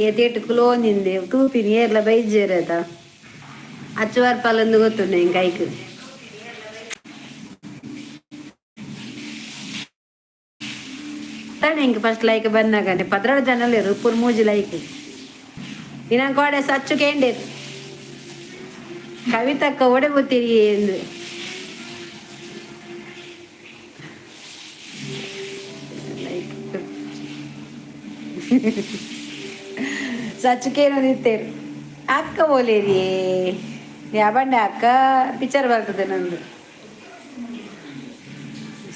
ಏತೇಟ್ ಕುಲೋನಿಂದೆ ತೂಪಿನಿ ಏರ್ಲ ಬೈಜೇರದ ಅಚ್ಚುವಾರ್ ಪಲಂದು ಗೊತ್ತುಂಡು ಇಂಕ ಐಕ್. Ink first like ಬಂದಾಗ 12 ಜನ ಉಪ್ಪುರ್ ಮೂಜಿ ಲೈಕ್. ನಿನಂಕೋಡೆ ಸಚ್ಚು ಕೇಂಡೇರು ಕವಿತಕ್ಕ ಓಡೆ ಬತ್ತೀರಿ ಎಂದು. ಲೈಕ್ ಸಚ್ಚು ಕೇನೊಂದಿತ್ತೇರು ಅಕ್ಕ ಬೋಲೇರಿ ಯಾಬಂಡೆ ಅಕ್ಕ ಪಿಕ್ಚರ್ ಬರ್ತದೆ ನಂದು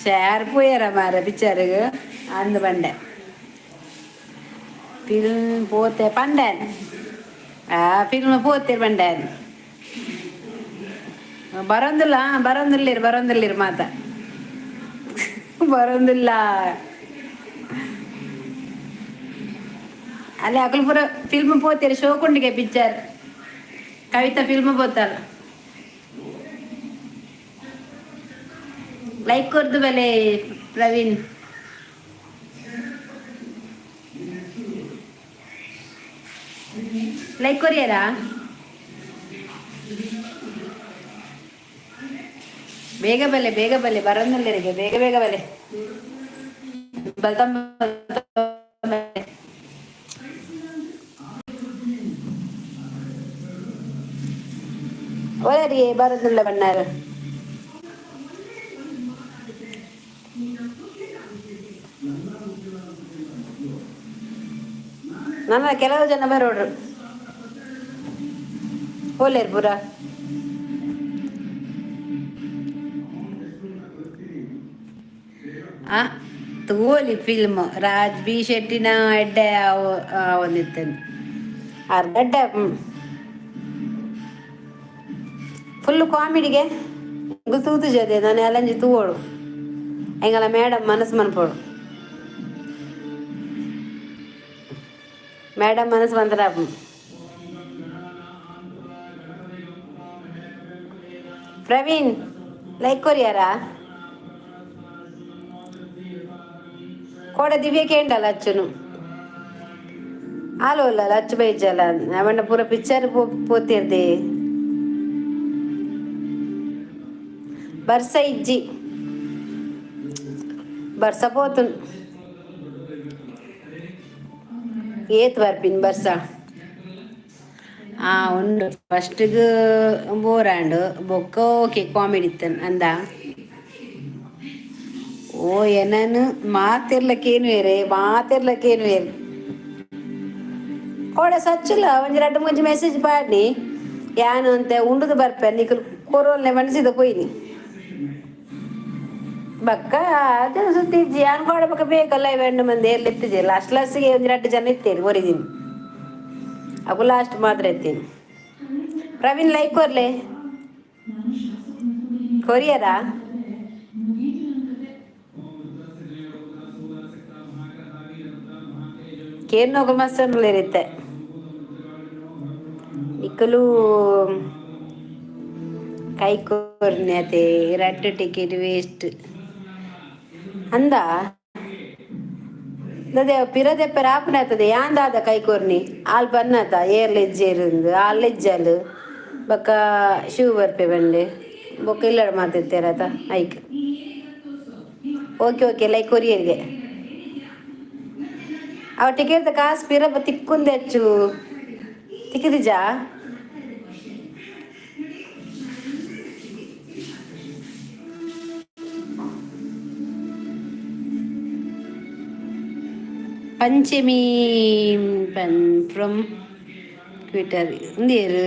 ಶೇರ್ ಪೋಯರ ಮಾರ ಪಿಕ್ಚರ್ಗ್ ಅಂದು ಬಂಡೆ ಫಿಲ್ಮ್ ಪೋತೆ ಪಂಡನ್ ಆ ಫಿಲ್ಮ್ ಪೋತೇರು ಬಂಡನ್ ಬರೋಂದಿಲ್ಲ ಬರೋಂದಿಲ್ಲಿರು ಬರೋಂದಿಲ್ಲಿರು ಮಾತ ಬರೋಂದಿಲ್ಲ. ಅಲ್ಲಿ ಅಕಲ್ಪುರ ಫಿಲ್ಮ್ ಪೋತೇರು ಶೋಕುಂಡಿಗೆ ಪಿಕ್ಚರ್ ಕವಿತಾ ಫಿಲ್ಮ್ ಪೋತಾಳ. ಲೈಕ್ ಕೊರ್ದು ಬೆಲೆ ಪ್ರವೀಣ್. ಲೈಕ್ ಕೊರಿಯರಾ? ಬೇಗ ಬಲೆ ಬೇಗ ಬಲೆ ಬರೋದಿಲ್ಲರಿಗೆ ಬೇಗ ಬೇಗ ಬಲೆ ಬಲ್ತಮ್ಮ. ಒಳ್ಳೆರಿಗೆ ಬರೋದಿಲ್ಲ ಬಣ್ಣಾರ. ನನ್ನ ಕೆಲವು ಜನ ಬರೋಡ್ರು ಹೋಲೇರ್ ಪೂರ. ಆ ತೂವೊಲಿ ಫಿಲ್ಮ್ ರಾಜ್ ಬಿ ಶೆಟ್ಟಿನ ಎಡ್ಡೆ ಒಂದಿತ್ತೇನೆ ಅರ್ಧ ಎಡ್ಡೆ. ಫುಲ್ ಕಾಮಿಡಿಗೆ. ತೂತು ಜದೆ ನಾನು ಅಲ್ಲಂಜಿ ತೂವೋಡು. ಎಂಗಲ ಮೇಡಮ್ ಮನಸ್ಸು ಮನ್ಪೋಡು. ಮೇಡಮ್ ಮನಸ್ಸು ಬಂದ್ರ. ಪ್ರವೀಣ್, ಲೈಕ್ ಕೊರಿಯಾರಾ? ಕೋಡ ದಿವ್ಯ ಕೇಂಡಲ್ಲ ಅಚ್ಚುನು ಆಲೋಲ್ಲ ಅಚ್ಚು ಬೈಜಲ್ಲ ಅವಣ್ಣ ಪೂರ ಪಿಕ್ಚರ್ ಪೋತಿರ್ದೆ. ಬರ್ಸ ಇಜ್ಜಿ, ಬರ್ಸ ಪೋತುನ್. ಏತ್ ಬರ್ಪಿನ್ ಬರ್ಸ? ಆ ಉಂಡು. ಫಸ್ಟ್ಗ್ ಬೋರ್ ಆಂಡ್, ಬೊಕ್ಕ ಓಕೆ, ಕಾಮಿಡಿ ಇತ್ತನ್ ಅಂದ. ಓ ಎನನ್ ಮಾತಿರ್ಲಕ್ಕೇನು ಬೇರೆ, ಮಾತಿರ್ಲಕ್ಕೇನು ಬೇರೆ. ಕೋಡೆ ಸಚ್ಚುಲ್ಲ ಒಂಜಿ ರಡ್ಡ್ ಮೂಜಿ ಮೆಸೇಜ್ ಪಾಡ್ನಿ ಯಾನ್ ಅಂತೆ ಉಂಡುದು ಬರ್ಪೆ, ನಿಕುಲು ಕೊರೋಲ್ನೆ ಮನಸಿದ ಪೋಯಿನಿ. ಬಕ್ಕ ಅದು ಸುದ್ದಿ ಇಜ್ಜಿ. ಯಾನ್ ಕೋಡೆ ಬೊಕ್ಕ ಬೇಕಲ್ಲ ಇವೆಂಡು ಮಂದಿ ಏರ್ಲ ಇತ್ತಿಜೆ. ಲಾಸ್ಟ್ ಲಾಸ್ಟಿಗೆ ಒಂಜಿ ರಡ್ಡ್ ಜನ ಇತ್ತೇರು ಒರಿದಿನಿ. ಅಗು ಲಾಸ್ಟ್ ಮಾತ್ರ ಇತ್ತೀನಿ. ಪ್ರವೀಣ್, ಲೈಕ್ ಕೊರ್ಲೆ. ಕೊರಿಯರಾ? ಕೇರ್ನೋಗು ಮಸ್ತ್ ಇರುತ್ತೆ. ನಿಕುಲು ಕೈ ಕೊರ್ನ್ಯತೆ, ರಡ್ಡ್ ಟಿಕೆಟ್ ವೇಸ್ಟ್ ಅಂದ. ದಾದೆ ಪಿರ ದೆಪ್ಪೆರ ಆಪುನ ಯಾನ್ ದಾದ ಕೈ ಕೊರ್ನಿ? ಆಲ್ ಬನ್ನತ ಏರ್ಲ ಇಜ್ಜೇರಿಂದು, ಆಲ್ ಇಜ್ಜಲ್. ಬೊಕ್ಕ ಶಿವ ಬರ್ಪೆ ಬಂಡೆ ಬೊಕ್ಕ ಇಲ್ಲಡ ಮಾತಿತ್ತೇರತ ಐಕ್. ಓಕೆ ಓಕೆ, ಲೈಕ್ ಕೊರಿಯರ್ಗೆ. ಅವ ಟಿಕೆಟ್ ಕಾಸು ಪಿರ ತಿಕ್ಕೊಂದೆ ಹೆಚ್ಚು ತಿಕ್ಕಿದಿಜಾ? ಪಂಚಮಿ ಪನ್ ಫ್ರಮ್ ಟ್ವಿಟರ್ ಉಂದೇರು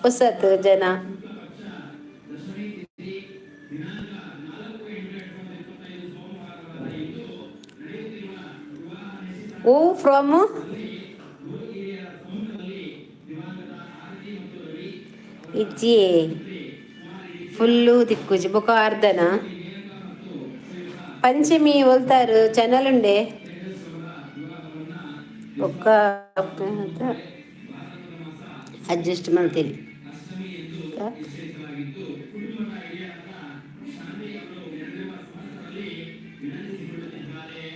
ಹೊಸತ್ ಜನ. ಓ ಫ್ರಮ್ ಇಜ್ಜಿ, ಫುಲ್ಲು ತಿಕ್ಕುಜಿ. ಬೊಕ ಅರ್ಧನ. ಪಂಚಮಿ ಒಲ್ತಾರು? ಚಾನಲ್ ಉಂಡೆ. ಬೊಕ್ಕ ಅಡ್ಜಸ್ಟ್ ಮಲ್ತೇನೆ.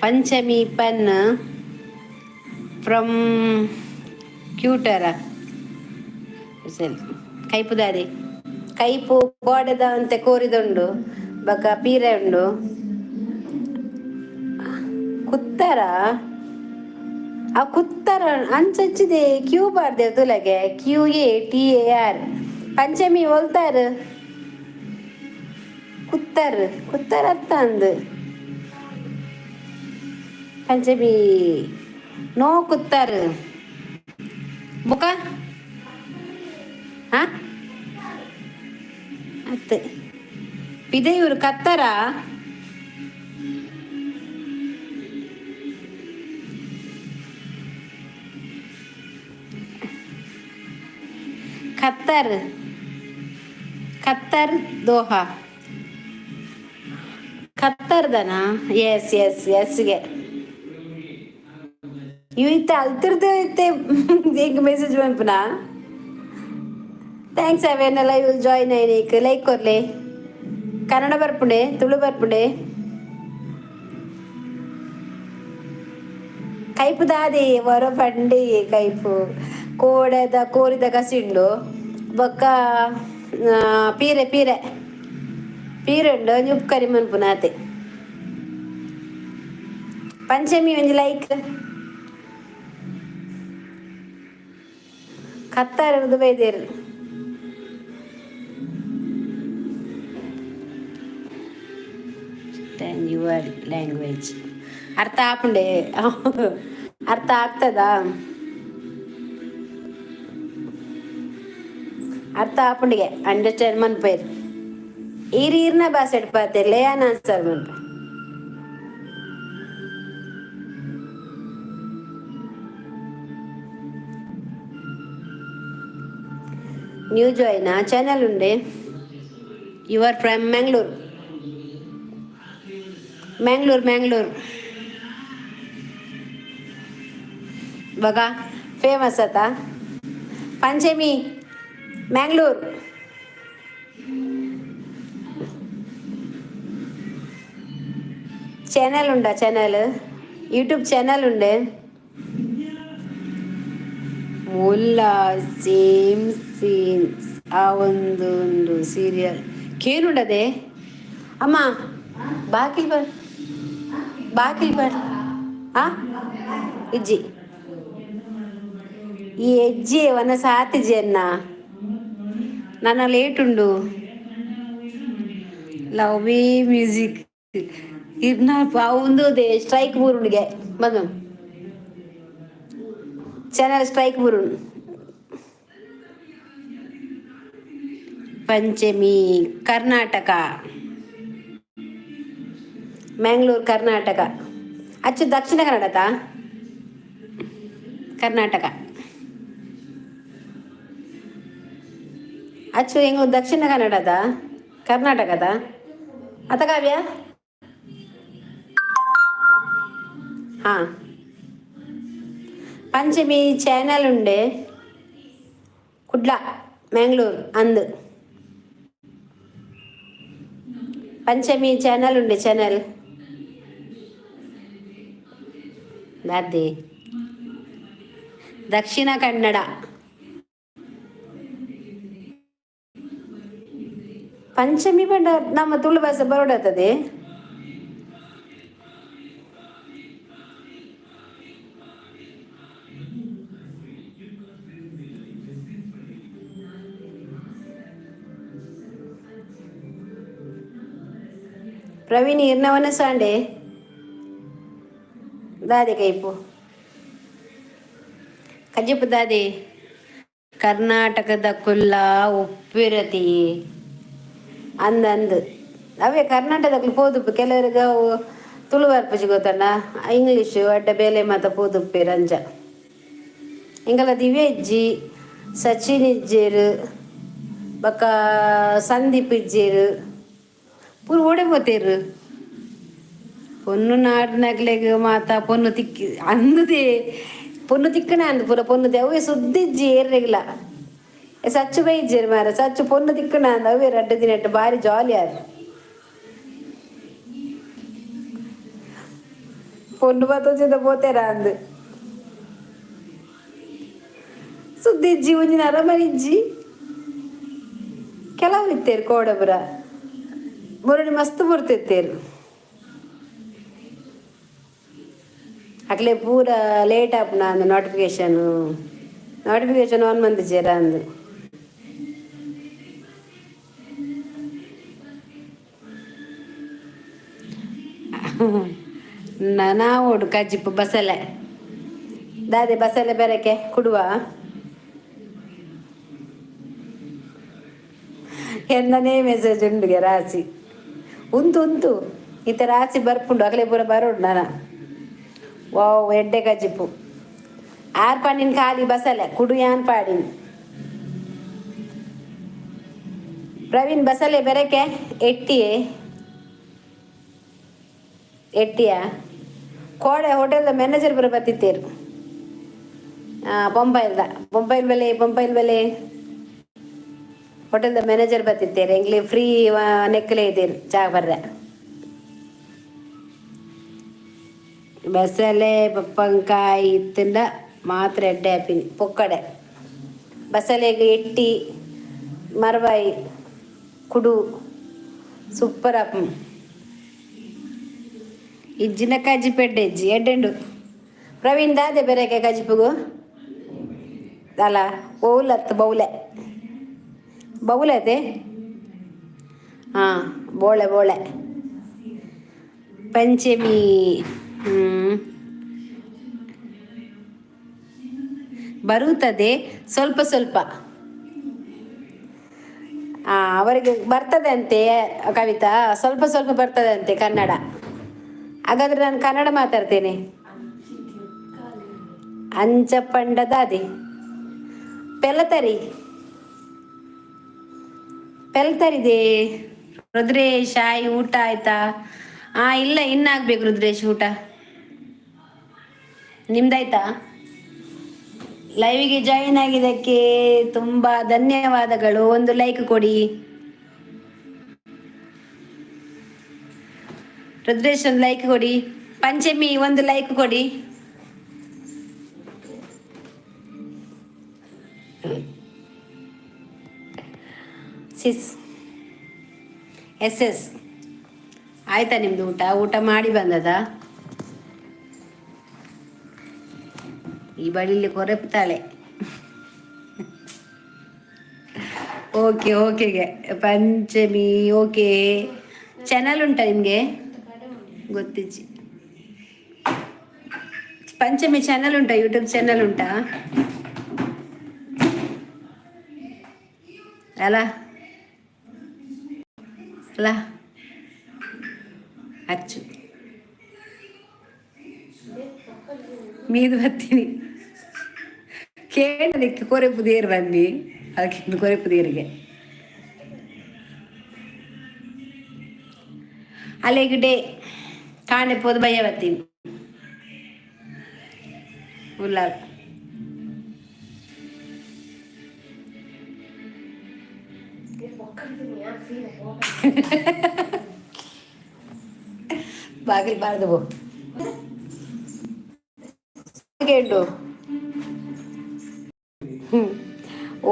ಪಂಚಮಿ ಪನ್ ಫ್ರಮ್ ಕ್ಯೂಟರ ಸರಿ. ಕೈಪುದಾರಿ ಕೈಪು ಗೋಡೆದ ಅಂತೆ ಕೋರಿದುಂಡು. ಬೊಕ ಪೀರೆ ಉಂಡು. ಕುತ್ತರ, ಆ ಕುತ್ತರ ಅಂಚಚ್ಚಿದೆ. ಕ್ಯೂ ಬಾರ್ದೆ ತುಲಗೆ, QATAR. Panchami ಒಲ್ತಾರ್? ಕುತ್ತರ್, ಕುತ್ತರ್ ಅತ್ತ ಅಂದು. Panchami no Qatar. ಬೊಕ ಹಾ ಅತ್ತೆ ಪಿದೆಯೂರು ಕತ್ತರ. Qatar, Qatar, Doha, ಕತ್ತರ್ದನಾ? S S ಎಸ್ಗೆ ಇವ್ ಇತ್ತೆ ಅಲ್ತಿರ್ದು ಇತ್ತೆ ಎಂಕ್ ಮೆಸೇಜ್ ಮನ್ಪುನಾ? Thanks ಅವೇನೆಲ್ಲ ಇವು ಜಾಯಿನ್ ಆಯ್ನಿಕ್. ಲೈಕ್ ಕೊರ್ಲೆ. ಕನ್ನಡ ಬರ್ಪುಂಡೆ? ತುಳು ಬರ್ಪುಂಡೆ? ಕೈಪು ದಾದೆ ವರ ಪಂಡೆ. ಕೈಪು ಕೋಡೆದ ಕೋರಿದ ಕಸಿಂಡು. ಬೊಕ್ಕ ಪೀರೆ ಪೀರೆ ಪೀರೆ ಉಂಡು. ಒಂಜಿ ಉಪ್ಪು ಕರಿ ಮನ್ಪುನ ಆತೆ. ಪಂಚಮಿ ಒಂಜಿ ಲೈಕ್. ಕತ್ತಾರದು ಬೈದೇರು. Your language ಅರ್ಥ ಆಪುಂಡೆ? ಅರ್ಥ ಆಗ್ತದಾ? ಅರ್ಥ ಆಪುಂಡಿಗೆ, ಅಂಡರ್ಸ್ಟ್ಯಾಂಡ್ ಮನ್ಪೇರು. ಈರ್ ಈರ್ನ ಭಾಷೆ ಪಾತೆರ್ಲೆ, ಯಾನ್ ಆನ್ಸರ್ ಮನ್ಪೆ. ನ್ಯೂ ಜಾಯ್ನಾ? ಚಾನಲ್ ಉಂಡೆ. You are from Mangalore? Mangalore, Mangalore. बघा, ಫೇಮಸ್ ಆತ. ಪಂಚಮಿ ಮ್ಯಾಂಗ್ಳೂರ್. ಚಾನೆಲ್ ಉಂಡಾ? ಚಾನೆಲ್, ಯೂಟ್ಯೂಬ್ ಚಾನೆಲ್ ಉಂಡೆ. ಮುಲ್ಲ ಸೇಮ್ ಸೀನ್ಸ್ ಆ ಒಂದು ಉಂಡು ಸೀರಿಯಲ್ ಕೇನುಂಡದೆ. ಅಮ್ಮ, ಬಾಕಿಲ್ ಬರ್, ಬಾಕಿಲ್ ಬರ್. ಆ ಇಜ್ಜಿ, ಈ ಹೆಜ್ಜೆ ವನ ಸಾತಿಜೆನ್ನ ನನ್ನ ಲೇಟ್ ಉಂಡು. ಲವ್ ಮೀ ಮ್ಯೂಸಿಕ್ ಇರ್ನ ಒಂದು ಸ್ಟ್ರೈಕ್ ಬೂರುಂಡಿಗೆ ಬಂದು ಚಾನಲ್ ಸ್ಟ್ರೈಕ್ ಬೂರುಂಡು. ಪಂಚಮಿ ಕರ್ನಾಟಕ, ಮ್ಯಾಂಗ್ಳೂರ್, ಕರ್ನಾಟಕ. ಅಚ್ಚು ದಕ್ಷಿಣ ಕನ್ನಡದ, ಕರ್ನಾಟಕ. ಅಚ್ಚು ಎಂಗ್ಳು ದಕ್ಷಿಣ ಕನ್ನಡದ, ಕರ್ನಾಟಕದ ಅತ ಕಾವ್ಯ. ಹಾಂ, ಪಂಚಮಿ ಚಾನಲ್ ಉಂಡೆ. ಕುಡ್ಲ, ಮ್ಯಾಂಗ್ಳೂರ್ ಅಂದ್. ಪಂಚಮಿ ಚಾನಲ್ ಉಂಡೆ. ಚಾನಲ್ ದಾದಿ. ದಕ್ಷಿಣ ಕನ್ನಡ. ಪಂಚಮಿ ಪಂಡ ನಮ್ಮ ತುಳು ಭಾಷೆ ಬರೋಡಾತದೆ. ಪ್ರವೀಣ್ ಇರ್ನವನ ಸಾಂಡೆ ದಾದೆ ಕೈಪು ಕಜ್ಜಿಪು ದಾದೆ. ಕರ್ನಾಟಕದ ಕುಲ್ಲ ಉಪ್ಪಿರತಿ ಅಂದ್ ಅಂದ್. ಅವೇ ಕರ್ನಾಟಕದಲ್ಲಿ ಪೋದುಪ್ಪು ಕೆಲವರಿಗೆ ಅವು ತುಳು ಬರ್ಪುಜಿ ಗೊತ್ತಣ್ಣ, ಇಂಗ್ಲೀಷು ಅಡ್ಡ ಬೇಲೆ ಮಾತ ಪೋದುಪ್ಪೇರು ಅಂಚ. ಎಂಕಲ ದಿವ್ಯ ಇಜ್ಜಿ, ಸಚಿನ್ ಇಜ್ಜೇರು, ಬೊಕ್ಕ ಸಂದೀಪ್ ಇಜ್ಜೇರು, ಪೂರ ಓಡೆ ಪೋತೇರು. ಪೊನ್ನು ನಾಡಿನಕ್ಲೆಗ್ ಮಾತ ಪೊನ್ನು ತಿಕ್ಕಿ ಅಂದುದೇ, ಪೊನ್ನು ತಿಕ್ಕಣ ಅಂದ್ ಪೂರ ಪೊನ್ನು ಅವೇ ಸುದ್ದಿ ಇಜ್ಜಿ ಏರ್ರೆಗ್ಲ. ಸಚ್ಚು ಬೈಜ್ಜೇರು ಮಾರ, ಸಚ್ಚು ಪೊನ್ನು ತಿಕ್ಕಣ ಅಂದ್. ಅವೇ ರಡ್ಡು ದಿನಟ್ಟು ಬಾರಿ ಜಾಲಿ ಆರ್. ಪೊನ್ನು ಬತ್ತೋಜಿಂದ ಪೋತೇರ ಅಂದ್. ಸುದ್ದಿ ಇಜ್ಜಿ, ಒಂಜಿನ ಅರಮನೆ ಇಜ್ಜಿ. ಕೆಲವು ಇತ್ತೇರು ಕೋಡಬುರ ಮುರುಳಿ ಮಸ್ತ್ ಬರ್ತಿತ್ತೇರು. ಅಕ್ಲೆ ಪೂರ ಲೇಟ್ ಆಪುನ ಅಂದ್. ನೋಟಿಫಿಕೇಶನ್, ನೋಟಿಫಿಕೇಶನ್ ಆನ್ ಮಂದಿಜೆರ ಅಂದ್. ನಾವೋಡು ಕಜ್ಜಿಪ್ಪು ಬಸಲೆ ದಾದೆ. ಬಸಲೆ ಬೆರಕೆ ಕುಡುವ ಎನ್ನನೇ ಮೆಸೇಜ್ ಉಂಡುಗೆ. ರಾಸಿ ಉಂತು ಉಂತು ಇತ್ತ ರಾಸಿ ಬರ್ಪುಂಡು. ಅಗಲೆ ಪೂರ ಬರೋಡು ನಾನ. ವಾವ್, ಎಡ್ಡೆ ಕಜ್ಜಿಪ್ಪು. ಆರ್ ಪಾಡಿನ ಖಾಲಿ ಬಸಲೆ ಕುಡು ಯಾನ್ ಪಾಡಿನ. ಪ್ರವೀಣ್, ಬಸಲೆ ಬೆರಕೆ ಎಟ್ಟಿಯೇ ಎಟ್ಟಿಯ. ಕೋಡೆ ಹೋಟೆಲ್ದ ಮ್ಯಾನೇಜರ್ ಬರ ಬತ್ತಿತ್ತೇರು. ಬೊಂಬೈಲ್ದ, ಬೊಂಬೈಲ್ ಬೆಲೆ, ಬೊಂಬೈಲ್ ಬೆಲೆ ಹೋಟೆಲ್ದ ಮ್ಯಾನೇಜರ್ ಬತ್ತಿತ್ತೇರು. ಎಂಗ್ಲಿ ಫ್ರೀ ನೆಕ್ಕಲೆ ಇದ್ದೀರಿ ಚಾ ಬರ್ರೆ. ಬಸಲೆ ಬಪ್ಪಂಕಾಯಿ ಇತ್ತಂಡ ಮಾತ್ರ ಎಡ್ಡೆ ಆಪಿನಿ. ಪೊಕ್ಕಡೆ ಬಸಲೆಗ್ ಎಟ್ಟಿ ಮರವಾಯಿ ಕುಡು ಸೂಪರ್ ಆಪುಂಡು. ಇಜ್ಜಿನ ಕಜ್ಜಿಪು ಎಡ್ಡೆ ಇಜ್ಜಿ, ಎಡ್ಡೆಂಡು. ಪ್ರವೀಣ್, ದಾದೆ ಬೆರಕೆ ಕಜಿಪುಗು? ಅಲ್ಲ, ಓಲತ್ತು ಬೌಲೆ ಬೌಲೆ ಅದೇ. ಹಾಂ, ಬೋಳೆ ಬೋಳೆ. ಪಂಚಮಿ ಬರುತ್ತದೆ ಸ್ವಲ್ಪ ಸ್ವಲ್ಪ. ಅವರಿಗೆ ಬರ್ತದೆ ಅಂತೆ ಕವಿತಾ, ಸ್ವಲ್ಪ ಸ್ವಲ್ಪ ಬರ್ತದೆ ಅಂತೆ ಕನ್ನಡ. ಹಾಗಾದ್ರೆ ನಾನು ಕನ್ನಡ ಮಾತಾಡ್ತೇನೆ. ಅಂಚ ಪಂಡ ದಾದಿ? ಪೆಲತರಿ, ಪೆಲ್ತರಿದೆ. ರುದ್ರೇಶ್ ಆಯ್, ಊಟ ಆಯ್ತಾ? ಇಲ್ಲ, ಇನ್ನಾಗ್ಬೇಕು ರುದ್ರೇಶ್ ಊಟ. ನಿಮ್ದಾಯ್ತಾ? ಲೈವಿಗೆ ಜಾಯಿನ್ ಆಗಿದ್ದಕ್ಕೆ ತುಂಬಾ ಧನ್ಯವಾದಗಳು. ಒಂದು ಲೈಕ್ ಕೊಡಿ ರುದ್ರೇಶ್, ಒಂದು ಲೈಕ್ ಕೊಡಿ. ಪಂಚಮಿ, ಒಂದು ಲೈಕ್ ಕೊಡಿ. ಸಿಸ್ ಎಸ್ ಎಸ್, ಆಯ್ತಾ ನಿಮ್ದು ಊಟ? ಊಟ ಮಾಡಿ ಬಂದದ? ಈ ಬಳಿಲಿ ಕೊರೆಪ್ತಾಳೆ. ಓಕೆ ಓಕೆಗೆ ಪಂಚಮಿ, ಓಕೆ. ಚಾನಲ್ ಉಂಟಾ ನಿಮಗೆ? ಗೊತ್ತಿಜ್ಜಿ. ಪಂಚಮಿ ಚಾನಲ್ ಉಂಟಾ? ಯೂಟ್ಯೂಬ್ ಚಾನಲ್ ಉಂಟಾ? ಅಲ್ಲ ಅಲ್ಲ, ಅಚ್ಚು ಮೀದು ಬರ್ತೀನಿ ಕೇಳಲಿಕ್ಕೆ. ಕೊರೆಪು ದೇರು ಬನ್ನಿ, ಅದಕ್ಕೆ ಕೊರೆಪು ದೇರಿಗೆ ಅಲೆಗಿಡೆ ಕಾಣೆ ಪೋದು ಭಯ ಬರ್ತೀನಿ. ಉಲ್ಲಾಲ್ ಬಾಗಿಲು ಬಾರ್ದು ಕೇಂಡು.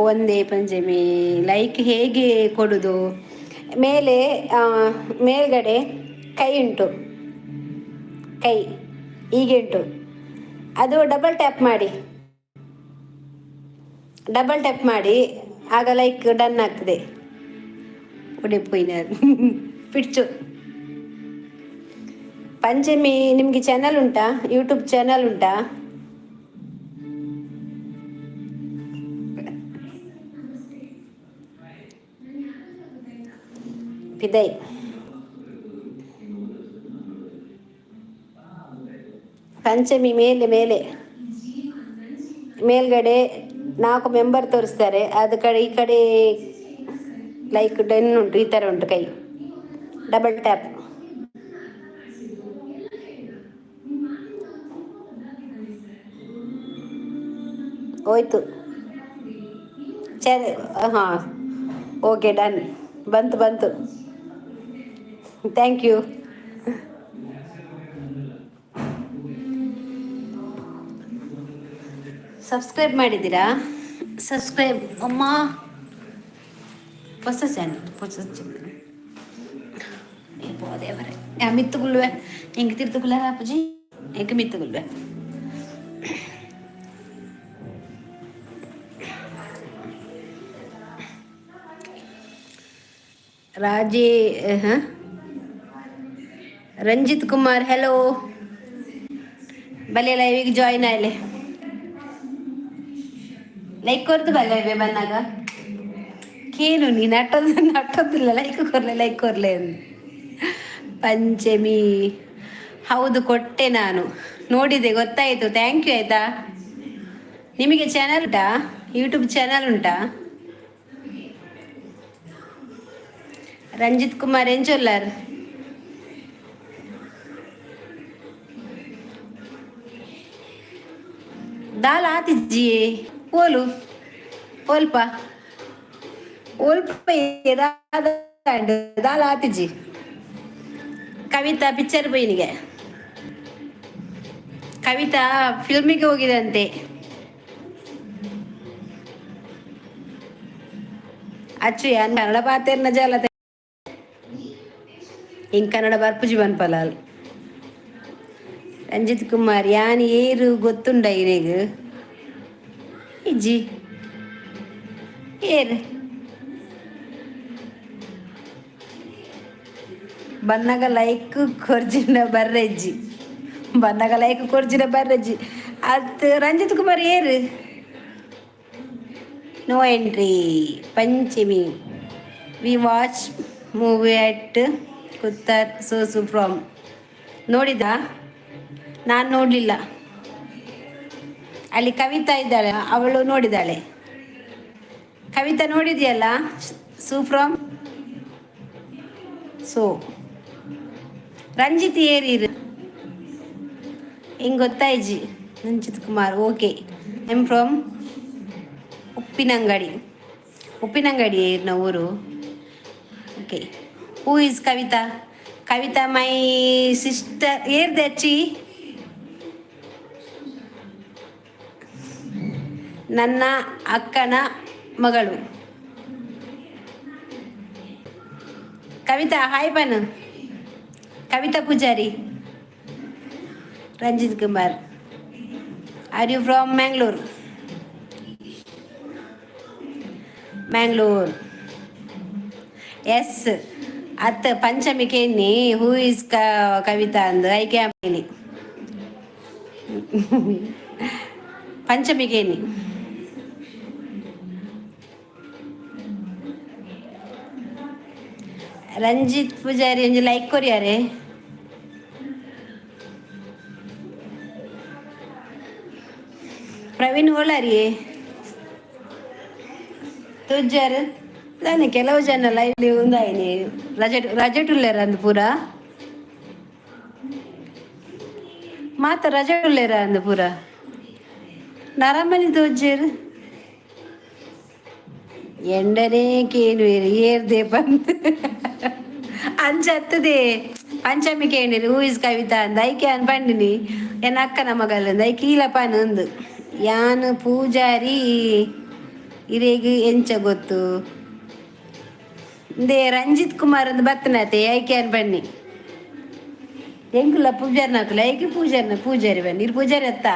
ಒಂದೇ ಪಂಚಮಿ, ಲೈಕ್ ಹೇಗೆ ಕೊಡುದು? ಮೇಲೆ ಮೇಲ್ಗಡೆ ಕೈ ಉಂಟು, ಕೈ ಹೀಗೆ ಉಂಟು, ಅದು ಡಬಲ್ ಟ್ಯಾಪ್ ಮಾಡಿ, ಡಬಲ್ ಟ್ಯಾಪ್ ಮಾಡಿ, ಆಗ ಲೈಕ್ ಡನ್ ಆಗ್ತದೆ. ಉಡುಪಿನ ಪಿಡ್ಚು. ಪಂಚಮಿ, ನಿಮಗೆ ಚಾನಲ್ ಉಂಟಾ? ಯೂಟ್ಯೂಬ್ ಚಾನಲ್ ಉಂಟಾ? ಪಿದೈ ಪಂಚಮಿ, ಮೇಲೆ ಮೇಲೆ ಮೇಲ್ಗಡೆ ನಾಲ್ಕು ಮೆಂಬರ್ ತೋರಿಸ್ತಾರೆ, ಅದು ಕಡೆ ಈ ಕಡೆ ಲೈಕ್ ಡನ್ ಉಂಟು, ಈ ಥರ ಉಂಟು ಕೈ, ಡಬಲ್ ಟ್ಯಾಪ್. ಹೋಯ್ತು. ಸರಿ, ಹಾಂ, ಓಕೆ, ಡನ್. ಬಂತು ಬಂತು. Thank you. Subscribe ಮಾಡಿದ್ದೀರಾ? ಸಬ್ಸ್ಕ್ರೈಬ್ ಅಮ್ಮ. ಹೊಸ ಚಾನಲ್, ಹೊಸ ಚಾನಲ್. ದೇವರೇ, ಮಿತ್ತುಗುಲ್ವೆ ಹೆಂಗೆ ತಿರ್ತುಗುಲ್ಲ ಅಪ್ಪಾಜಿ, ಹೆಂಗೆ ಮಿತ್ತುಗುಲ್ವೆ. ರಾಜೇ, ರಂಜಿತ್ ಕುಮಾರ್, ಹಲೋ, ಬಲೆ ಲೈವಿಗೆ ಜಾಯಿನ್ ಆಯ್ಲೆ. ಲೈಕ್ ಕೊರ್ದು ಬಲ್ಲೆ ಬಂದಾಗ ಕೇನು ನೀ ನಟ್ಟೋದು ನಟ್ಟೋದಿಲ್ಲ. ಲೈಕ್ ಕೊರ್ಲೆ, ಲೈಕ್ ಕೊರ್ಲೆ. ಪಂಚಮಿ, ಹೌದು, ಕೊಟ್ಟೆ ನಾನು, ನೋಡಿದೆ, ಗೊತ್ತಾಯಿತು. Thank you. ಆಯಿತಾ? ನಿಮಗೆ ಚಾನಲ್ ಉಂಟಾ? ಯೂಟ್ಯೂಬ್ ಚಾನಲ್ ಉಂಟಾ? ರಂಜಿತ್ ಕುಮಾರ್ ಎಂಚೊಲ್ಲಾರ್? ದಾಲ್ ಆತಿಜ್ಜಿಯೇ? ಓಲು ಓಲ್ಪ ಓಲ್ಪ ದಾಲ್ ಆತಿಜ್ಜಿ. ಕವಿತಾ ಪಿಕ್ಚರ್ ಬೈನಿಗೆ, ಕವಿತಾ ಫಿಲ್ಮಿಗೆ ಹೋಗಿದಂತೆ. ಅಚ್ಚು ಯಾನ್ ಕನ್ನಡ ಪಾತೇರ್ನ ಜಾಲ ಹಿಂಗೆ ಕನ್ನಡ ಬರ್ಪುಜಿ ಬನ್ಪಲಾಲ್. ರಂಜಿತ್ ಕುಮಾರ್, ಯಾನ್ ಏರು ಗೊತ್ತುಂಡ ಇರೆಗ್? ಇಜ್ಜಿ, ಏರು ಬನ್ನಗ ಲೈಕ್ ಕೊರ್ಜಿನ ಬರ್ರೆಜ್ಜಿ, ಬನ್ನಗ ಲೈಕ್ ಕೊರ್ಜಿನ ಬರ್ರೆಜ್ಜಿ. ಅದು ರಂಜಿತ್ ಕುಮಾರ್ ಏರು? No entry. Panchami, we watch movie at Kuttar ಸೋಸು from. ನೋಡಿದ? ನಾನು ನೋಡಲಿಲ್ಲ. ಅಲ್ಲಿ ಕವಿತಾ ಇದ್ದಾಳೆ, ಅವಳು ನೋಡಿದಾಳೆ. ಕವಿತಾ, ನೋಡಿದೆಯಲ್ಲ ಸೂ ಫ್ರಮ್? ಸೊ ರಂಜಿತ್ ಏರಿರು ಹಿಂಗೆ ಗೊತ್ತಾಯ್ಜಿ. Ranjith Kumar, okay. I am from Uppinangady. Uppinangady ಇರ್ನ ಊರು. Okay, who is Kavitha? Kavitha my sister. ಏರ್ದಚ್ಚಿ ನನ್ನ ಅಕ್ಕನ ಮಗಳು ಕವಿತಾ. ಹಾಯ್ ಪನ್ Kavitha Poojary. Ranjith Kumar, are you from Mangalore? Mangalore, yes. ಅತ್ತ ಪಂಚಮಿ ಕೇನಿ who is Kavita ಅಂದ್ ಐಕೆ ಪಂಚಮಿ ಕೇನಿ. ರಂಜಿತ್ ಪೂಜಾರಿ ಒಂಜಿ ಲೈಕ್ ಕೊರಿಯಾರೆ. ಪ್ರವೀಣ್ ಓಲಾರಿ ತುಜ್ಜಾರ್ ದಾನೆ ಕೆಲವು ಜನ ಲೈವ್ ಉಂದಾಯಿನಿ. ರಜೆ ರಜೆಟುಲ್ಲೇರ ಅಂದ್ ಪೂರ ಮಾತ ರಜೆ ಉಲ್ಲೇರ ಅಂದ್ ಪೂರ ನರಮನಿ ತೋಜ್ಜೇರು ಎಂಡನೇ ಕೇನುವೇರು ಏರ್ದೆ bandh ಅಂಚತ್ತದೆ Panchami ಕೇಣಿರು who is Kavita ಅಂದ್ ಐಕೆ ಅನ್ ಪಂಡಿನಿ ಎನ್ನ ಅಕ್ಕನ ಮಗಲ್ ಅಂದ್ ಐಕೆ ಈಲಪಾನ ಅಂದು ಯಾನ್ ಪೂಜಾರಿ ಇರೇಗ್ ಎಂಚ ಗೊತ್ತು ಇಂದೇ ರಂಜಿತ್ ಕುಮಾರ್ ಅಂದ್ ಬತ್ತನಾತೆ ಐಕೆ ಅನ್ ಬನ್ನಿ ಎಂಕುಲ ಪೂಜಾರಿನಕುಲು ಐಕೆ ಪೂಜಾರಿನ ಪೂಜಾರಿ ಬನ್ನಿ ಇರು ಪೂಜಾರಿ ಅತ್ತ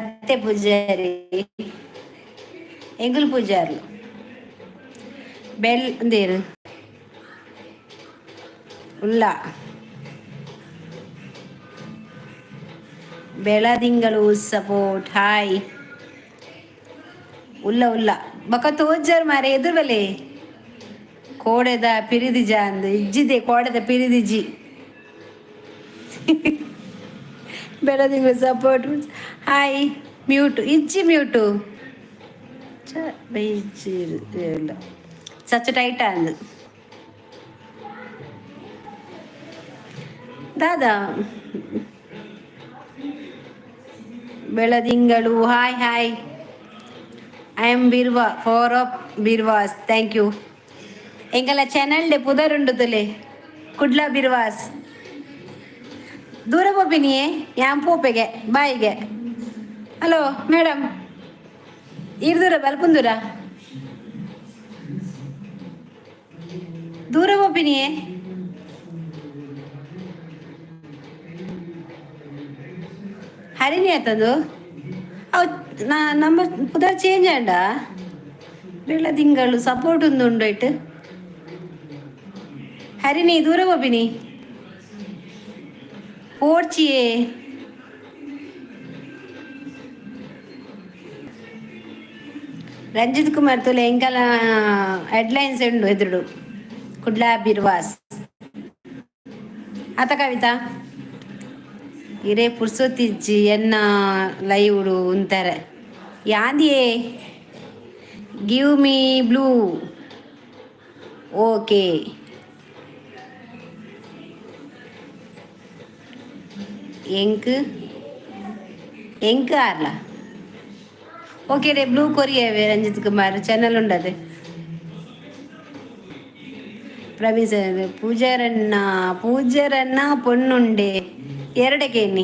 ಅತ್ತೆ ಪೂಜಾರಿ ಎಂಗುಲ್ ಪೂಜಾರ್ಲು ಬೆಲ್ ಅಂದೇರು ಉಲ್ಲ ಬೆಳದಿಂಗಳು ಸಪೋರ್ಟ್ ಹಾಯ್ ಉಲ್ಲ ಉಲ್ಲ ಬಕ ತೋಜರ್ ಮಾರೆ ಎದುರು ಬಲೆ ಕೋಡೆದ ಪಿರಿದಿಜ ಅಂದು ಇಜ್ಜಿದೆ ಕೋಡೆದ ಪಿರಿದಿಜಿ. ಬೆಳದಿಂಗಳು ಸಪೋರ್ಟ್ ಹಾಯ್ ಮ್ಯೂಟು ಇಜ್ಜಿ ಮ್ಯೂಟು ಇಜ್ಜಿ ಇಲ್ಲ ಸಚ್ಚ ಟೈಟ್ ಅಂದು ದಾದಾ. ಬೆಳದಿಂಗಳು hi hi. I am Birva four of Birvas, thank you. ಎಂಕಲ ಚಾನಲ್ ಪುದರುಂಡು ತುಲೆ ಕುಡ್ಲ ಬಿರ್ವಾಸ್. ದೂರ ಪೋಪಿನಿಯೇ ಯಾನ್ ಪೋಪೆಗೆ ಬಾಯಿಗೆ. ಹಲೋ ಮೇಡಮ್, ಈರ್ ದೂರ ಬಲ್ಪುಂದೂರ ದೂರ ಪೋಪಿನಿಯೇ. ಹರಿಣಿ ಆತದು ಅವು ನಮ್ಮ ಪುದರ್ ಚೇಂಜ್ ಆಂಡ ಬೆಳದಿಂಗಳು ಸಪೋರ್ಟ್ ಒಂದು ಉಂಡು ಇಟ್ಟು. ಹರಿಣಿ ದೂರ ಪೋಪಿನಿ ಪೋಡ್ಚಿಯೇ. ರಂಜಿತ್ ಕುಮಾರ್ ತುಲೆ ಎಂಕಲ ಹೆಡ್ಲೈನ್ಸ್ ಉಂಡು ಎದುರುಡು ಕುಡ್ಲಾ ಬಿರ್ವಾಸ್ ಆತ. ಕವಿತಾ ಇರೇ ಪುರ್ಸೊತ್ತಿಜ್ಜಿ ಎನ್ನ ಲೈವ್ಡು ಉಂತಾರೆ ಯಾಂದಿಯೇ. ಗಿವ್ ಮೀ ಬ್ಲೂ ಓಕೆ ಎಂಕ್ ಎಂಕ್ ಆರ್ಲ ಓಕೆ ರೇ ಬ್ಲೂ ಕೊರಿಯವೇ. ರಂಜಿತ್ ಕುಮಾರ್ ಚಾನಲ್ ಉಂಡದೆ. ಪ್ರವೀಣ್ ಸರ್ ಪೂಜಾರಣ್ಣ ಪೂಜಾರಣ್ಣ ಪೊಣ್ಣುಂಡೆ ಎರಡಕೇನಿ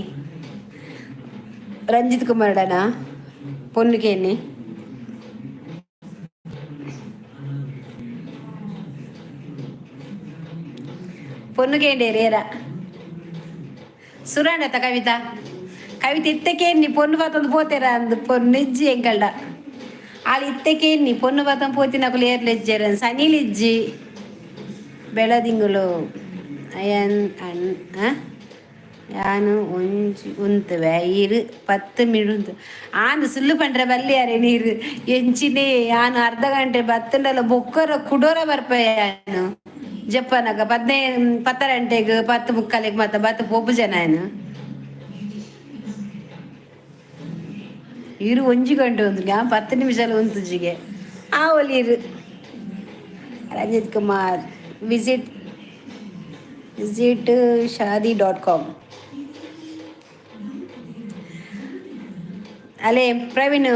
ರಂಜಿತ್ ಕುಮಾರ್ಡನ ಪೊನ್ನುಕೇನಿ. ಪೊನ್ನುಕೇಂಡೆ ರೇರ ಸುರಾಂಡತ ಕವಿತಾ ಕವಿತೆ ಇತ್ತಕೇನಿ ಪೊನ್ನು ಬಾತಂದು ಪೋತೇರ ಅಂದು ಪೊನ್ನು ಇಜ್ಜಿ ಎಂಕಲ್ಡ ಆಳು ಇತ್ತಕೇನಿ ಪೊನ್ನು ಬಾತಂದು ಪೋತಿನಕುಲು ಏರ್ಲೆಜ್ಜೆರ್ ಸನಿಲಿಜ್ಜಿ. ಬೆಳದಿಂಗಳು ಅಯನ್ ಅನ್ ಯಾನು ಒಂಜಿ ಉಂತುವೆ ಈರು 10 ಮಿನಿಟ್ ಉಂತು ಆಂದ್ ಸುಲ್ಲು ಪಂಡ್ರೆ ಬಲ್ಲಿಯಾರೆ ನೀರು ಎಂಚಿನೇ ಯಾನು ಅರ್ಧ ಗಂಟೆ ಬತ್ತುಂಡಲ ಬೊಕ್ಕರ ಕುಡೋರ ಬರ್ಪೆ ಯಾನು ಜಪ್ಪನಗ 15 ಪತ್ತರ ಗಂಟೆಗೆ 10:45ಕ್ಕೆ ಮತ್ತೆ ಬತ್ತು ಪೋಪು ಜನ ಏನು ಇರು ಒಂಜಿ ಗಂಟೆ ಉಂತು ಯಾ 10 ನಿಮಿಷ ಉಂತುಜಿಗೆ ಆ ಒಲಿ ಇರು. Ranjith Kumar, visit visit shaadi.com. ಅಲೇ ಪ್ರವೀಣ್,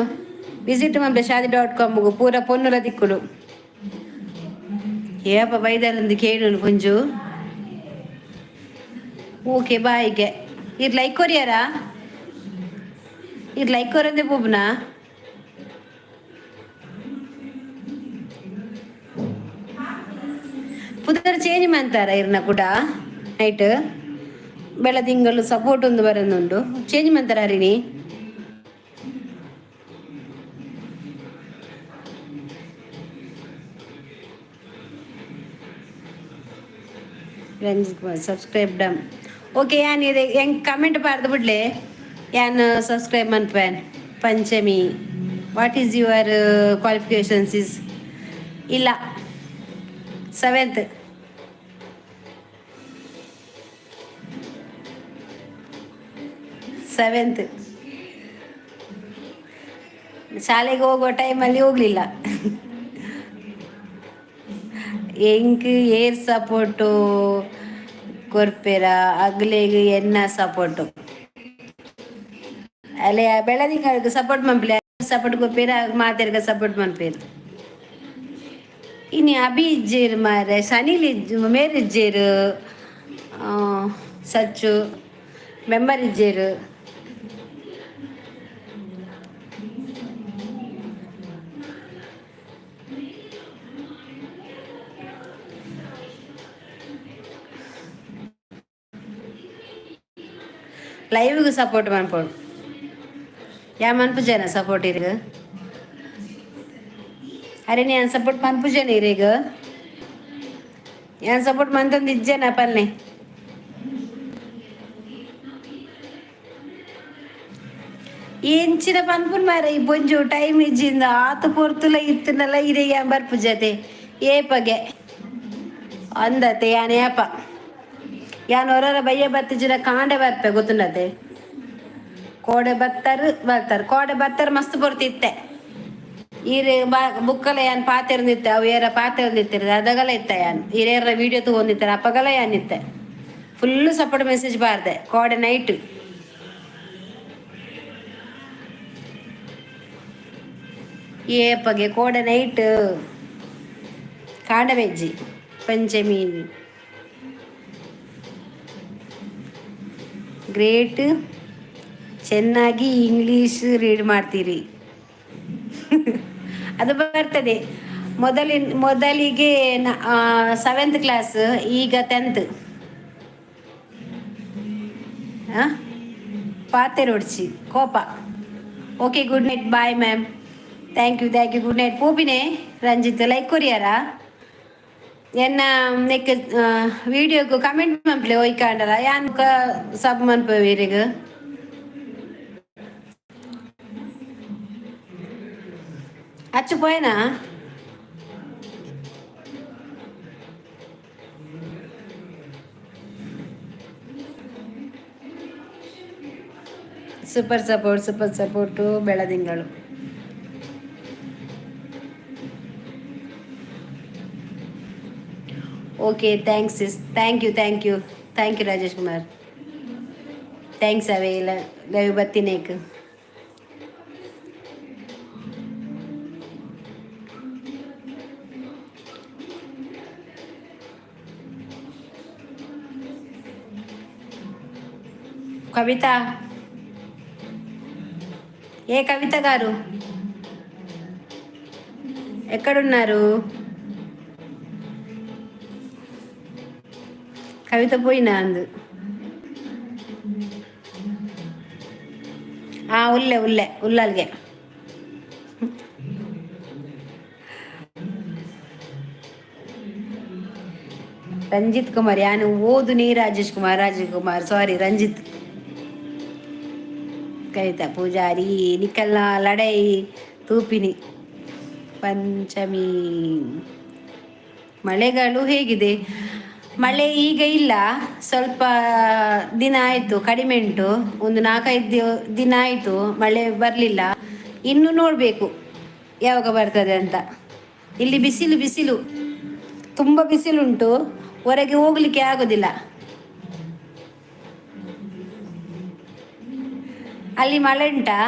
ವಿಸಿಟ್ ಮಲ್ಪೆ shaadi.com. ಪೂರ ಪೊನ್ನುಲ ತಿಕ್ಕುಡು. ಏಪ ಬೈದಾರಂದು ಕೇಳು ಪುಂಜು. ಓಕೆ, ಬಾಯ್ಗೆ. ಇರ್ ಲೈಕ್ ಕೊರಿಯಾರಾ? ಇರ್ ಲೈಕ್ ಕೊರಂದೆ ಪೋಪುನಾ? ಪುದರ್ ಚೇಂಜ್ ಮಂತಾರ ಇರ್ನ ಕೂಡ? ನೈಟ್ ಬೆಳ ತಿಂಗಳು ಸಪೋರ್ಟ್ ಒಂದು ಬರೋದುಂಟು. ಚೇಂಜ್ ಮಂತಾರ ಹರಿಣಿ. ರಂಜಿತ್ ಕುಮಾರ್, ಸಬ್ಸ್ಕ್ರೈಬ್ ಡಮ್. ಓಕೆ, ಯಾನ್ ಇದೆ ಹೆಂಗೆ ಕಮೆಂಟ್ ಪಾರ್ದು ಬಿಡ್ಲೆ, ಯಾನ್ ಸಬ್ಸ್ಕ್ರೈಬ್ ಮನ್ಪೇನ್. Panchami, what is your qualifications is? ಇಲ್ಲ, ಸೆವೆಂತ್. ಸೆವೆಂತ್. ಶಾಲೆಗೆ ಹೋಗುವ ಟೈಮಲ್ಲಿ ಹೋಗಲಿಲ್ಲ. ಎಂಕ್ ಏರ್ ಸಪೋರ್ಟು ಕೊರ್ಪೆರ? ಅಗ್ಲೆಗ್ ಎನ್ನ ಸಪೋರ್ಟು. ಅಲ್ಲೇ ಬೆಳದಿಂಗಳಿಗೆ ಸಪೋರ್ಟ್ ಮನ್ಪುಲೆ. ಸಪೋರ್ಟ್ ಕೊರ್ಪೆರ, ಮಾತೆರ್ಗ ಸಪೋರ್ಟ್ ಮನ್ಪೇರು. ಇನಿ ಅಭಿ ಇಜ್ಜೇರು ಮಾರೆ, ಸನಿಲ್ ಇಜ್ಜ, ಮೇರ್ ಇಜ್ಜೇರು, ಸಚ್ಚು ಮೆಂಬರ್ ಇಜ್ಜೇರು. ಲೈವ್ಗೆ ಸಪೋರ್ಟ್ ಮನ್ಪೊಡು. ಯಾ ಮನ್ಪುಜೇನ ಸಪೋರ್ಟ್ ಇರ್ಗ್? ಅರೆ, ಯಾನ್ ಸಪೋರ್ಟ್ ಮನ್ಪುಜೇನ ಇರೆಗ್? ಯಾನ್ ಸಪೋರ್ಟ್ ಮಂತೊಂದು ಇಜ್ಜೇನ ಪನ್ನೆ. ಎಂಚಿನ ಪನ್ಪುನ್ ಮಾರೆ ಈ ಬೊಂಜು? ಟೈಮ್ ಇಜ್ಜಿಂದ ಆತು ಪೊರ್ತುಲ ಇತ್ತುನಲ್ಲ ಇರೆಗ್ ಯಾನ್ ಬರ್ಪುಜತೆ. ಏಪಗೆ ಅಂದತೆ ಯಾನ್ ಏಪ ಯಾನ್ ಹೊರರ ಬಯ್ಯ ಬತ್ತಿಜಿನ ಕಾಂಡೆ ಬರ್ಪೆ, ಗೊತ್ತುಂಡತೆ. ಕೋಡೆ ಬತ್ತರ್ ಬರ್ತಾರೆ, ಕೋಡೆ ಬತ್ತರ್. ಮಸ್ತ್ ಪೊರ್ತಿತ್ತೆ. ಈರೆ ಬಾ ಬುಕ್ಕಲ ಯಾನ್ ಪಾತೆರ್ದಿತ್ತೆ. ಅವು ಏರ ಪಾತೆರ್ದಿತ್ತೆರ್, ಅದಗಲ ಇತ್ತ ಯಾನ್. ಈರೇರ ವೀಡಿಯೋ ತಗೊಂಡಿತ್ತಾರೆ, ಅಪಗಲ ಯಾನ್ ಇತ್ತೆ. ಫುಲ್ ಸಪೋರ್ಟ್ ಮೆಸೇಜ್ ಬಾರ್ದೆ ಕೋಡೆ ನೈಟ್. ಏಪಗೆ ಕೋಡೆ ನೈಟ್ ಕಾಂಡ ವೆಜ್ಜಿ. ಪಂಚಮಿ ಗ್ರೇಟ್, ಚೆನ್ನಾಗಿ ಇಂಗ್ಲೀಷ್ ರೀಡ್ ಮಾಡ್ತೀರಿ. ಅದು ಬರ್ತದೆ. ಮೊದಲಿನ ಮೊದಲಿಗೆ ಸೆವೆಂತ್ ಕ್ಲಾಸ್, ಈಗ 10th. ಪಾತೆರೊಡ್ಚಿ ಕೋಪ. Okay, good night, bye ma'am. Thank you, thank you, good night. ಪೋಪಿನೆ Ranjith, like ಕೊರಿಯಾರ? ಎನ್ನ ನೆಕ್ ವಿಡಿಯೋಗು ಕಮೆಂಟ್ ಮನ್ಪುಲೆ ಒಯ್ಕಾಂಡಲ. ಯಾನ್ ಸಬ್ ಮನ್ಪುವೆ ಇರೆಗ್. ಅಚ್ಚು ಪೋಯನಾ? Super support, super support Beladingalu. Okay, thanks sis. Thank you, thank you, thank you. Rajesh Kumar, thanks. ಅವೇ ಇಲ್ಲ live ಬತ್ತಿನೇಕ್. కవిత, ఏ కవిత గారు, ఎక్కడున్నారు? కవిత పోయినా అందు. ಉಲ್ಲೆ ಉಲ್ಲೆ ಉಲ್ಲಲ್ಗೆ. ರಂಜಿತ್ ಕುಮಾರ್, ಯಾನು ಓದು ನೀ. ರಾಜೇಶ್ ಕುಮಾರ್, ರಾಜೇಶ್ ಕುಮಾರ್, ಸಾರಿ ರಂಜಿತ್. ಕವಿತಾ ಪೂಜಾರಿ, ನಿಕಲ್ನ ಲಡೈ ತೂಪಿನಿ. ಪಂಚಮಿ, ಮಳೆಗಳು ಹೇಗಿದೆ? ಮಳೆ ಈಗ ಇಲ್ಲ, ಸ್ವಲ್ಪ ದಿನ ಆಯಿತು, ಕಡಿಮೆ ಉಂಟು. ಒಂದು ನಾಲ್ಕೈದು ದಿನ ಆಯಿತು ಮಳೆ ಬರಲಿಲ್ಲ. ಇನ್ನು ನೋಡಬೇಕು ಯಾವಾಗ ಬರ್ತದೆ ಅಂತ. ಇಲ್ಲಿ ಬಿಸಿಲು ಬಿಸಿಲು. ತುಂಬ ಬಿಸಿಲುಂಟು, ಹೊರಗೆ ಹೋಗ್ಲಿಕ್ಕೆ ಆಗೋದಿಲ್ಲ. ಅಲ್ಲಿ ಮಳೆ ಉಂಟಾ?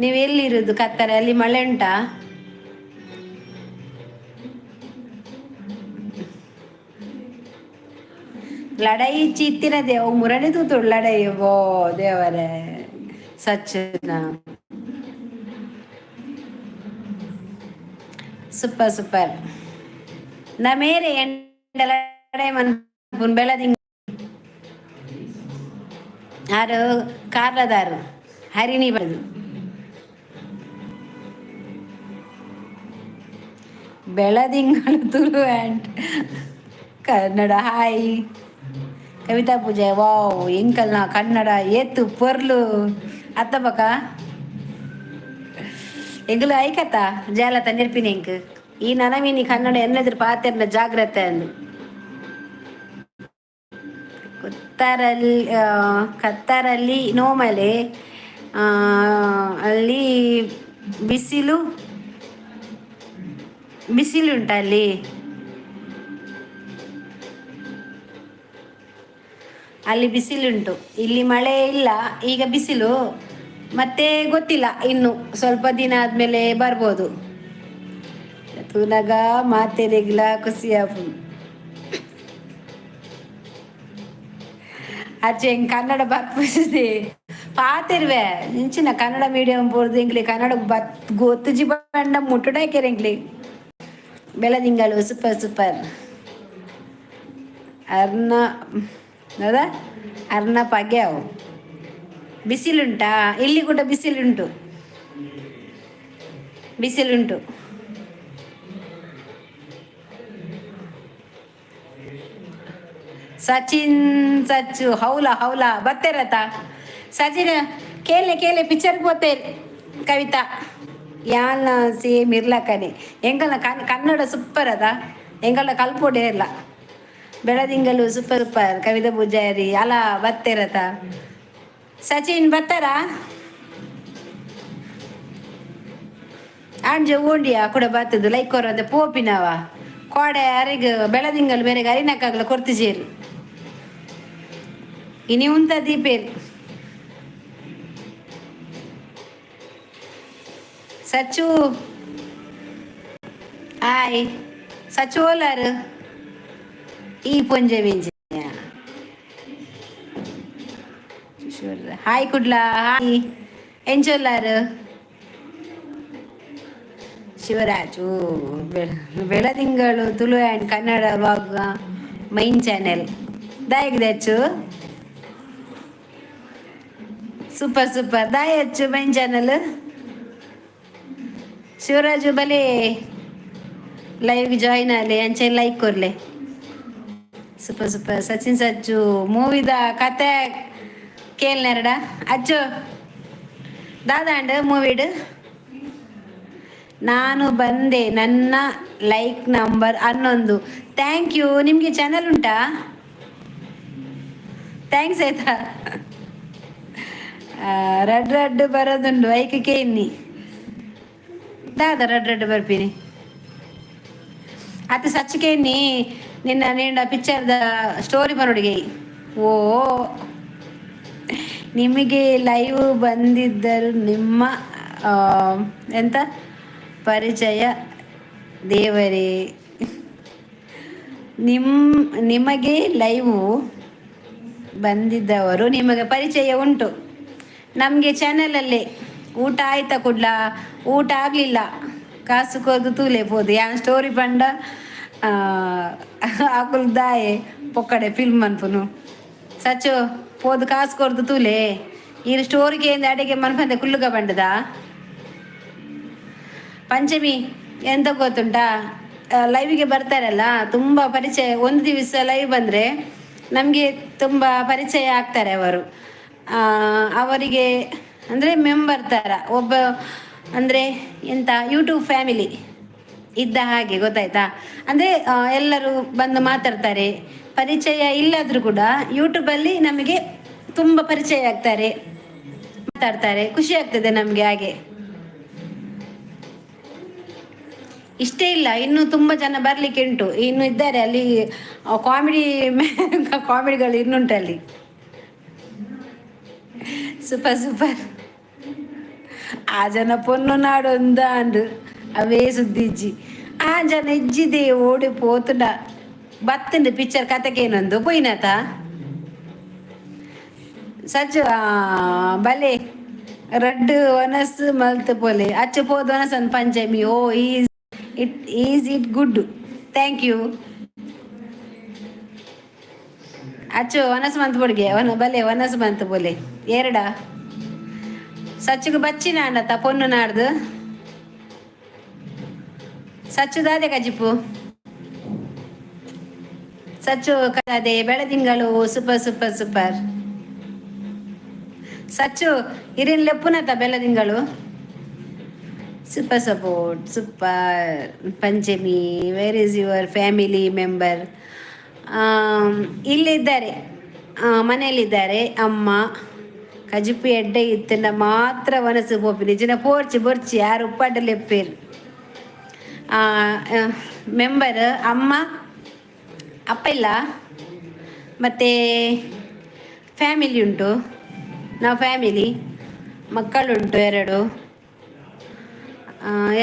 ನೀವು ಎಲ್ಲಿರೋದು ಕತ್ತರೆ? ಅಲ್ಲಿ ಮಳೆ ಉಂಟಾ? ಲಡಾಯಿ ಚಿತ್ತಿನ ದೇವ ಮುರಣಿ ತೂತು ಲಡಾಯಿ ಬೋ ದೇವರೇ ಸಚ್ಚನ. Super super. ನಾ ಮೇರೆ ಎಂಡ ಲಡಾಯಿ ಮನ್ಪುನ್ ಬೆಳದಿಂಗ್ ಆರು ಕಾರ್ಲದಾರು ಹರಿಣಿ ಬರೆದು Beladingalu Tulu and Kannada. Hi Kavitha Pooja, wow ಎಂಕಲ್ನ Kannada ಏತು ಪೊರ್ಲು ಅತ್ತಬಕ ಎಂಗುಲು ಐಕತ್ತ ಜಾಲ ತಂದಿರ್ಪಿನಿ ಎಂಕ್ ಈ ನನಮಿನಿ ಕನ್ನಡ ಎನ್ನದ್ರ ಪಾತೆರ್ನ ಜಾಗ್ರತೆ ಅಂದು. ಕತ್ತರಲ್ಲಿ ಕತ್ತರಲ್ಲಿ ನೋಮಲೆ, ಅಲ್ಲಿ ಬಿಸಿಲು ಬಿಸಿಲುಂಟ ಅಲ್ಲಿ? ಅಲ್ಲಿ ಬಿಸಿಲುಂಟು, ಇಲ್ಲಿ ಮಳೆ ಇಲ್ಲ. ಈಗ ಬಿಸಿಲು, ಮತ್ತೆ ಗೊತ್ತಿಲ್ಲ, ಇನ್ನು ಸ್ವಲ್ಪ ದಿನ ಆದಮೇಲೆ ಬರ್ಬೋದು. ತೂನಗ ಮಾತೆರೆಗ್ಲ ಖುಷಿ ಆಪುಂಡು. ಅಚ್ಚೆ ಎಂಕ್ ಕನ್ನಡ ಬರ್ಪುಜಿ ಪಾತೆರ್ವೆ ಇಂಚಿನ ಕನ್ನಡ ಮೀಡಿಯಂ ಪೋರ್ದು ಎಂಕ್ಲೆ ಕನ್ನಡ ಬತ್ ಗೊತ್ತುಜಿ ಪಂಡ ಮುಟ್ಟುಡಾಕೆರ್ ಎಂಕ್ಲೆ. ಬೆಳದಿಂಗಳು ಸೂಪರ್ ಸೂಪರ್. ಅರ್ನ ಅದ ಅರ್ನ ಪಗ್ಯಾವು. ಬಿಸಿಲುಂಟಾ? ಇಲ್ಲಿ ಕೂಡ ಬಿಸಿಲುಂಟು, ಬಿಸಿಲುಂಟು. ಸಚಿನ್ ಸಚ್ಚು ಹೌಲಾ ಹೌಲಾ ಬತ್ತೇರತ ಸಚಿನ್ ಕೇಳೆ ಕೇಳೆ ಪಿಕ್ಚರ್ ಬೋತೇರಿ. ಕವಿತಾ ಯಾಲ್ನ ಸೇಮ್ ಇರ್ಲಕ್ಕನೆ. ಎಂಕಲ್ನ ಕನ್ನಡ ಸೂಪರ್ ಅದ, ಎಂಕಲ್ನ ಕಲ್ಪೊಡೆ ಇಲ್ಲ. Beladingalu super super. ಕವಿತಾ ಪೂಜಾರಿ ಅಲ ಬತ್ತೇರತ. ಸಚಿನ್ ಬತ್ತಾರಾ? ಆಂಜೆ ಓಂಡಿಯಾ ಕೂಡ ಬತ್ತದು ಲೈಕ್ ಕೊರಂದೆ ಪೋಪಿನವ ಕೋಡೆ ಅರೆಗ್ ಬೆಳದಿಂಗಲು ಮೇರೆಗೆ ಅರಿನಕ್ಕಾಗಲ ಕೊರ್ತಿಜೇರು ಇನಿ ಉಂತ ದೀಪೇರು. ಸಚ್ಚು ಹಾಯ್ ಸಚ್ಚು ಓಲಾರು ಈ ಪೊಂಜೆ ಮಿಂಜಿ. ಹಾಯ್ ಕುಡ್ಲ, ಹಾಯ್ ಎಂಚೊಲ್ಲಾರು? Shivaraju Beladingalu Tulu and Kannada vlog main channel ದಾಯಕ್ ಅಚ್ಚು ಸೂಪರ್ ಸೂಪರ್ ದಾಯ ಅಚ್ಚು ಮೈನ್ ಚಾನೆಲ್. ಶಿವರಾಜು ಬಲೆ ಲೈವ್ ಜಾಯಿನ್ ಆಲೆ, ಅಂಚೆ ಲೈಕ್ ಕೊರ್ಲೆ. Super super. ಸಚಿನ್ ಸಚ್ಚು ಮೂವಿದ ಕತೆ ಕೇಳ್ನೆರಡ ಅಚ್ಚು ದಾದಾಂಡ್ ಮೂವಿಡ್. ನಾನು ಬಂದೆ, ನನ್ನ ಲೈಕ್ ನಂಬರ್ 11. Thank you. ನಿಮಗೆ ಚಾನಲ್ ಉಂಟಾ? Thanks ಆಯ್ತಾ. ರಡ್ ರಡ್ ಬರೋದುಂಡು ಐಕಕ್ಕೆ ಇನ್ನಿ ದಾದ ರಡ್ ರಡ್ ಬರ್ಪಿನಿ ಅತಿ ಸಚ್ಚಿಕೆ ಇನ್ನಿ ನಿನ್ನ ನೀಂಡ ಪಿಕ್ಚರ್ದ ಸ್ಟೋರಿ ಬರೋಡಿಗೆ. ಓ ನಿಮಗೆ ಲೈವ್ ಬಂದಿದ್ದರು ನಿಮ್ಮ ಎಂತ ಪರಿಚಯ ದೇವರೇ. ನಿಮಗೆ ಲೈವ್ ಬಂದಿದ್ದವರು ನಿಮಗೆ ಪರಿಚಯ ಉಂಟು ನಮಗೆ ಚಾನಲಲ್ಲೇ. ಊಟ ಆಯ್ತಾ ಕುಡ್ಲ? ಊಟ ಆಗಲಿಲ್ಲ, ಕಾಸು ಕೊರ್ದು ತೂಲೆ ಪೋದು ಯಾನ್ ಸ್ಟೋರಿ ಪಂಡ ಅಕುಲು ದಾಯೆ ಪೊಕ್ಕಡೆ ಫಿಲ್ಮ್ ಅನ್ಪುನು. ಸಚ್ಚು ಪೋದು ಕಾಸು ಕೊರ್ದು ತೂಲೆ. ಈ ಸ್ಟೋರಿಗೆ ಅಡಿಗೆ ಮನ್ಪಂದೆ ಕುಲ್ಲುಗ ಬಂಡದ. ಪಂಚಮಿ ಎಂತ ಗೊತ್ತುಂಟಾ, ಲೈವಿಗೆ ಬರ್ತಾರಲ್ಲ ತುಂಬ ಪರಿಚಯ. ಒಂದು ದಿವಸ ಲೈವ್ ಬಂದರೆ ನಮಗೆ ತುಂಬ ಪರಿಚಯ ಆಗ್ತಾರೆ ಅವರು. ಅವರಿಗೆ ಅಂದರೆ ಮೆಂಬರ್ ಥರ ಒಬ್ಬ, ಅಂದರೆ ಎಂತ ಯೂಟ್ಯೂಬ್ ಫ್ಯಾಮಿಲಿ ಇದ್ದ ಹಾಗೆ, ಗೊತ್ತಾಯ್ತಾ? ಅಂದರೆ ಎಲ್ಲರೂ ಬಂದು ಮಾತಾಡ್ತಾರೆ. ಪರಿಚಯ ಇಲ್ಲಾದರೂ ಕೂಡ ಯೂಟ್ಯೂಬಲ್ಲಿ ನಮಗೆ ತುಂಬ ಪರಿಚಯ ಆಗ್ತಾರೆ, ಮಾತಾಡ್ತಾರೆ, ಖುಷಿ ಆಗ್ತದೆ ನಮಗೆ ಹಾಗೆ. ಇಷ್ಟೇ ಇಲ್ಲ, ಇನ್ನೂ ತುಂಬ ಜನ ಬರಲಿಕ್ಕೆ ಉಂಟು, ಇನ್ನು ಇದ್ದಾರೆ ಅಲ್ಲಿ. ಕಾಮಿಡಿ ಕಾಮಿಡಿಗಳು ಇನ್ನುಂಟು ಅಲ್ಲಿ. Super super. ಆ ಜನ ಪೊನ್ನು ನಾಡೊಂದು ಅಂಡು ಅವೇ ಸುದ್ದಿಜ್ಜಿ. ಆ ಜನ ಇಜ್ಜಿದೆ, ಓಡಿ ಪೋತುಂಡ. ಬತ್ತಂಡು ಪಿಕ್ಚರ್ ಕತೆಕೇನೊಂದು ಪೊಯ್ನತ ಸಜ್ಜು ಬಲೆ ರಡ್ಡು ಒನಸ್ ಮಲ್ತ್ ಪೋಲೆ ಅಚ್ಚ ಪೋದು ಒನಸನ್. Panchami, oh, is it good? Thank you. ಅಚ್ಚು ಒನಸ್ ಮಂತ್ ಬೊಡ್ಗೆ ಒನ ಬಲೆ ಒನಸ್ ಮಂತ್ ಬೋಲೆ ಎರಡ ಸಚ್ಚುಗು ಬಚ್ಚಿನ ಅಂಡತ್ತ ಪೊನ್ನು ನಾಡ್ದು. ಸಚ್ಚು ದಾದೆ ಕಜಿಪು Sachu ಕದೆ ಬೆಳದಿಂಗಳು. Super super super. Sachu ಇರಿನ್ ಲೆಪ್ಪುನತ ಬೆಳದಿಂಗಳು. Super support, super. Panchami, where is your family member? ಇಲ್ಲಿದ್ದಾರೆ, ಮನೆಯಲ್ಲಿದ್ದಾರೆ ಅಮ್ಮ. ಕಜಿಪು ಎಡ್ಡೆ ಇತ್ತಂಡ ಮಾತ್ರ ಮನಸ್ಸು ಪೋಪಿನಿ ಜಿನ ಪೋರ್ಚಿ ಬೊರ್ಚಿ ಯಾರು ಉಪ್ಪಾಟ ಲೆಪ್ಪೇರು. ಮೆಂಬರ್ ಅಮ್ಮ ಅಪ್ಪ ಇಲ್ಲ, ಮತ್ತು ಫ್ಯಾಮಿಲಿ ಉಂಟು. ನಾವು ಫ್ಯಾಮಿಲಿ, ಮಕ್ಕಳುಂಟು ಎರಡು.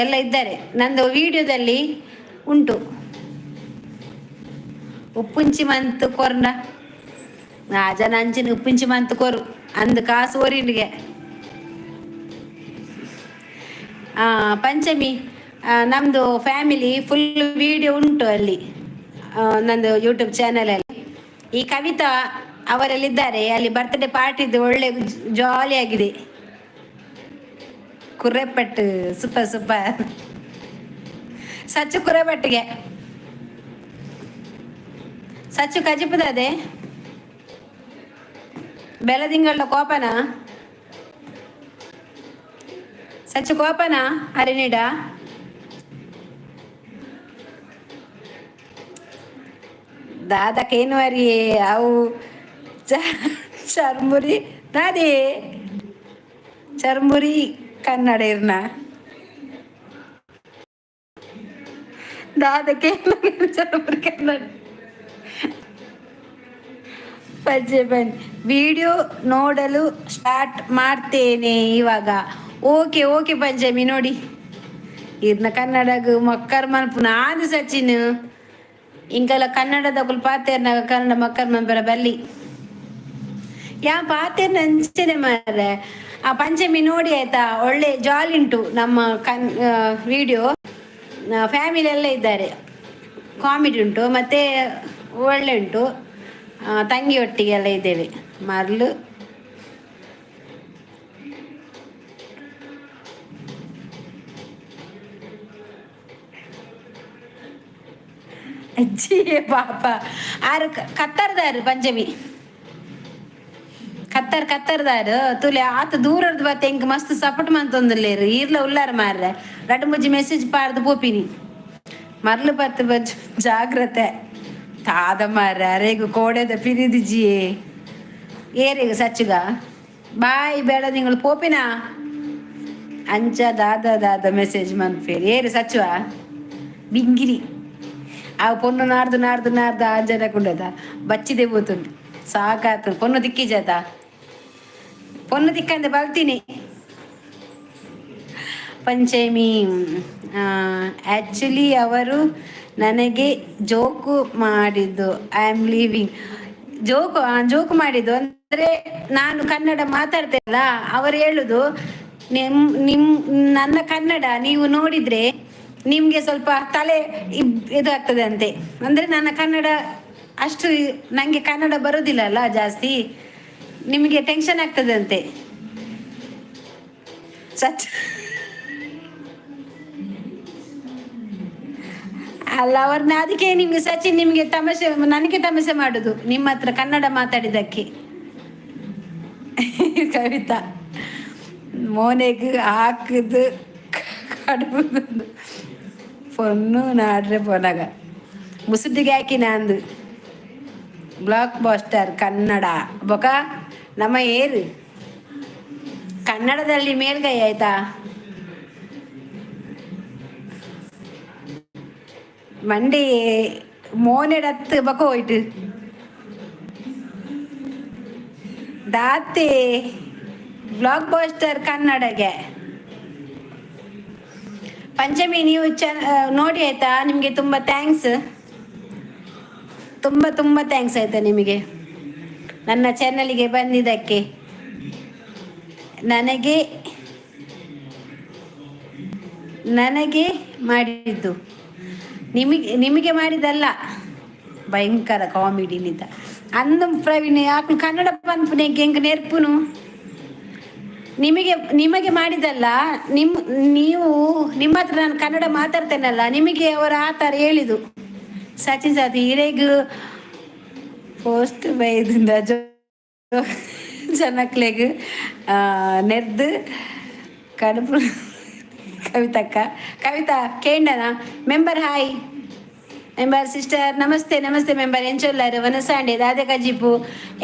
ಎಲ್ಲ ಇದ್ದಾರೆ. ನಂದು ವಿಡಿಯೋದಲ್ಲಿ ಉಂಟು. ಉಪ್ಪುಂಚಿ ಮಂತ್ ಕೊರ್ನ ಆ ಜನ ಅಂಚಿನ ಉಪ್ಪುಂಚಿ ಮಂತ್ ಕೊರು ಅಂದ್ ಕಾಸು ಒರಿಂಡಿಗೆ. ಪಂಚಮಿ, ನಮ್ಮದು ಫ್ಯಾಮಿಲಿ ಫುಲ್ ವಿಡಿಯೋ ಉಂಟು ಅಲ್ಲಿ, ನಂದು ಯೂಟ್ಯೂಬ್ ಚಾನಲಲ್ಲಿ. ಈ ಕವಿತಾ ಅವರೆಲ್ಲಿದ್ದಾರೆ. ಅಲ್ಲಿ ಬರ್ತ್ಡೇ ಪಾರ್ಟಿದ್ದು ಒಳ್ಳೆ ಜಾಲಿ ಆಗಿದೆ. ಕುರ್ರೆಪಟ್ಟು, ಸೂಪರ್ ಸೂಪರ್. ಸಚ್ಚು ಕುರೆಪಟ್ಟಿಗೆ ಸಚ್ಚು ಕಜಿಪುದದೆ ಬೆಲದಿಂಗಳ ಕೋಪನ ಸಚ್ಚು ಕೋಪನ ಅರಿನಿಡ. ದಾದಕೇನು ಅರಿಯೇ ಅವು ಚರ್ಮುರಿ ದಾದಿ ಚರ್ಮುರಿ ಕನ್ನಡ ಇರ್ನ ದಾದಕೇನು ಚರ್ಮುರಿ ಕನ್ನಡ. ಪಜ್ಜೆ ಬನ್ನಿ, ವಿಡಿಯೋ ನೋಡಲು ಸ್ಟಾರ್ಟ್ ಮಾಡ್ತೇನೆ ಇವಾಗ. ಓಕೆ ಓಕೆ ಪಂಚಮಿ, ನೋಡಿ ಇರ್ನ ಕನ್ನಡಗ್ ಮಕ್ಕರ್ ಮನ್ಪುನ ಆಂದ್ ಸಚಿನ್. ಇಂಕಲ ಕನ್ನಡದಕುಲು ಪಾತೆರ್ನಾಗ ಕನ್ನಡ ಮಕ್ಕರ್ ಮನ್ಪೆರ ಬಲ್ಲಿ ಯಾ ಪಾತೆರ್ನ ಅಂಚನೆ ಮಾರ್ರೆ. ಆ ಪಂಚಮಿ ನೋಡಿ ಆಯ್ತಾ, ಒಳ್ಳೆ ಜಾಲಿ ಉಂಟು ನಮ್ಮ ವಿಡಿಯೋ. ಫ್ಯಾಮಿಲಿ ಎಲ್ಲ ಇದ್ದಾರೆ, ಕಾಮಿಡಿ ಉಂಟು ಮತ್ತೆ ಒಳ್ಳೆ ಉಂಟು. ತಂಗಿ ಒಟ್ಟಿಗೆ ಎಲ್ಲ ಇದ್ದೇವೆ. ಮರ್ಲು ಅಜ್ಜಿ ಪಾಪ ಆರು ಕತ್ತರ್ದಾರು. ಪಂಚಮಿ, ಕತ್ತರ್ ಕತ್ತರ್ದಾರು ತುಲೆ ಆತ ದೂರರ್ದು ಬತ್ತೆ. ಎಂಕ್ ಮಸ್ತ್ ಸಪೋರ್ಟ್ ಮಂತೊಂದುಲ್ಲೇರು. ಈರ್ಲ ಉಲ್ಲಾರ ಮಾರ್ರೆ. ರಡ್ಡು ಮುಜ್ಜಿ ಮೆಸೇಜ್ ಪಾರ್ದು ಪೋಪಿನಿ. ಮರ್ಲು ಪತ್ತು ಬಜ್ಜು ಜಾಗ್ರತೆ ತಾದ ಮಾರ್ರೆ. ಅರೆಗು ಕೋಡೆದ ಪಿರಿದಿಜಿಯೇ ಏರಿಗ ಸಚ್ಚುಗ ಬಾಯ್ ಬೇಡ ನಿಂಗಳು ಪೋಪಿನ ಅಂಚ ದಾದ ದಾದ ಮೆಸೇಜ್ ಮನ್ಪೇರು. ಏರು ಸಚ್ಚುವ ಬಿಂಗಿರಿ ಆ ಪೊನ್ನು ನಾಡ್ದು ನಾಡ್ದು ನಾಡ್ದು ಆಂಜನ ಕುಂಡದ ಬಚ್ಚಿದೆ ಪೋತುಂಡು. ಸಾಕಾತು. ಪೊನ್ನು ತಿಕ್ಕಿಜಾತ? ಪೊನ್ನು ತಿಕ್ಕಂದೆ ಬಲ್ತೀನಿ. ಪಂಚಮಿ, ಆ್ಯಕ್ಚುಲಿ ಅವರು ನನಗೆ ಜೋಕು ಮಾಡಿದ್ದು. I am leaving. Joke joke ಮಾಡಿದ್ದು ಅಂದರೆ, ನಾನು ಕನ್ನಡ ಮಾತಾಡ್ತೇನಲ್ಲ, ಅವರು ಹೇಳುದು ನಿಮ್ ನಿಮ್ ನನ್ನ ಕನ್ನಡ ನೀವು ನೋಡಿದ್ರೆ ನಿಮಗೆ ಸ್ವಲ್ಪ ತಲೆ ಇದು ಆಗ್ತದೆ ಅಂತೆ. ಅಂದರೆ ನನ್ನ ಕನ್ನಡ ಅಷ್ಟು ನನಗೆ ಕನ್ನಡ ಬರೋದಿಲ್ಲ ಅಲ್ಲ ಜಾಸ್ತಿ, ನಿಮಗೆ ಟೆನ್ಷನ್ ಆಗ್ತದೆ ಅಂತೆ. ಸಚ್ ಅಲ್ಲ ಅವ್ರನ್ನ ಅದಕ್ಕೆ ನಿಮ್ಗೆ ಸಚಿನ್ ನಿಮಗೆ ತಮಾಷೆ, ನನಗೆ ತಮಾಷೆ ಮಾಡುದು ನಿಮ್ಮ ಹತ್ರ ಕನ್ನಡ ಮಾತಾಡಿದಕ್ಕೆ. ಕವಿತಾ ಮೋನೆಗ್ ಹಾಕುದು ಕಡುಬುದು ಪೊನ್ನು ನಾಡ್ರೆ ಪೋನಾಗ ಮುಸುಡಿಗೆ ಹಾಕಿ ನಂದು ಬ್ಲಾಕ್ ಬಾಸ್ಟರ್ ಕನ್ನಡ ಬೊಕ ನಮ್ಮ ಏರು ಕನ್ನಡದಲ್ಲಿ ಮೇಲ್ಗೈ ಆಯ್ತಾ. ಮಂಡಿ ಮೋನೆಡತ್ತು ಬಕ ಹೋಯ್ತು ದಾತೆ ಬ್ಲಾಕ್ ಬಾಸ್ಟರ್ ಕನ್ನಡಗೆ. ಪಂಚಮಿ ನೀವು ಚ ನೋಡಿ ಆಯ್ತಾ, ನಿಮಗೆ ತುಂಬ thanks, ತುಂಬ ತುಂಬ thanks ಆಯ್ತಾ ನಿಮಗೆ ನನ್ನ ಚಾನಲಿಗೆ ಬಂದಿದ್ದಕ್ಕೆ. ನನಗೆ ನನಗೆ ಮಾಡಿದ್ದು, ನಿಮಗೆ ನಿಮಗೆ ಮಾಡಿದಲ್ಲ. ಭಯಂಕರ ಕಾಮಿಡಿ ನಿಂತ ಅಂದು ಪ್ರವೀಣ್ ಯಾಕೆ ಕನ್ನಡ ಪನ್ಪುನೆ ಎಂಕ್ ನೆರ್ಪುನು. ನಿಮಗೆ ನಿಮಗೆ ಮಾಡಿದಲ್ಲ, ನಿಮ್ಮ ನೀವು ನಿಮ್ಮ ಹತ್ರ ನಾನು ಕನ್ನಡ ಮಾತಾಡ್ತೇನಲ್ಲ, ನಿಮಗೆ ಅವರು ಆ ಥರ ಹೇಳಿದ್ದು. ಸಚಿನ್ ಸಾತಿ ಹಿರೇಗ್ ಪೋಸ್ಟ್ ಬೈದಿಂದ ಜನಕ್ಲೆಗ್ ನೆರ್ದು ಕಡುಪು. ಕವಿತಕ್ಕ, ಕವಿತಾ ಕೇಂಡನ ಮೆಂಬರ್. ಹಾಯ್ ಮೆಂಬರ್ ಸಿಸ್ಟರ್, ನಮಸ್ತೆ ನಮಸ್ತೆ ಮೆಂಬರ್. ಎಂಚೊಲ್ಲಾರು ವನಸಾಂಡೆ ದಾದೆ ಕಜಿಪು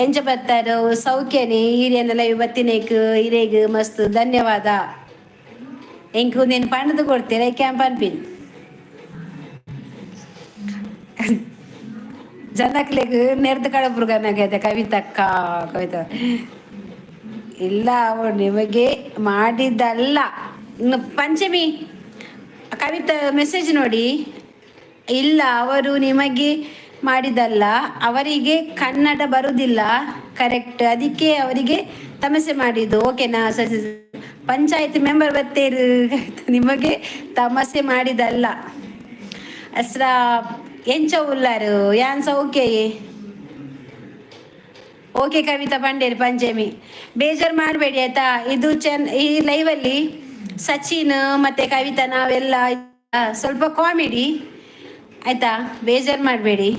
ಎಂಚ ಬತ್ತಾರು ಸೌಖ್ಯನೆ? ಈರಿಯನ್ನ ಲೈವ್ ಬತ್ತಿನೇಕ್ ಇರೇಗ್ ಮಸ್ತ್ ಧನ್ಯವಾದ. ಎಂಕು ನೀನು ಪಂಡದು ಕೊಡ್ತೀರ ಕ್ಯಾಂಪ್ ಅನ್ಪಿನ್ ಜನಕ್ಲೆಗ್ ನೆರ್ದು ಕಡಪುರ್ಗನಾಗೈತೆ. ಕವಿತಕ್ಕ, ಕವಿತಾ ಇಲ್ಲ, ಅವಳು ನಿಮಗೆ ಮಾಡಿದ್ದಲ್ಲ. ಇನ್ನು ಪಂಚಮಿ, ಕವಿತಾ ಮೆಸೇಜ್ ನೋಡಿ. ಇಲ್ಲ, ಅವರು ನಿಮಗೆ ಮಾಡಿದಲ್ಲ, ಅವರಿಗೆ ಕನ್ನಡ ಬರುವುದಿಲ್ಲ ಕರೆಕ್ಟ್, ಅದಕ್ಕೆ ಅವರಿಗೆ ತಮಾಷೆ ಮಾಡಿದ್ದು. ಓಕೆನಾ? ಪಂಚಾಯತ್ ಮೆಂಬರ್ ಬತ್ತೇರು. ನಿಮಗೆ ತಮಾಷೆ ಮಾಡಿದಲ್ಲ. ಅಸ್ರ ಎಂಚ ಉಲ್ಲಾರು ಯಾನ್ ಸೌಖ್ಯ. ಓಕೆ ಕವಿತಾ ಪಂಡೇರಿ. ಪಂಚಮಿ ಬೇಜಾರು ಮಾಡಬೇಡಿ ಆಯ್ತಾ. ಇದು ಚೆನ್ನ ಈ ಲೈವಲ್ಲಿ ಸಚಿನ್ ಮತ್ತೆ ಕವಿತಾ ನಾವೆಲ್ಲ ಸ್ವಲ್ಪ ಕಾಮಿಡಿ ಆಯ್ತಾ, ಬೇಜಾರು ಮಾಡಬೇಡಿ.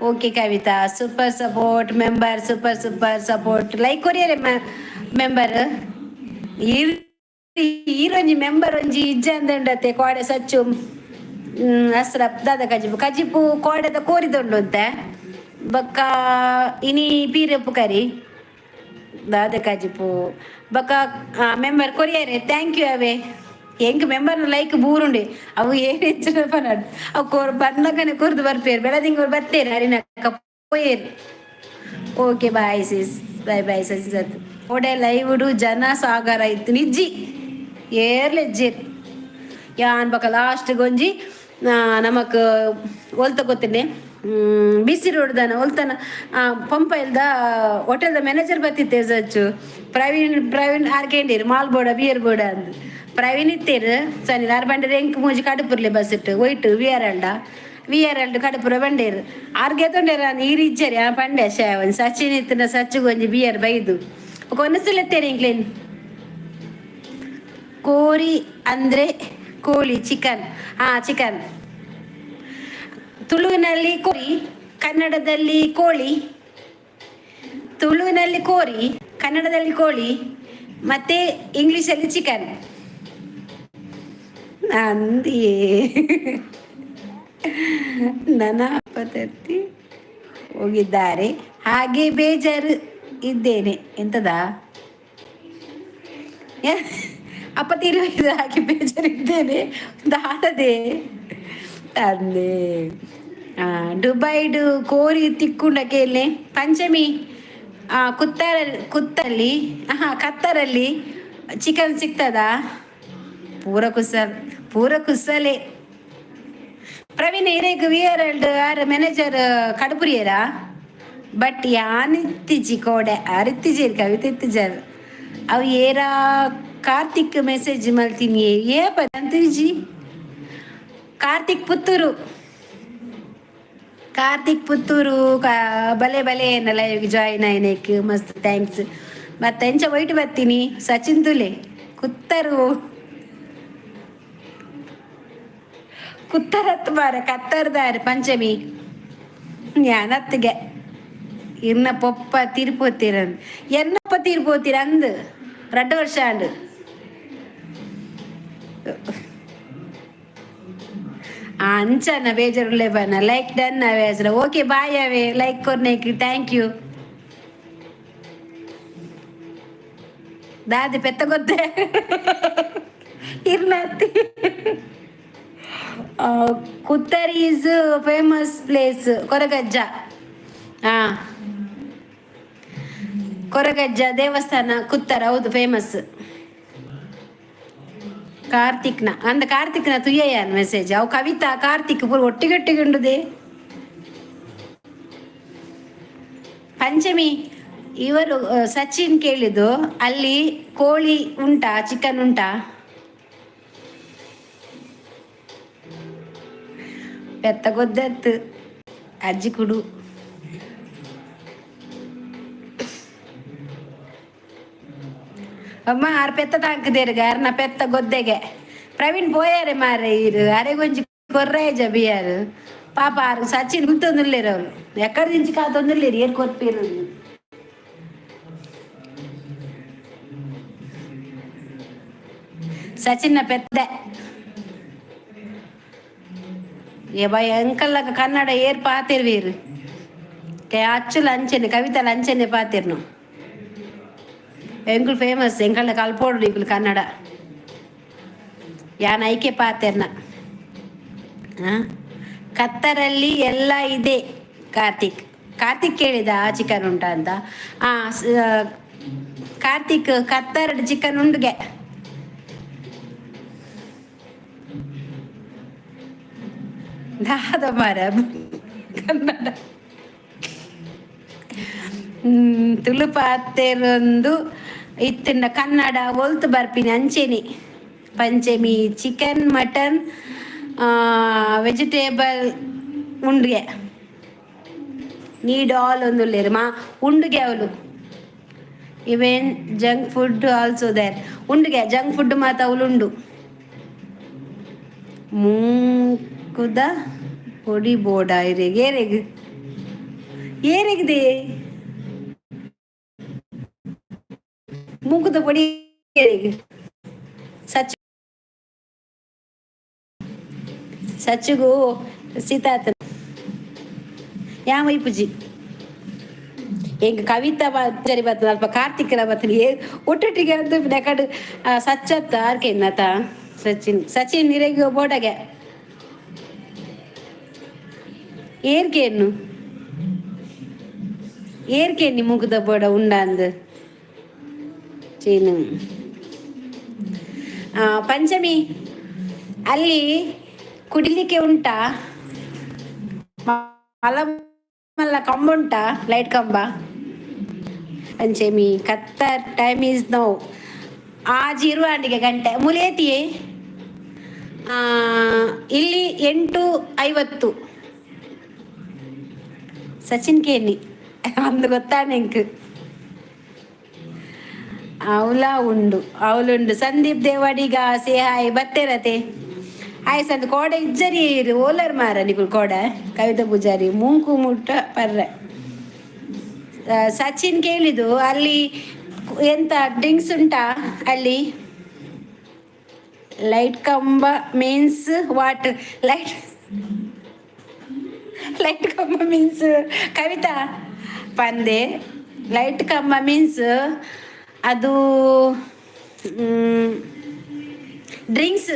Okay Kavitha, super support member, super super support. Like ಕೊರಿಯರೆ member. ಈರೊಂಜಿ ಮೆಂಬರ್ ಒಂಜಿ ಇಜ್ಜ ಅಂದಂಡತೆ ಕೋಡೆ ಸಚ್ಚು ಅಸ್ರ ದಾದ ಕಜಿಪು ಕಜಿಪು ಕೋಡೆದ ಕೋರಿದೊಂಡು ಅಂತೆ ಬೊಕ್ಕ ಇನಿ ಪೀರಪ್ಪು ಕರಿ ದಾದ ಕಜಿಪು ಬೊಕ್ಕ ಮೆಂಬರ್ ಕೊರಿಯರೆ. Thank you. ಅವೇ ಎಂಕ್ ಮೆಂಬರ್ನ ಲೈಕ್ ಬೂರುಂಡೆ ಅವು ಏನು ಹೆಚ್ಚಿನ ಪನಡ್ ಅವು ಕೋರ್ ಬಂದಕನೆ ಕೊರ್ದು ಬರ್ಪೇರು ಬೆಳದಿಂಗ್ ಬತ್ತೇರು ಅರಿನಕ್ಕ ಪೋಯೇರು. Okay bye sis, bye bye. Sachin ಸತ್ ಓಡೆ ಲೈವುಡು ಜನ ಸಾಗರ ಇತ್ತು ನಿಜ್ಜಿ ಏರ್ಲೆಜ್ಜೇರ್ ಯಾನ್ ಬಕ ಲಾಸ್ಟ್ ಗೊಂಜಿ ನಮಕ್ ಒಲ್ತ ಗೊತ್ತೇನೆ ಬಿ ಸಿ ರೋಡ್ ದಾನ ಒಲ್ತನ ಪಂಪ ಇಲ್ದ ಹೋಟೆಲ್ದ ಮ್ಯಾನೇಜರ್ ಬತ್ತಿತ್ತೆ ಸಚ್ಚು. ಪ್ರವೀಣ್ ಪ್ರವೀಣ್ ಆರ್ ಕೇಂಡೇರು ಮಾಲ್ ಬೋಡ ಬಿಯರ್ ಬೋಡ ಅಂದ್. ಪ್ರವೀಣ್ ಇತ್ತೇರು ಸನಿ ಆರ್ ಬಂಡೇರು ಎಂಕ್ ಮೂಜಿ ಕಡುಪುರ್ಲೆ ಬಸ್ ಇಟ್ಟು ಒಯ್ಟು we are ಅಲ್ಡ we are ಅಲ್ಡ್ ಕಡುಪುರ ಬಂಡೇರು ಆರ್ಗೆ ತೊಂಡೇರ ಈರ್ ಇಜ್ಜರಿ. ಆ ಪಂಡೆ ಶೇ ಒಂಜಿ ಸಚಿನ್ ಇತ್ತಿನ ಸಚ್ಚುಗ್ ಒಂಜಿ ಬಿಯರ್ ಬೈದು ಕೊನಸಲ್ ಎತ್ತೇರು ಎಂಕ್ಲೇನ್. ಕೋರಿ ಅಂದ್ರೆ ಕೋಳಿ, ಚಿಕನ್. ಹಾ, ಚಿಕನ್. ತುಳುವಿನಲ್ಲಿ ಕೋರಿ, ಕನ್ನಡದಲ್ಲಿ ಕೋಳಿ. ತುಳುವಿನಲ್ಲಿ ಕೋರಿ, ಕನ್ನಡದಲ್ಲಿ ಕೋಳಿ, ಮತ್ತೆ ಇಂಗ್ಲಿಷಲ್ಲಿ ಚಿಕನ್. ಅಂದಿಯೇ ನನ್ನ ಅಪ್ಪತತ್ತಿ ಹೋಗಿದ್ದಾರೆ, ಹಾಗೆ ಬೇಜಾರು ಇದ್ದೇನೆ. ಎಂತದ ಅಪ್ಪ ತೀರಿ ಹಾಗೆ ಬೇಜಾರಿದ್ದೇನೆ ದಾದದೆ ಅಂದೆ. ದುಬೈಡು ಕೋರಿ ತಿಕ್ಕುಂಡ ಕೇಳಿ ಪಂಚಮಿ. ಕುತ್ತಾರ ಕುತ್ತಲ್ಲಿ ಹಾ ಕತ್ತರಲ್ಲಿ ಚಿಕನ್ ಸಿಗ್ತದಾ? ಪೂರ ಕುಸಲ್ ಪೂರ ಕುಸಲೆ. ಪ್ರವೀಣ್ ಇರೇಗ್ we are ಎಲ್ಡ್ R manager ಕಡುಪುರಿಯರಾ? ಬಟ್ ಯಾನ್ ಇತ್ತಿಜಿ ಕೋಡೆ ಆರ್ ಇತ್ತಿಜೇರ್ ಕವಿತೆ ಇತ್ತಿಜಾರ್ ಅವು ಏರಾ. ಕಾರ್ತಿಕ್ ಮೆಸೇಜ್ ಮಲ್ತೀನಿ ಏ ಪಂತಿಜಿ. ಕಾರ್ತಿಕ್ ಪುತ್ತೂರು, ಕಾರ್ತಿಕ್ ಪುತ್ತೂರು ಬಲೆ ಬಲೆ ಎನ್ನ ಲೈವ್ ಜಾಯಿನ್ ಆಯ್ನೇಕ್ ಮಸ್ತ್ thanks. ಮತ್ತೆ ಎಂಚ ವೈಟ್ ಬರ್ತೀನಿ ಸಚಿನ್ ತುಲೆ ಕುತ್ತರು ಕುತ್ತರತ್ ಬಾರ ಕತ್ತರ್ದಾರೆ ಪಂಚಮಿ ಯಾನತ್ತಿಗೆ ಇನ್ನ ಪೊಪ್ಪ ತಿರುಪೋತೀರ ಎನ್ನಪ್ಪ ತೀರ್ಪೋತೀರ ಅಂದ್ ರಡ್ಡು ವರ್ಷ ಆಂಡ್ ಅಂಚನ ಬೇಜಾರುಳ್ಳೆ ಬನ್ನ. ಲೈಕ್ ಡನ್ ಅವೆ. ಓಕೆ ಬಾಯ್ ಅವೇ. ಲೈಕ್ ಕೊರ್ನೇಕ್ thank you. ದಾದಿ ಪೆತ್ತ ಗೊತ್ತೆ ಇರ್ನತ್ತಿ. Kuttar is famous place. Koragajja. ಹಾಂ, ಕೊರಗಜ್ಜ ದೇವಸ್ಥಾನ ಕುತ್ತರ, ಹೌದು, ಫೇಮಸ್. ಕಾರ್ತಿಕ್ನ ಅಂದ ಕಾರ್ತಿಕ್ನ ತುಯ್ಯಯ್ಯ ಮೆಸೇಜ್. ಅವು ಕವಿತಾ, ಕಾರ್ತಿಕ್ ಪೂರ ಒಟ್ಟಿಗೆ ಒಟ್ಟಿಗೆ ಉಂಡುದೆ. ಪಂಚಮಿ, ಇವರು ಸಚಿನ್ ಕೇಳಿದ್ದು, ಅಲ್ಲಿ ಕೋಳಿ ಉಂಟಾ, ಚಿಕನ್ ಉಂಟಾ? ಪೆತ್ತ ಗೊದ್ದತ್ತು ಅಜ್ಜಿ ಕುಡು. ಅಮ್ಮ, ಆರ್ ಪೆತ್ತ ತಾಂಕದೇರು ಅರ್ನ ಪೆತ್ತ ಗೊದ್ದೆಗೆ. ಪ್ರವೀಣ್ ಪೋಯಾರೆ ಮಾರೆ, ಇರು ಅರೆಗೊಂಜಿ ಕೊರ್ರಾಯ ಜಬಿಯಾರು. ಪಾಪ ಆರು ಸಚಿನ್ ಗುತ್ತೊಂದುಲ್ಲೇರು ಅವರು. ಎಕ್ಕಡ ದಿಂಚಿ ಕಾತೊಂದುಲ್ಲೇರು, ಏರ್ ಕೊರ್ಪೇರು. ಸಚಿನ್ನ ಪೆದ್ದೆ. ಏ ಬಾಯ್, ಅಂಕಲ್ಲಾಗ ಕನ್ನಡ ಏರ್ ಪಾತಿರ್ವೀರು? ಅಚ್ಚುಲ ಅಂಚೆನೆ, ಕವಿತಲ ಅಂಚೆನೆ ಪಾತಿರ್ನು. ಎಂಕುಲು ಫೇಮಸ್, ಎಂಕಲ್ನ ಕಲ್ಪೋಡು ನಿಕುಲು ಕನ್ನಡ. ಯಾನ್ ಐಕೆ ಪಾತೆರ್ನ. ಕತ್ತರಲ್ಲಿ ಎಲ್ಲ ಇದೆ. ಕಾರ್ತಿಕ್, ಕಾರ್ತಿಕ್ ಕೇಳಿದ ಚಿಕನ್ ಉಂಟಾ ಅಂತ. ಕಾರ್ತಿಕ್, ಕತ್ತರಡ್ ಚಿಕನ್ ಉಂಡುಗೆ. ದಾದ ಮಾರ ಕನ್ನಡ ತುಳು ಪಾತೆರೊಂದು ಇತ್ತಿನ ಕನ್ನಡ ಒಲ್ತು ಬರ್ಪಿನಿ ಅಂಚೆನೆ. ಪಂಚಮಿ, ಚಿಕನ್, ಮಟನ್, ವೆಜಿಟೇಬಲ್ ಉಂಡುಗೆ. ನೀಡ್ ಆಲ್ ಒಂದುಲ್ಲೇರು ಮಾ ಉಂಡುಗೆ ಅವಳು. Even junk food also there. ಉಂಡುಗೆ, junk food ಮಾತ ಅವಳು ಉಂಡು. ಮೂಕುದ ಪೊಡಿ ಬೋಡ ಇರೆಗ್ ಏರೆಗ್ ಏರೆಗಿದೆ ಮೂಕುದ ಪೊಡಿ ಏರೆಗ್? ಸಚ್ ಸಚ್ಚುಗು ಸೀತಾತ ಯಾ ವೈಪುಜಿ. ಎಂಕ್ ಕವಿತಾ ಸರಿ ಬರ್ತದೆ, ಅಲ್ಪ ಕಾರ್ತಿಕ್ಲ ಬರ್ತದೆ. ಏ ಒಟ್ಟೊಟ್ಟಿಗೆ ಅಂತ ನೆಕಡ್ ಸಚ್ಚತ್ತ ಆರ್ಕೆನ್ನತ. ಸಚಿನ್, ಸಚಿನ್ ಇರೆಗ್ ಬೋಡಗೆ ಏರ್ಕೇನು ಏರ್ಕೇನಿ ಮೂಕುದ ಬೋಡ ಉಂಡಾಂದ್ ಚೀನು. ಪಂಚಮಿ, ಅಲ್ಲಿ ಕುಡಿಲಿಕ್ಕೆ ಉಂಟಾ? ಮಲ್ಲ ಮಲ್ಲ ಕಂಬ ಉಂಟಾ, ಲೈಟ್ ಕಂಬ? ಪಂಚಮಿ, ಕತ್ತರ್ ಟೈಮ್ is now ಆಜಿ ಇರುವಾಂಡಿಗೆ ಗಂಟೆ ಮುಲೇತಿಯೇ. ಇಲ್ಲಿ 8:50. ಸಚಿನ್ ಕೇನಿ ಅಂದು ಗೊತ್ತಾನೆ ಎಂಕ್. ಅವಲ ಉಂಡು, ಅವಲುಂಡು. Sandeep Devadiga say hi. ಬತ್ತೇರತೆ ಆಯ್ ಸಂದ್ ಕೋಡೆ ಇಜ್ಜರಿ ಓಲರ್ ಮಾರ ನಿಕುಲ್ ಕೋಡೆ. ಕವಿತಾ ಪೂಜಾರಿ ಮೂಂಕು ಮುಟ್ಟ ಪರ್ರೆ. ಸಚಿನ್ ಕೇಳಿದು, ಅಲ್ಲಿ ಎಂತ ಡ್ರಿಂಕ್ಸ್ ಉಂಟಾ ಅಲ್ಲಿ? ಲೈಟ್ ಕಂಬ ಮೀನ್ಸ್ what? Light light ಕಂಬ ಮೀನ್ಸ್, ಕವಿತಾ ಪಂದೆ, ಲೈಟ್ ಕಂಬ ಮೀನ್ಸ್ ಅದು ಡ್ರಿಂಕ್ಸ್.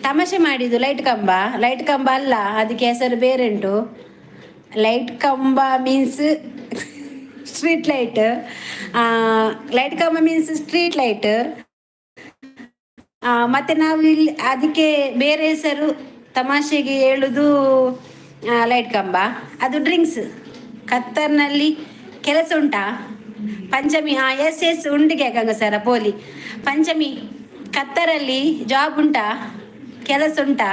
ತಮಾಷೆ ಮಾಡಿದ್ದು ಲೈಟ್ ಕಂಬ. ಲೈಟ್ ಕಂಬ ಅಲ್ಲ, ಅದಕ್ಕೆ ಹೆಸರು ಬೇರೆ ಉಂಟು. ಲೈಟ್ ಕಂಬ ಮೀನ್ಸ್ ಸ್ಟ್ರೀಟ್ ಲೈಟ್. ಲೈಟ್ ಕಂಬ ಮೀನ್ಸ್ ಸ್ಟ್ರೀಟ್ ಲೈಟ್. ಮತ್ತೆ ನಾವು ಇಲ್ಲಿ ಅದಕ್ಕೆ ಬೇರೆ ಹೆಸರು ತಮಾಷೆಗೆ ಹೇಳುದು ಲೈಟ್ ಕಂಬ. ಅದು ಡ್ರಿಂಕ್ಸ್. ಕತ್ತರ್ನಲ್ಲಿ ಕೆಲಸ ಉಂಟಾ ಪಂಚಮಿ? ಹಾಂ, ಎಸ್ ಎಸ್, ಉಂಡಿಗೆ ಗಂಗಸರ ಪೋಲಿ. ಪಂಚಮಿ, ಕತ್ತರಲ್ಲಿ ಜಾಬ್ ಉಂಟಾ, ಕೆಲಸ ಉಂಟಾ?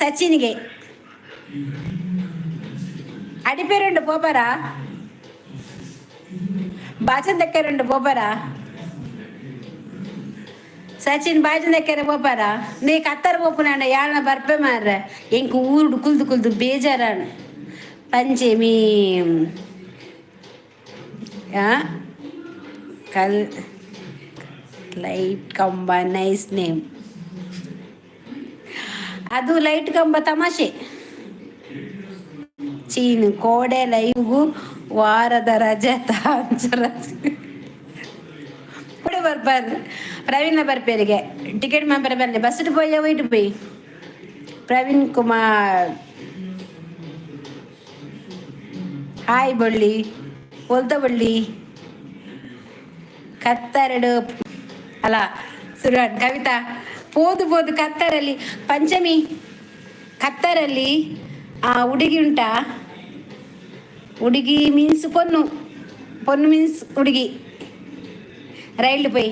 ಸಚಿನ್ಗೆ ಅಡಿಪೇರುಂಡು ಪೋಪರ, ಬಾಚನ್ ದಕ್ಕರುಂಡು ಪೋಪರ. ಸಚಿನ್, ಬಾಚನ್ ದಕ್ಕರೆ ಪೋಪರ? ನೀ ಕತ್ತರ ಪೋಪುನಾಂಡ ಯಾಳ್ನ ಬರ್ಪೆ ಮಾರ್ರೆ. ಎಂಕ್ ಊರುಡು ಕುಲ್ದು ಕುಲ್ದು ಬೇಜಾರಾನ್. ಪಂಚಮಿ, ಕಲ್ ಲೈಟ್ ಕಂಬ ನೈಸ್ ನೇಮ್. ಅದು ಲೈಟ್ ಕಂಬ ತಮಾಷೆ. ಚೀನು ಕೋಡೆ ಲೈವ್ಗು ವಾರದ ರಜೆ. ಬರ್ಪಾರ್, ಪ್ರವೀಣ ಬರ್ಪೇರಿಗೆ ಟಿಕೆಟ್ ಮಾಪರ ಬನ್ನಿ. ಬಸ್ ಪೋಯ, ವೈಟ್ ಪೋಯಿ. ಪ್ರವೀಣ್ ಕುಮಾರ್, ಹಾಯ್. ಬೊಳ್ಳಿ ಒಲ್ತ ಬಳ್ಳಿ ಕತ್ತರಡು ಅಲ್ಲ ಸುರಾನ್. ಕವಿತಾ ಪೋದು ಪೋದು ಕತ್ತರಲ್ಲಿ. ಪಂಚಮಿ, ಕತ್ತರಲ್ಲಿ ಆ ಹುಡುಗಿ ಉಂಟಾ? ಹುಡುಗಿ ಮೀನ್ಸ್ ಪೊನ್ನು, ಪೊನ್ನು ಮೀನ್ಸ್ ಹುಡುಗಿ. ರೈಲ್ ಪೋಯಿ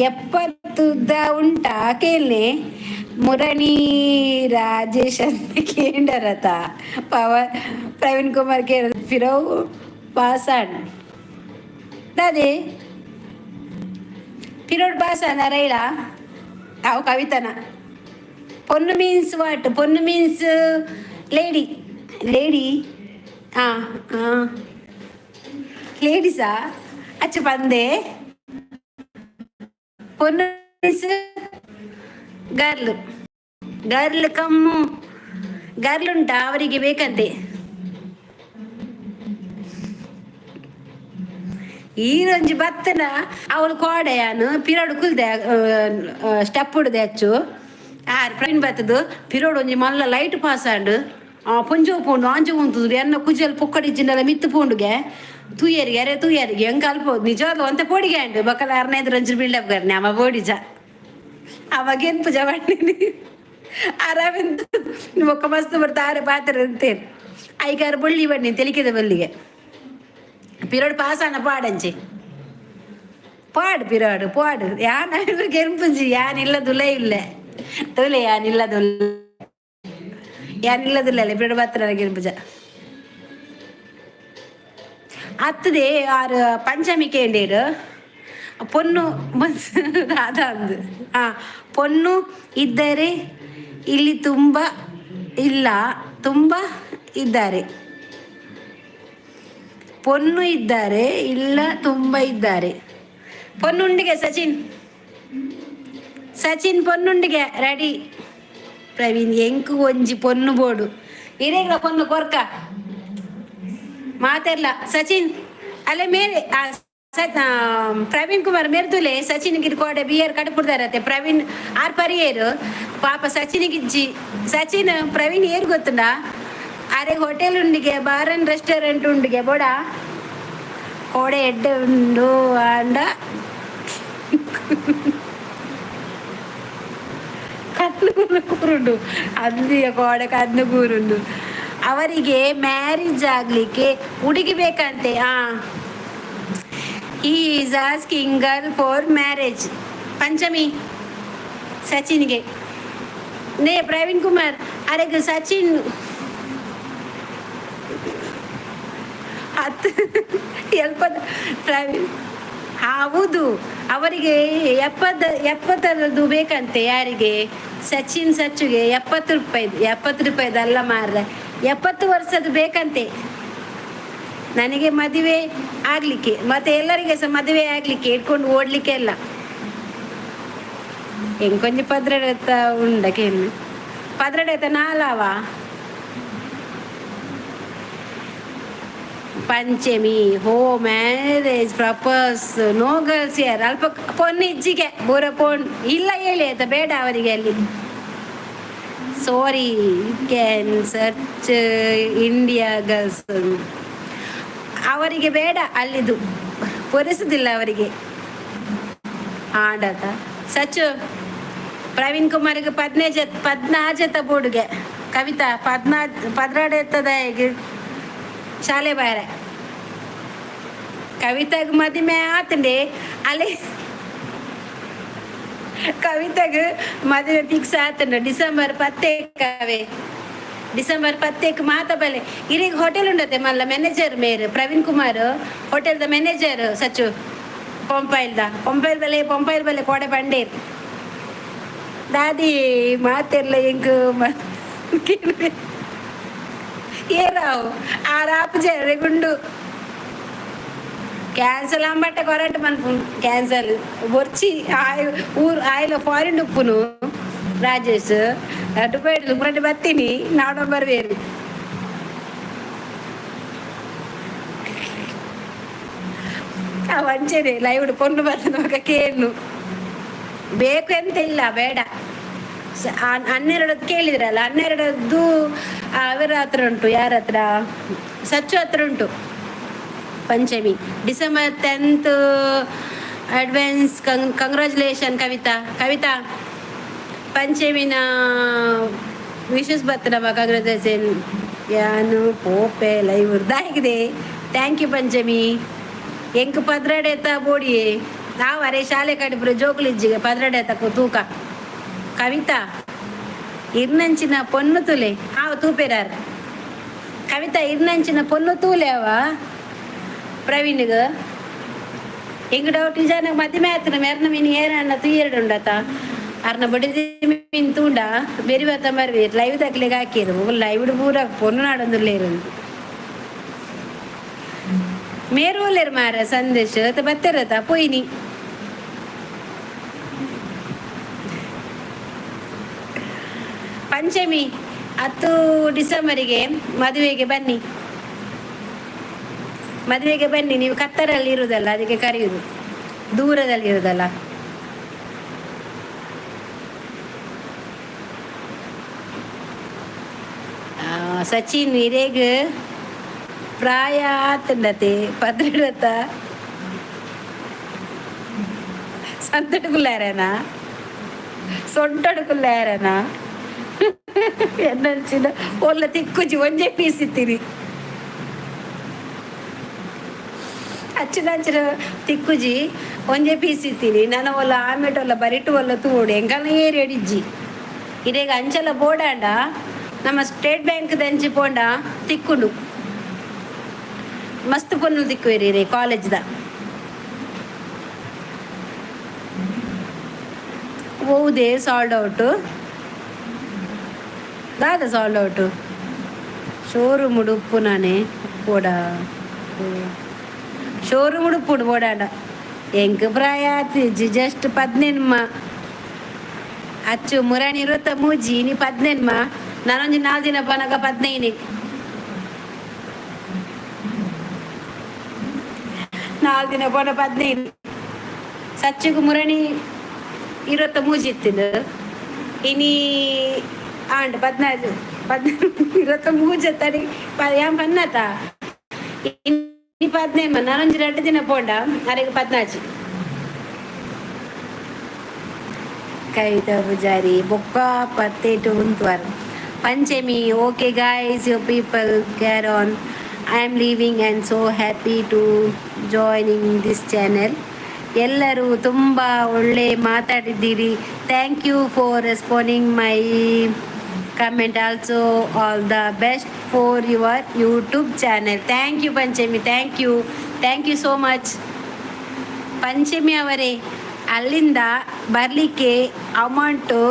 ಎಪ್ಪತ್ತುದ ಉಂಟಾ ಕೇಳ್ನೆ. ಮುರಣಿ ರಾಜೇಶ್ ಅಂತ ಕೇಂಡರತ. ಪವ ಪ್ರವೀಣ್ ಕುಮಾರ್ ಕೇಳ ಫಿರವ್ ಪಾಸಾನ್ ದಾದೆ ಪಿರೋಡ್ ಪಾಸಾನ ರೈಲ ಅವು ಕವಿತನ. ಪೊನ್ನು ಮೀನ್ಸ್ what? ಪೊನ್ನು ಮೀನ್ಸ್ ಲೇಡಿ. ಲೇಡಿ. ಹಾಂ ಹಾಂ, ಲೇಡೀಸಾ? ಅಚ್ಚ ಪಂದೆ. ಪೊನ್ನು ಮೀನ್ಸ್ ಗರ್ಲ್. ಗರ್ಲ್ ಕಮ್ಮು ಗರ್ಲ್ ಉಂಟಾ? ಅವರಿಗೆ ಬೇಕಂತೆ. ಈರೊಂಜಿ ಬತ್ತನ ಅವಳು ಕೋಡೆಯಾನು ಪಿರೋಡು ಕುಲ್ದೆ ಸ್ಟೆಪ್ ಉಡ್ದೆ ಅಚ್ಚು. ಆರ್ ಪ್ರವೀಣ್ ಬತ್ತದು ಪಿರೋಡು ಒಂಜಿ ಮಲ್ಲ ಲೈಟ್ ಪಾಸ್ ಆಂಡ್. ಪೊಂಜೋ ಪೋಂಡು ಆಂಜು ಉಂತುದು. ಎನ್ನ ಕುಜಲ್ ಪೊಕ್ಕಡಿಜ್ಜಿಂಡಲ ಮಿತ್ತು ಪೋಂಡುಗೆ. ತೂಯರಿಗೆ ಅರೆ ತೂಯರಿಗೆ ಹೆಂಗ್ ಅಲ್ಪ ನಿಜವಾಗ್ಲು ಒಂತೆ ಪೋಡಿಗೆ ಅಂಡು ಬೊಕ್ಕಲ ಅರ್ನೈದು ರಂಜು ಬಿಲ್ಡಪ್ ಗರ್ನೆ ಅವ ಬೋಡಿಜ. ಅವಾಗ ಏನ್ ಪೂಜೆ ಮಾಡಿನಿ ಆರಾಮಿಂದ ಬೊಕ್ಕ ಮಸ್ತ್ ಬರ್ತಾರೆ ಪಾತ್ರ ಅಂತೇನು. ಐಕಾರು ಬಳ್ಳಿ ಬನ್ನಿ ತೆಲಿಕೆದ ಬಲ್ಲಿಗೆ ಪಿರೋಡ್ ಪಾಸಾನ ಪಾಡಂಚಿ ಪಾಡು ಪಿರೋಡು ಪಾಡು. ಯಾನ್ ಕೆಂಪುಂಜಿ ಯಾನ್ ಇಲ್ಲ ದುಲೆ ಇಲ್ಲ ತುಲೆ ಯಾನ್ ಇಲ್ಲ ದುಲ್ಲ ಯಾನ್ ಇಲ್ಲದಿಲ್ಲ ಪಿರೋಡು ಬತ್ತರ ಗೆಂಪುಜ ಅತ್ತದೆ. ಆರು ಪಂಚಮಿ ಕೇಂಡೇರು ಪೊನ್ನು ಮನ್ಸ್ ರಾಧಾ ಅಂದು. ಆ ಪೊನ್ನು ಇದ್ದರೆ ಇಲ್ಲಿ ತುಂಬ ಇಲ್ಲ, ತುಂಬ ಇದ್ದಾರೆ. ಪೊನ್ನು ಇದ್ದಾರೆ ಇಲ್ಲ, ತುಂಬ ಇದ್ದಾರೆ. ಪೊನ್ನುಂಡಿಗೆ ಸಚಿನ್, ಸಚಿನ್ ಪೊನ್ನುಂಡಿಗೆ ರೆಡಿ. ಪ್ರವೀಣ್, ಎಂಕು ಒಂಜಿ ಪೊನ್ನು ಬೋಡು. ಇರೇಗ್ಲ ಪೊನ್ನು ಕೊರ್ಕ ಮಾತೆರ್ಲ. ಸಚಿನ್ ಅಲ್ಲೇ ಮೇರೆ ಪ್ರವೀಣ್ ಕುಮಾರ್ ಮೇರ್ದುಲೆ. ಸಚಿನ್ ಗಿರ್ಕೋಡೆ ಬಿಯರ್ ಕಡುಪುಡ್ದಾರತ್ತೆ. ಪ್ರವೀಣ್ ಆರ್ ಪರಿಯೇರು ಪಾಪ ಸಚಿನ್ ಗಿಜ್ಜಿ. ಸಚಿನ್, ಪ್ರವೀಣ್ ಏರ್ ಗೊತ್ತುಂಡ? ಅರೆ ಹೋಟೆಲ್ ಉಂಡಿಗೆ, ಬಾರನ್ ರೆಸ್ಟೋರೆಂಟ್ ಉಂಡಿಗೆ. ಬೋಡ ಕೋಡೆ ಎಡ್ಡೆ ಉಂಡು ಅಂಡ ಕಣ್ಣು ಕೂರುಂಡು ಅಂದಿಯ ಕೋಡೆ ಕಣ್ಣು ಕೂರುಂಡು. ಅವರಿಗೆ ಮ್ಯಾರೇಜ್ ಆಗ್ಲಿಕ್ಕೆ ಹುಡುಗಿ ಬೇಕಂತೆ. ಆ He is asking girl for marriage. Panchami, ಸಚಿನ್ಗೆ ನೇ ಪ್ರವೀಣ್ ಕುಮಾರ್ ಅರೆಗ್ ಸಚಿನ್ ಹತ್ತು ಎಲ್ಪ ಪ್ರವೀಣ್. ಹೌದು, ಅವರಿಗೆ 70 70ರದ್ದು ಬೇಕಂತೆ. ಯಾರಿಗೆ? ಸಚಿನ್ ಸಚ್ಚುಗೆ 70 ರೂಪಾಯಿ. 70 ರೂಪಾಯಿದಲ್ಲ ಮಾರ್ರೆ, 70 ವರ್ಷದ್ದು ಬೇಕಂತೆ ನನಗೆ ಮದುವೆ ಆಗ್ಲಿಕ್ಕೆ. ಮತ್ತೆ ಎಲ್ಲರಿಗೆ ಸಹ ಮದುವೆ ಆಗ್ಲಿಕ್ಕೆ, ಇಟ್ಕೊಂಡು ಓಡ್ಲಿಕ್ಕೆ ಅಲ್ಲ. ಎಂಕೊಂಜಿ ಪದ್ರಡೆತ ಉಂಡಕೇನು ಪದ್ರಡೆತ ನಾಲಾವ. ಪಂಚಮಿ ಹೋ ಮ್ಯಾರೇಜ್ ಪ್ರಪೋಸ್ ನೋ ಗರ್ಲ್ಸ್ ಯಾರ್ ಅಲ್ಪ ಪೊನ್ನು ಇಜ್ಜಿಗೆ ಬೂರ ಪೊನ್ ಇಲ್ಲ ಹೇಳಿ ಆಯ್ತಾ? ಬೇಡ ಅವರಿಗೆ ಅಲ್ಲಿ. Sorry, can search India girls. ಅವರಿಗೆ ಬೇಡ, ಅಲ್ಲಿದು ಪೊರಿಸುದಿಲ್ಲ ಅವರಿಗೆ. ಆಡತ ಸಚ್ಚು ಪ್ರವೀಣ್ ಕುಮಾರ್ಗೆ ಪದ್ನೇಜ ಪದ್ನಾಜತ ಬೋಡುಗೆ. ಕವಿತಾ ಪದ್ನಾ ಪದ್ರಾಡೆತ್ತದ ಶಾಲೆ ಬಾರೆ. ಕವಿತಾಗ ಮದಿಮೆ ಆತಂಡೆ ಅಲ್ಲಿ. ಕವಿತಾಗ ಮದುವೆ ಫಿಕ್ಸ್ ಆತಂಡ ಡಿಸೆಂಬರ್ ಪತ್ತೇಕವೇ. ಡಿಸೆಂಬರ್ ಪತ್ತೇಕ್ ಮಾತ ಬಲೆ. ಇರೀಗ ಹೋಟೆಲ್ ಉಂಡತೆ ಮಲ್ಲ ಮ್ಯಾನೇಜರ್ ಮೇರ್ ಪ್ರವೀಣ್ ಕುಮಾರ್ ಹೋಟೆಲ್ದ ಮ್ಯಾನೇಜರ್ ಸಚ್ಚು ಪೊಂಪೈಲ್ದ. ಪೊಂಪೈಲ್ ಬಲೆ, ಪೊಂಪೈಲ್ ಬಲೆ ಕೋಡೆ ಬಂಡೇರ್ ದಾದಿ ಮಾತೆರ್ಲ ಎಂಕ್ ಏರಾವು ಆರಾಪು ಗುಂಡು ಕ್ಯಾನ್ಸಲ್ ಅಂಬಟ್ಟ ಕೊರಂಟ್ ಮನ್ಪು ಕ್ಯಾನ್ಸಲ್ ಬೊರ್ಚಿ. ಆಯ್ ಊರು ಆಯ್ಲ ಫಾರಿನ್ ಉಪ್ಪುನು ರಾಜೇಶ್ ದುಬೈ ಮುರಂಟೆ ಬತ್ತೀನಿ ನಾಡೋ ಬರ್ವೇರು. ಆ ವಂಚನೆ ಲೈವ್ ಪೊಣ್ಣು ಬರ್ತದ ಕೇಳು ಬೇಕು ಎಂತ ಇಲ್ಲ, ಬೇಡ. 12 ಕೇಳಿದ್ರಲ್ಲ, 12ದ್ದು ಅವರ ಹತ್ರ ಉಂಟು. ಯಾರ ಹತ್ರ? ಸಚ್ಚು ಹತ್ರ ಉಂಟು. Panchami December 10th advance congratulation Kavita. Kavita, ಪಂಚಮಿನ wishes ಬರ್ತದವ. ಕಂಗ್ರ್ಯಾಚುಲೇಷನ್. ಯಾನು ಪೋಪೆ ಲೈವ್ ದಾಗಿದೆ. Thank you Panchami. ಎಂಕ್ 12 ಎತ್ತ ಬೋಡಿಯೇ ನಾವು ಅರೆ ಶಾಲೆ ಕಡಿಪುರ ಜೋಕುಲಿಜ್ಜಿಗೆ 12 ಎತ್ತಕು ತೂಕ. ಕವಿತಾ, ಇರ್ನಂಚಿನ ಪೊನ್ನು ತುಲೆ ಆವ ತೂಪೆರಾರ್. ಕವಿತಾ, ಇರ್ನಂಚಿನ ಪೊನ್ನು ತೂಲೆ ಅವ ಪ್ರವೀಣ್ಗ್. ಎಂಕ್ ಡೌಟ್ ಇಜಾನ ಮದಿಮೆ ಆತನ ಮೆರ್ನ ಮೀನು ಏರಣ್ಣ ತೂಯೆರಡು ಉಂಡತ. ಅರ್ನ ಬಡಿದಿ ಮೀನ್ ತೂಂಡ ಬೆರಿ ಬತ್ತ ಬರ್ವಿ. ಲೈವ್ ದಕ್ಲೆಗ್ ಹಾಕಿರು. ಲೈವ್ ಪೂರ ಪೊನ್ನು ನಾಡೊಂದುಲ್ಲೇರು. ಮೇರು ಒಲ್ಲೆರ್ ಮಾರ ಸಂದೇಶ್ ಬತ್ತೆರತ ಪೋಯಿನಿ. ಪಂಚಮಿ, 10 ಡಿಸೆಂಬರಿಗೆ ಮದುವೆಗೆ ಬನ್ನಿ, ಮದುವೆಗೆ ಬನ್ನಿ. ನೀವು ಕತ್ತರಲ್ಲಿ ಇರುವುದಲ್ಲ, ಅದಕ್ಕೆ ಕರೆಯುವುದು. ದೂರದಲ್ಲಿ ಇರುವುದಲ್ಲ. ಸಚಿನ್, ಇರೇಗ್ ಪ್ರಾಯ ಆತಂಡತೆ 12 ಸಂತಡುಕುಲ್ಲಾರನಾ, ಸೊಂಟಡುಕುಲ್ಲಾರನಾ? ಎನ್ನಂಚಿನ ಒಲ್ಲ ತಿಕ್ಕುಜಿ, ಒಂಜೇ ಪೀಸ್ ಇತ್ತೀರಿ. ಅಚ್ಚಿನಂಚಿನ ತಿಕ್ಕುಜಿ, ಒಂಜೇ ಪೀಸ್ ಇತ್ತೀನಿ. ನನ್ನ ಒಲ್ಲ ಆಮೇಟ ಒಲ್ಲ ಬರಿಟು ಒಲ್ಲ ತೂಡು ಎಂಕಲ್ನ ಏರಿ ಅಡಿಜ್ಜಿ. ಇರೇಗ ಅಂಚಲ ಬೋಡಾಂಡ ನಮ್ಮ ಸ್ಟೇಟ್ ಬ್ಯಾಂಕ್ ದಂಚಿ ಪೋಂಡ ತಿಕ್ಕುಂಡು. ಮಸ್ತ್ ಪೊನ್ನು ತಿಕ್ಕುವೆರಿ ರೇ ಕಾಲೇಜ್ದ. ಓದೆ ಸಾಲ್ಡ್ ಔಟು ದಾದ ಸಾಲ್ಡ್ ಔಟು ಶೋರೂಮ್ ಉಪ್ಪು ನಾನೇ ಪೋಡ ಶೋರೂಮ್ ಉಪ್ಪುಡು ಬೋಡಾಂಡ. ಎಂಕ್ ಪ್ರಾಯ ಆತಿಜ್ಜಿ, ಜಸ್ಟ್ 18. ಅಚ್ಚು ಮುರಾಣಿ 23, ನೀ 18. ನಾನೊಂಜಿ 4 ದಿನ ಪನಗ 15. 4 ದಿನ ಪೋನ 15. ಸಚ್ಚುಗು ಮುರಣಿ 23 ಇತ್ತಿನ. ಇನಿ ಆಂಡ್ 14, 14 23 ತಡಿ ಯಾನ್ ಪನ್ನತ. ಇನಿ 15, ನಾನೊಂಜಿ 2 ದಿನ ಪೋಂಡ ಅರೆಗ್ 14. ಕವಿತಾ ಪೂಜಾರಿ ಬೊಕ್ಕ ಪತ್ತೇಟು ಉಂತುವರ್. Panchami, okay guys, you people care on. I am leaving and so happy to joining this channel. ಎಲ್ಲರೂ ತುಂಬ ಒಳ್ಳೆ ಮಾತಾಡಿದ್ದೀರಿ. Thank you for responding my comment also. All the best for your YouTube channel. Thank you Panchami, thank you, thank you so much. Panchami ಅವರೇ, ಅಲ್ಲಿಂದ ಬರಲಿಕ್ಕೆ amount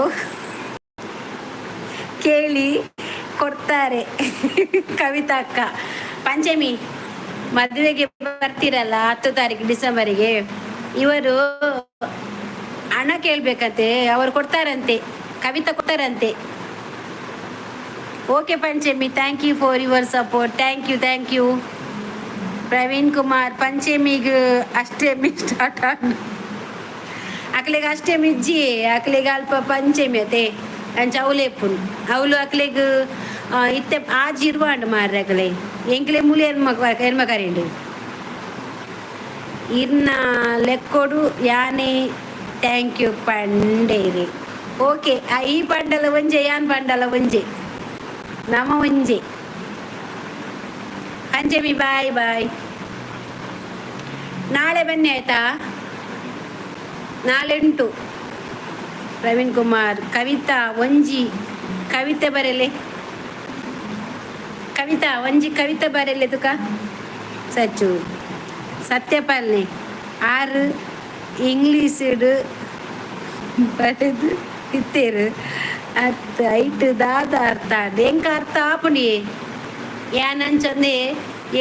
ಕೇಳಿ ಕೊಡ್ತಾರೆ ಕವಿತಾ ಅಕ್ಕ. ಪಂಚಮಿ, ಮದುವೆಗೆ ಬರ್ತೀರಲ್ಲ 10 ತಾರೀಕು ಡಿಸೆಂಬರಿಗೆ, ಇವರು ಹಣ ಕೇಳಬೇಕಂತೆ, ಅವರು ಕೊಡ್ತಾರಂತೆ, ಕವಿತಾ ಕೊಡ್ತಾರಂತೆ. Okay Panchami, thank you for your support. Thank you, thank you. Praveen Kumar, ಪಂಚಮಿಗೆ ಅಷ್ಟಮಿ ಸ್ಟಾರ್ಟ್ ಅಕ್ಲೆಗ್ ಅಷ್ಟಮಿ ಇಜ್ಜಿ, ಅಕ್ಲೆಗ್ ಅಲ್ಪ ಪಂಚಮಿ ಅತೆ. ಅಂಚ ಅವ್ಲು ಅವಳು ಅಕ್ಲೆಗ್ ಇತ್ತೆ ಆಜಿ ಇರುವಾಂಡ್ ಮಾರ್ರೆ. ಅಕ್ಲೆ ಎಂಕ್ಲೆ ಮೂಲಿ ಎನ್ಮ ಎನ್ಮ ಕರಿಂಡು ಇರ್ನ ಲೆಕ್ಕೊಡು ಯಾನೆ thank you ಪಂಡೇರಿ. ಓಕೆ, ಈ ಪಂಡಲ ಒಂಜೆ, ಯಾನ್ ಪಂಡಲ ಒಂಜೆ, ನಮ ಒಂಜೆ. Panchami, boy boy. ನಾಳೆ ಬನ್ನಿ ಆಯ್ತಾ? ನಾಳೆ ಉಂಟು. ಪ್ರವೀಣ್ ಕುಮಾರ್, ಕವಿತಾ ಒಂಜಿ ಕವಿತೆ ಬರೆಲೆ. ಕವಿತಾ ಒಂಜಿ ಕವಿತೆ ಬರೆಲೆ ತುಕ. ಸಚ್ಚು ಸತ್ಯಪಾಲನೆ ಆರು ಇಂಗ್ಲೀಷ್ ಬರೆದು ಇತ್ತೇರು ಅತ್ ಐಟ್ ದಾದ ಅರ್ಥ ಎಂಕ ಅರ್ಥ ಆಪುಂಡಿ. ಯಾನ್ ಅಂಚಂದೆ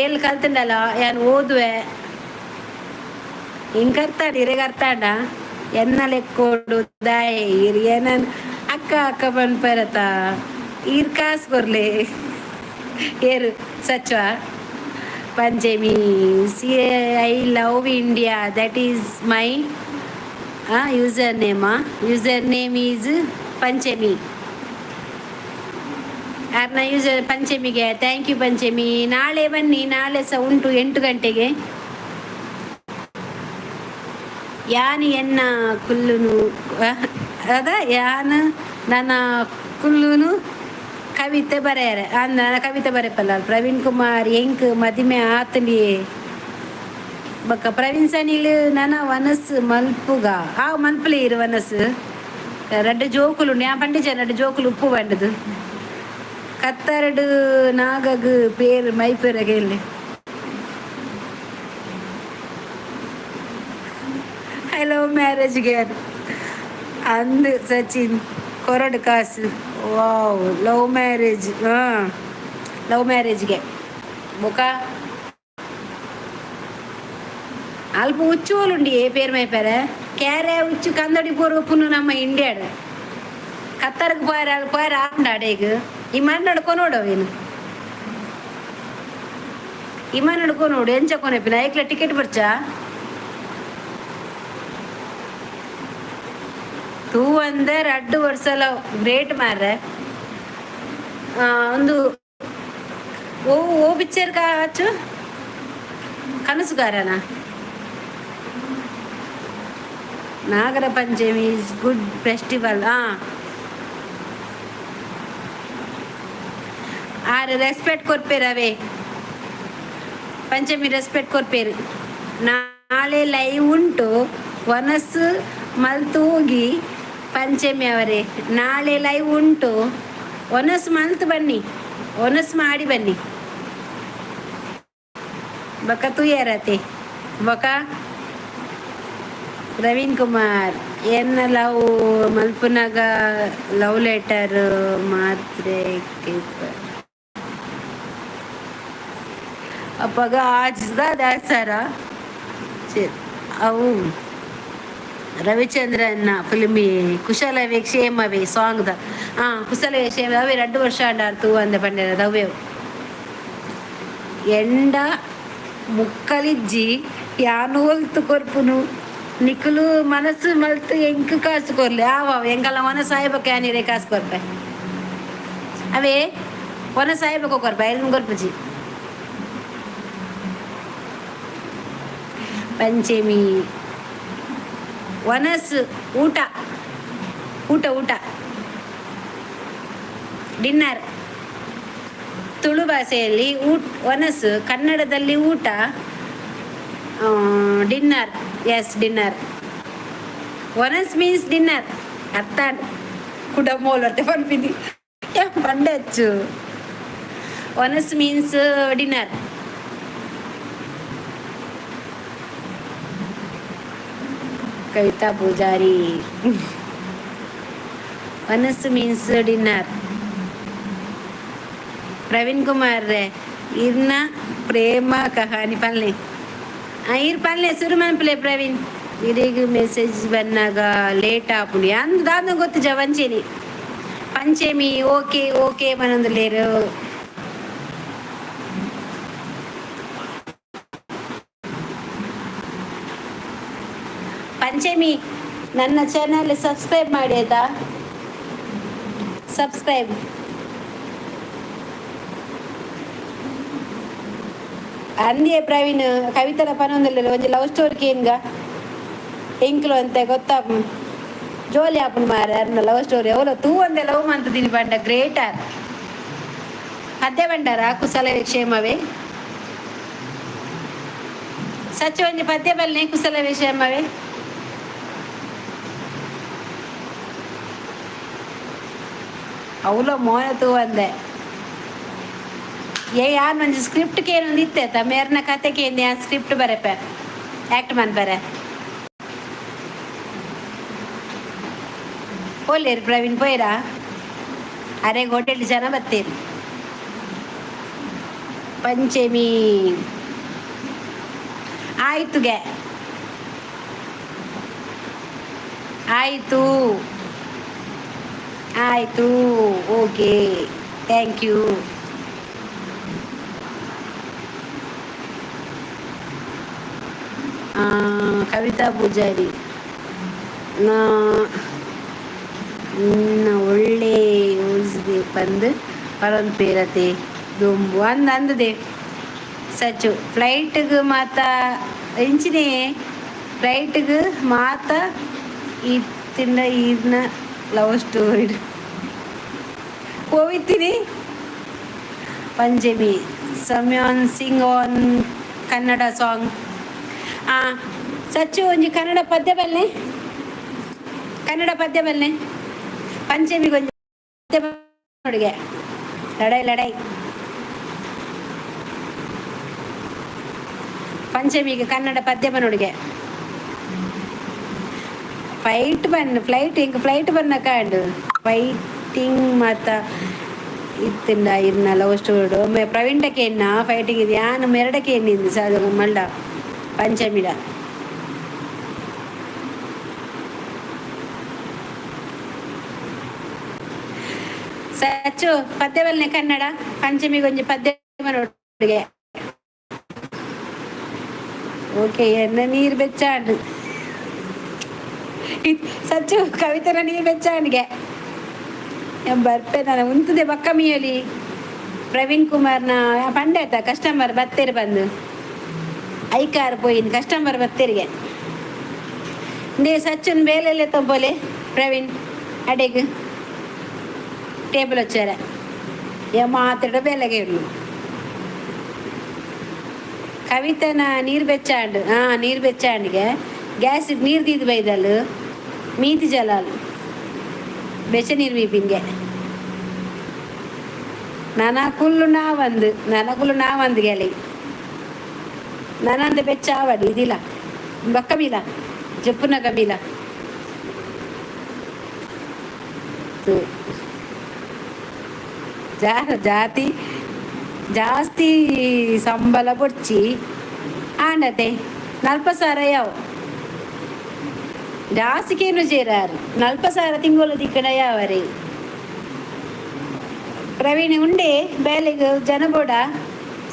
ಏಲ್ ಕಲ್ತಂಡಲ್ಲ ಯಾನ್ ಓದುವೆ. ಎಂಕ ಅರ್ಥ ಆಂಡ್ ಇರೆಗ್ ಅರ್ಥ ಆಂಡ? ಎನ್ನ ಲೆಕ್ಕೋಡು ದಾಯೆ ಇರ್ ಏನನ್ ಅಕ್ಕ ಅಕ್ಕ ಪನ್ಪೆರತ? ಈರ್ ಕಾಸ್ ಕೊರ್ಲೆ. ಏರು ಸಚ್ವ? Panchami, see, I love India, that is my user name. User name is Panchami. ಯಾರನ್ನ ಯೂಸರ್ ಪಂಚಮಿಗೆ. Thank you Panchami. ನಾಳೆ ಬನ್ನಿ, ನಾಳೆ ಸಹ ಉಂಟು 8 ಗಂಟೆಗೆ. ಯಾನ್ ಎನ್ನ ಕುಲ್ಲುನು ಅದ ಯಾನ್ ನನ್ನ ಕುಲ್ಲುನು ಕವಿತೆ ಬರೆಯರೆ ನನ್ನ ಕವಿತೆ ಬರೆಪಲ್ಲ. ಪ್ರವೀಣ್ ಕುಮಾರ್, ಎಂಕ್ ಮದಿಮೆ ಆತಂಡಿ. ಬೊಕ್ಕ ಪ್ರವೀಣ್ ಸನಿಲ್, ನನ ವನಸ್ ಮಲ್ಪುಗ. ಆ ಮಲ್ಪಲೆ ಇರು ವನಸ್. ರಡ್ಡ್ ಜೋಕುಲು, ಯಾ ಪಂಡಿಜ ರಡ್ಡ್ ಜೋಕುಲು ಉಪ್ಪು ಬಂಡದು. ಕತ್ತರಡು ನಾಗಗ್ ಪೇರ್ ಮೈಪೆರಗೆ ಇಲ್ಲಿ. I love marriage ಗೇರ್ ಅಂದ್ ಸಚಿನ್ ಕೊರಡು ಕಾಸು. ವಾವ್, ಲವ್ ಮ್ಯಾರೇಜ್. ಹಾಂ, ಲವ್ ಮ್ಯಾರೇಜ್ಗೆ. ಬೊಕ ಅಲ್ಪ ಉಚ್ಚುವಲುಂಡಿ ఏ పేరు మైపాರೆ ಕ್ಯಾರೆ ಉಚ್ಚು ಕಂದಡಿ ಪೂರ್ವ ಪುನ್ನು ನಮ್ಮ ಇಂಡಿಯಾಡು ಕತ್ತರ್ಗ್ ಪೋಯರ ಪೋಯರ ಆಂಡ ಅಡೇಗ್. ಈ ಮಣ್ಣಡು ಕೊನೋಡು ಏನು ಈ ಮಣ್ಣಡು ಕೊನೋಡು ಎಂಚ ಕೊನೆಪಿನ ಐಕ್ಲ ಟಿಕೆಟ್ ಬರ್ಚಾ ತೂ ಅಂದೆ ರಡ್ಡು ವರ್ಷಲ ಗ್ರೇಟ್ ಮಾರ್ರೆ. ಒಂದು ಓ ಓ ಪಿಕ್ಚರ್ ಕಾಚು ಕನಸುಗಾರನ. Nagara Panchami is good festival. ಆರು ರೆಸ್ಪೆಕ್ಟ್ ಕೊರ್ಪೇರು ಅವೇ ಪಂಚಮಿ, ರೆಸ್ಪೆಕ್ಟ್ ಕೊರ್ಪೇರು. ನಾಳೆ ಲೈವ್ ಉಂಟು, ವನಸ್ಸು ಮಲ್ತೂಗಿ. ಪಂಚಮಿ ಅವರೇ, ನಾಳೆ ಲೈವ್ ಉಂಟು, ಒನಸ್ ಮಲ್ತು ಬನ್ನಿ, ಒನಸ್ ಮಾಡಿ ಬನ್ನಿ. ಬೊಕ ತೂಯರತೆ. ಬೊಕ ಪ್ರವೀಣ್ ಕುಮಾರ್, ಎನ್ನ ಲವ್ ಮಲ್ಪುನಗ ಲವ್ ಲೆಟರ್ ಮಾತ್ರೆ. ಅಪ್ಪಗ ಆಜ್ದ ದಾಸರ ಅವು ರವಿಚಂದ್ರನ್ನ ಫಿಲ್ಮಿ ಕುಶಲವೇ ಕ್ಷೇಮವೇ ಸಾಂಗ್ದ. ಹಾಂ, ಕುಶಲವೇ ಕ್ಷೇಮ ಅವೇ 2 ವರ್ಷ ಅಂಡಾರ್ತು ಅಂದ ಪಂಡೆದ ಅವೇ. ಎಂಡ ಮುಕ್ಕಲಿಜ್ಜಿ ಯಾನೋಲ್ತು ಕೊರ್ಪುನು. ನಿಕುಲು ಮನಸ್ಸು ಮಲ್ತು ಎಂಕ್ ಕಾಸು ಕೊರ್ಲೆ. ಆವ ಎಂಕಲ್ಲ ಒನ ಸಾಯ್ಬಕ ಯಾನಿರೆ ಕಾಸು ಕೊರ್ಪೆ. ಅವೇ ಒನ ಸಾಯ್ಬಕ ಕೊರ್ಪೆ, ಐದನ್ ಕೊರ್ಪುಜಿ. ಪಂಚಮಿ, ವನಸ್ ಊಟ ಊಟ ಊಟ ಡಿನ್ನರ್. ತುಳು ಭಾಷೆಯಲ್ಲಿ ಊಟ ವನಸ್ಸು, ಕನ್ನಡದಲ್ಲಿ ಊಟ ಡಿನ್ನರ್. Yes, dinner. ವನಸ್ ಮೀನ್ಸ್ ಡಿನ್ನರ್. ಅರ್ಥ ಕುಡಮೋಲ್ ಅರ್ಥ ಪನ್ಪಿನಿ ಪಂಡಚ್ಚು. ವನಸ್ means dinner. Kavita Poojary, ವನಸ್ಸು means dinner. Praveen Kumar ರೇ, ಇರ್ನ ಪ್ರೇಮ ಕಹಾನಿ ಪಲ್ಲೆ ಇರ್ ಪಲ್ಲೆ ಸುರು ಮನ್ಪಲೆ. ಪ್ರವೀಣ್, ಇರಿಗ್ ಮೆಸೇಜ್ ಬನ್ನಾಗ ಲೇಟ್ ಆಪುಂಡು ಅಂದ್ ದಾದ ಗೊತ್ತು ಜವಂಚೇನಿ. ಪಂಚಮಿ, ಓಕೆ ಓಕೆ ಪನೊಂದುಲ್ಲೇರು. ಪಂಚಮಿ, ನನ್ನ ಚಾನಲ್ ಸಬ್ಸ್ಕ್ರೈಬ್ ಮಾಡಿ ಆಯ್ತಾ? ಸಬ್ಸ್ಕ್ರೈಬ್. ಅಂದಿಯೇ ಪ್ರವೀಣ್, ಕವಿತಲ ಪನೊಂದುಲ್ಲೆರ್ ಒಂಜಿ ಲವ್ ಸ್ಟೋರಿ ಕೇನ್ಗ ಎಂಕ್ಲು ಅಂತೆ ಗೊತ್ತಾ ಜೋಲಿ ಆಪುಂಡು ಮಾರ್ರೆ. ಅರ್ನ ಲವ್ ಸ್ಟೋರಿ ಅವ್ಲ ತೂ ಒಂದೆ ಲವ್ ಮಂತುದಿನಿ ಪಂಡ ಗ್ರೇಟ್ ಆರ್. ಪದ್ಯ ಪಂಡಾರ ಕುಶಲವೇ ಕ್ಷೇಮವೇ. ಸಚ್ಚ ಒಂಜಿ ಪದ್ಯ ಬಲ್ಲೆ ಕುಶಲವೇ ಕ್ಷೇಮವೇ. ಅವ್ಲ ಮೋನ ತೂ ಅಂದೆ. ಏ ಯಾನ್ ಒಂಜಿ ಸ್ಕ್ರಿಪ್ಟ್ ಕೇನೊಂದು ಇತ್ತೆ ಮೇರ್ನ ಕತೆ ಕೇಂದಿ ಆ ಸ್ಕ್ರಿಪ್ಟ್ ಬರೆಪೆ, ಆಕ್ಟ್ ಮನ್ಪರೆ. ಪೋಲೇರು ಪ್ರವೀಣ್ ಪೋಯ್ರಾ? ಅರೆ ಹೋಟೆಲ್ ಜನ ಬತ್ತೇರು. ಪಂಚಮಿ, ಆಯ್ತುಗೆ ಆಯಿತು ಆಯಿತು. Okay, thank you. Kavitha Poojary ನಾ ನಿನ್ನ ಒಳ್ಳೆ ಯೂಸ್ಗೆ ಪಂದ್ ಪರೊಂದು ಪೇರತೆ ದುಂಬು ಅಂದ್ ಅಂದದೆ ಸಚ್ಚು. ಫ್ಲೈಟ್ಗೆ ಮಾತ ಎಂಚಿನೇ ಫ್ಲೈಟ್ಗೆ ಮಾತ ಇತ್ತಿಂಡ ಈರ್ನ ಲವ್ ಸ್ಟೋರಿ ಹೋಗಿತ್ತೀನಿ. ಪಂಚಮಿ ಸಮಯಾನ್ ಸಿಂಗ್ ಆನ್ ಕನ್ನಡ ಸಾಂಗ್. ಆ ಸಚ್ಚು, ಒಂಜಿ ಕನ್ನಡ ಪದ್ಯ ಬಲ್ಲೆ, ಕನ್ನಡ ಪದ್ಯ ಬಲ್ಲೆ. ಪಂಚಮಿಗೆ ಒಂಜಿ ಪದ್ಯ ಹುಡುಗೆ. ಲಡೈ ಲಡೈ. ಪಂಚಮಿಗೆ ಕನ್ನಡ ಪದ್ಯ ಬನ್ನುಡುಗೆ. ಫೈಟ್ ಬನ್ ಫ್ಲೈಟ್ ಇಂಕ್ ಫ್ಲೈಟ್ ಬನ್ನ ಕಾಂಡು ಫೈಟಿಂಗ್ ಮಾತ ಇತ್ತಿಂಡ ಇರ್ನ ಲವ್ ಸ್ಟೋರಿ. ಒಮ್ಮೆ ಪ್ರವೀಣಕ್ಕೆ ಎನ್ನ ಫೈಟಿಂಗ್ ಇದೆ ಯಾನ್ ಮೆರಡಕ್ಕೆ ಎನ್ನಿಂದು ಸಾಧು ಮಲ್ಡ ಪಂಚಮಿಡ. ಸಚ್ಚು, ಪದ್ಯ ಬಲ್ನೆ ಕನ್ನಡ. ಪಂಚಮಿಗೆ ಒಂಜಿ ಪದ್ಯ ಬನ್ನೊಡುಗೆ. ಓಕೆ, ಎನ್ನ ನೀರು ಬೆಚ್ಚಾಂಡು. ಸಚ್ಚು, ಕವಿತನ ನೀರು ಬೆಚ್ಚಾಂಡ್ಗೆ ಬರ್ಪೆ ನಾನು. ಉಂತುದೆ ಬಕ್ಕ ಮೀಯಲಿ. ಪ್ರವೀಣ್ ಕುಮಾರ್ನ ಪಂಡೆ ಆತ ಕಸ್ಟಮರ್ ಬತ್ತೇರು ಬಂದು ಐಕಾರ್ ಪೋಯಿನ್ ಕಸ್ಟಮರ್ ಬತ್ತೇರಿಗೆ. ಇಂದೇ ಸಚ್ಚುನ್ ಬೇಲೆಲ್ಲ ತೊಂಬೋಲೆ ಪ್ರವೀಣ್ ಅಡೆಗ್ ಟೇಬಲ್ వచ్చాರ ఏ ಮಾತಾಡ ಬೇಲೆಗೆ ಇರ್ಲು. ಕವಿತನ ನೀರು ಬೆಚ್ಚಾಂಡ್. ಹಾಂ, ನೀರು ಬೆಚ್ಚಾಂಡ್ಗೆ. ಗ್ಯಾಸ್ ನೀರು ದೀದ್ ಬೈದಲ್ ಮೀತಿ ಜಲಾಲ್ ಬೆಚ್ಚ ನೀರು ಮೀಪಿಂಗೆ. ನನ ಕುಲ್ಲು ನಾ ಒಂದು ನನ ಕುಲ್ಲು ನಾ ಒಂದು ಗೆಲೆ ನನ್ನಂದ ಬೆಚ್ಚ ಆವಡಿ ಇದಿಲ್ಲ ಬಕ್ಕ ಬೀಲ ಜಪ್ಪುನ ಕಬೀಲ. ಜಾತಿ ಜಾಸ್ತಿ ಸಂಬಳ ಬೊಡ್ಚಿ ಆಂಡತೆ 40,000 ಯಾವ ಜಾಸ್ತಿ ചേരാറ് 40,000 ತಿಂಗಳು ದಿಕ್ಕಡ ಯಾವರಿ. ಪ್ರವೀಣ್ ಉಂಡೆ ಬೇಲೆಗ್ ಜನ ಬೋಡ.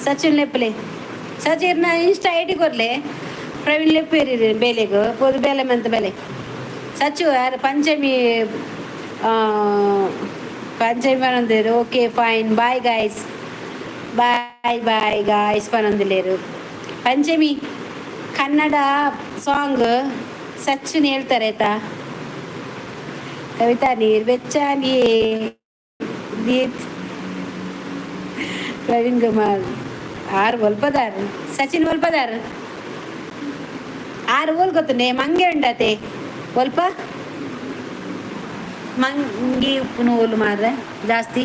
ಸಚಿನ್ ಲೆಪ್ಪಲೆ. ಸಚಿರ್ನ ಇನ್ಸ್ಟಾ ಐಡಿ ಕೊರ್ಲೆ. ಪ್ರವೀಣ್ ಲೆಪ್ಪೇರಿ ಬೇಲೆಗ್ ಪೋದು ಬೇಲೆ ಮಂತ ಬೇಲೆ. ಸಚು ಯಾರು ಪಂಚಮಿ ಪಂಚಮಿ ಪನೊಂದೇರು. Okay, fine, bye guys, bye bye guys ಪನೊಂದಿಲ್ಲೇರು. ಪಂಚಮಿ ಕನ್ನಡ ಸಾಂಗ್ ಸಚಿನ್ ಹೇಳ್ತಾರೆ ಆಯ್ತಾ. ಕವಿತಾ ನೀರು ಬೆಚ್ಚಾಗಿ ದೀತ್. ಪ್ರವೀಣ್ ಕುಮಾರ್ ಆರು ಒಲ್ಪದಾರ್. ಸಚಿನ್ ಒಲ್ಪದಾರ್ ಆರು ಓಲ್ ಗೊತ್ತುಂಡೆ. ಮಂಗೆ ಉಂಡತೆ ಒಲ್ಪ ಮಂಗಿ ಉಪ್ಪುನು ಓಲು ಮಾರ್ರೆ ಜಾಸ್ತಿ.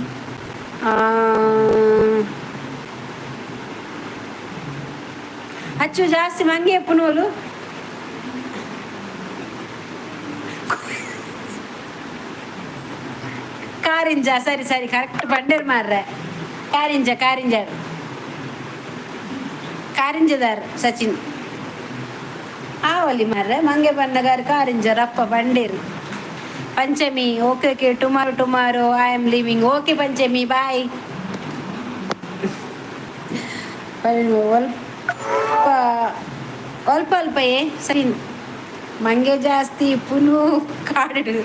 ಅಚ್ಚು ಜಾಸ್ತಿ ಮಂಗೆ ಉಪ್ಪುನೋಲು. ಕಾರಿಂಜ ಸರಿ ಸರಿ ಕರೆಕ್ಟ್ ಬಂಡೇರ್ ಮಾರ್ರೆ. ಕಾರಿಂಜ ಕಾರಿಂಜ ಕಾರಿಂಜದಾರ್ ಸಚಿನ್ ಆವಲಿ ಮಾರ್ರೆ. ಮಂಗೆ ಬಣ್ಣಗಾರ್ Karinja ರಪ್ಪ ಬಂಡೇರು. Panchami, okay okay, tomorrow tomorrow I am leaving. Okay Panchami, bye. ಅಲ್ಪ ಅಲ್ಪ ಅಲ್ಪ ಏ ಸರಿ ಮಂಗೆ ಜಾಸ್ತಿ ಪುನು ಕಾಡು.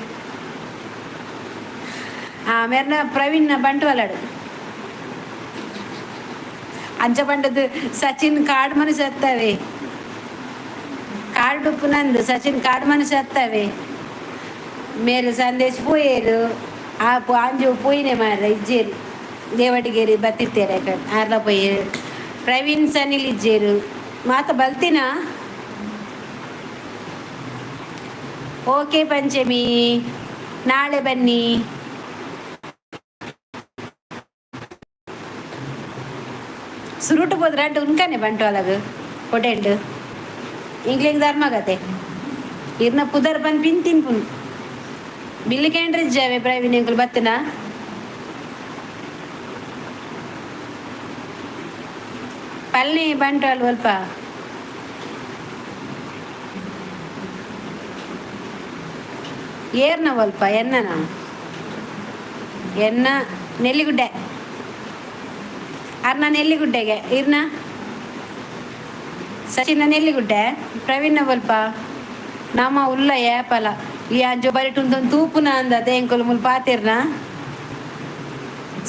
ಮೆರ್ನ ಪ್ರವೀಣ್ ಬಂಟ್ವಾಲಾಡು ಅಂಚ ಪಂಡದು ಸಚಿನ್ ಕಾಡು ಮನುಷ್ಯ ಅತ್ತವೆ. ಕಾಡು ನಂದು ಸಚಿನ್ ಕಾಡು ಮನುಷ್ಯ ಅತ್ತವೆ. ಮೇರು ಸಂದೇಶ್ ಪೋಯೇರು. ಆ ಆಂಜು ಪೋಯಿನೆ ಮಾರ ಇಜ್ಜೇರು. ದೇವಟಿಗೇರಿ ಬತ್ತಿತ್ತೇರು ಆರ್ಲ ಪೋಯೇರು. ಪ್ರವೀಣ್ ಸನಿಲ್ ಇಜ್ಜೇರು ಮಾತ ಬಲ್ತಿನ. ಓಕೆ ಪಂಚಮಿ, ನಾಳೆ ಬನ್ನಿ. ಸುರುಟು ಹೋದ್ರೆ ಅಡ್ಡು ಉನ್ಕಾನೆ ಬಂಟ್ವಾಲಗ್ ಹೊಟೆಲ್ಡ್ ಇಂಗ್ಲಿಂಗ್ ಧರ್ಮಗತೆ ಇರ್ನ ಪುದರ್ ಬಂದು ಪಿನ್ ತಿನ್ಪುನ್ ಬಿಲ್ಲು ಕೇಂದ್ರ ಜಾವೆ. ಪ್ರವೀಣ್ ಎಂಕುಲು ಬತ್ತನ ಪಲ್ನಿ ಬಂಟ್ವಾಲ್ ಒಲ್ಪ ಏರ್ನ ಒಲ್ಪ ಎನ್ನನ ಎನ್ನ ನೆಲ್ಲಿಗುಡ್ಡೆ ಅರ್ನ ನೆಲ್ಲಿಗುಡ್ಡೆಗೆ ಇರ್ನ. ಸಚಿನ್ ನೆಲ್ಲಿಗುಡ್ಡೆ ಪ್ರವೀಣ ಬಲ್ಪ ನಮ್ಮ ಉಲ್ಲ ಏಪಲ ಈ ಅಂಜು ಬರಿಟು ತೂಪುನ ಅಂದ ಎಂಕುಲು ಮುಲ್ ಪಾತಿರ್ನ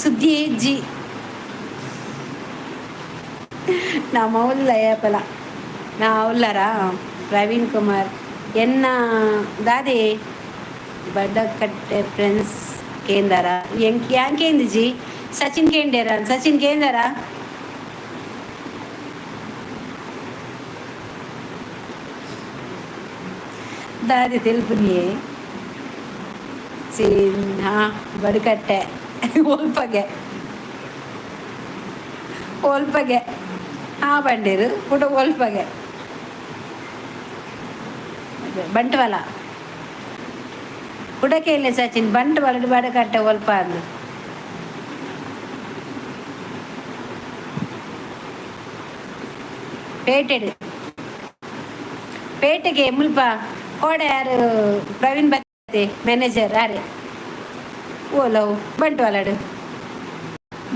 ಸುದ್ದಿ ಇಜ್ಜಿ. ನಮ್ಮ ಉಲ್ಲ ಏಪಲ ನಾ ಉಲ್ಲರ. ಪ್ರವೀಣ್ ಕುಮಾರ್ ಎನ್ನ ದಾದಿ ಬಡಕಟ್ಟೆ ಫ್ರೆಂಡ್ಸ್ ಕೇಂದರ ಎಂಕ್ ಯಾನ್ ಕೇಂದಿಜಿ. ಸಚಿನ್ ಕೇಂಡೇರ? ಸಚಿನ್ ಕೇಂದರ? ದಾದಿ ತೆಲ್ಪುನಿಯೇ ಹಾ ಬಡಕಟ್ಟೆ ಒಲ್ಪಗೆ ಒಲ್ಪಗೆ ಹಾ ಬಂಡೀರು ಪುಟ ಒಲ್ಪಗೆ ಬಂಟ್ವಾಲ ಕುಡಕೇಲೆ ಸಚಿನ್ ಬಂಟ್ವಾಳ ಬಡಕಟ್ಟೆ ಒಲ್ಪ ಅಂದು. ಪೇಟೆಡ್ ಪೇಟೆಗೆ ಮುಲ್ಪ ಕೋಡೆ ಯಾರು ಪ್ರವೀಣ್ ಬತ್ತೆ ಮ್ಯಾನೇಜರ್ ಯಾರೇ ಓಲವು ಬಂಟ್ವಾಲಡು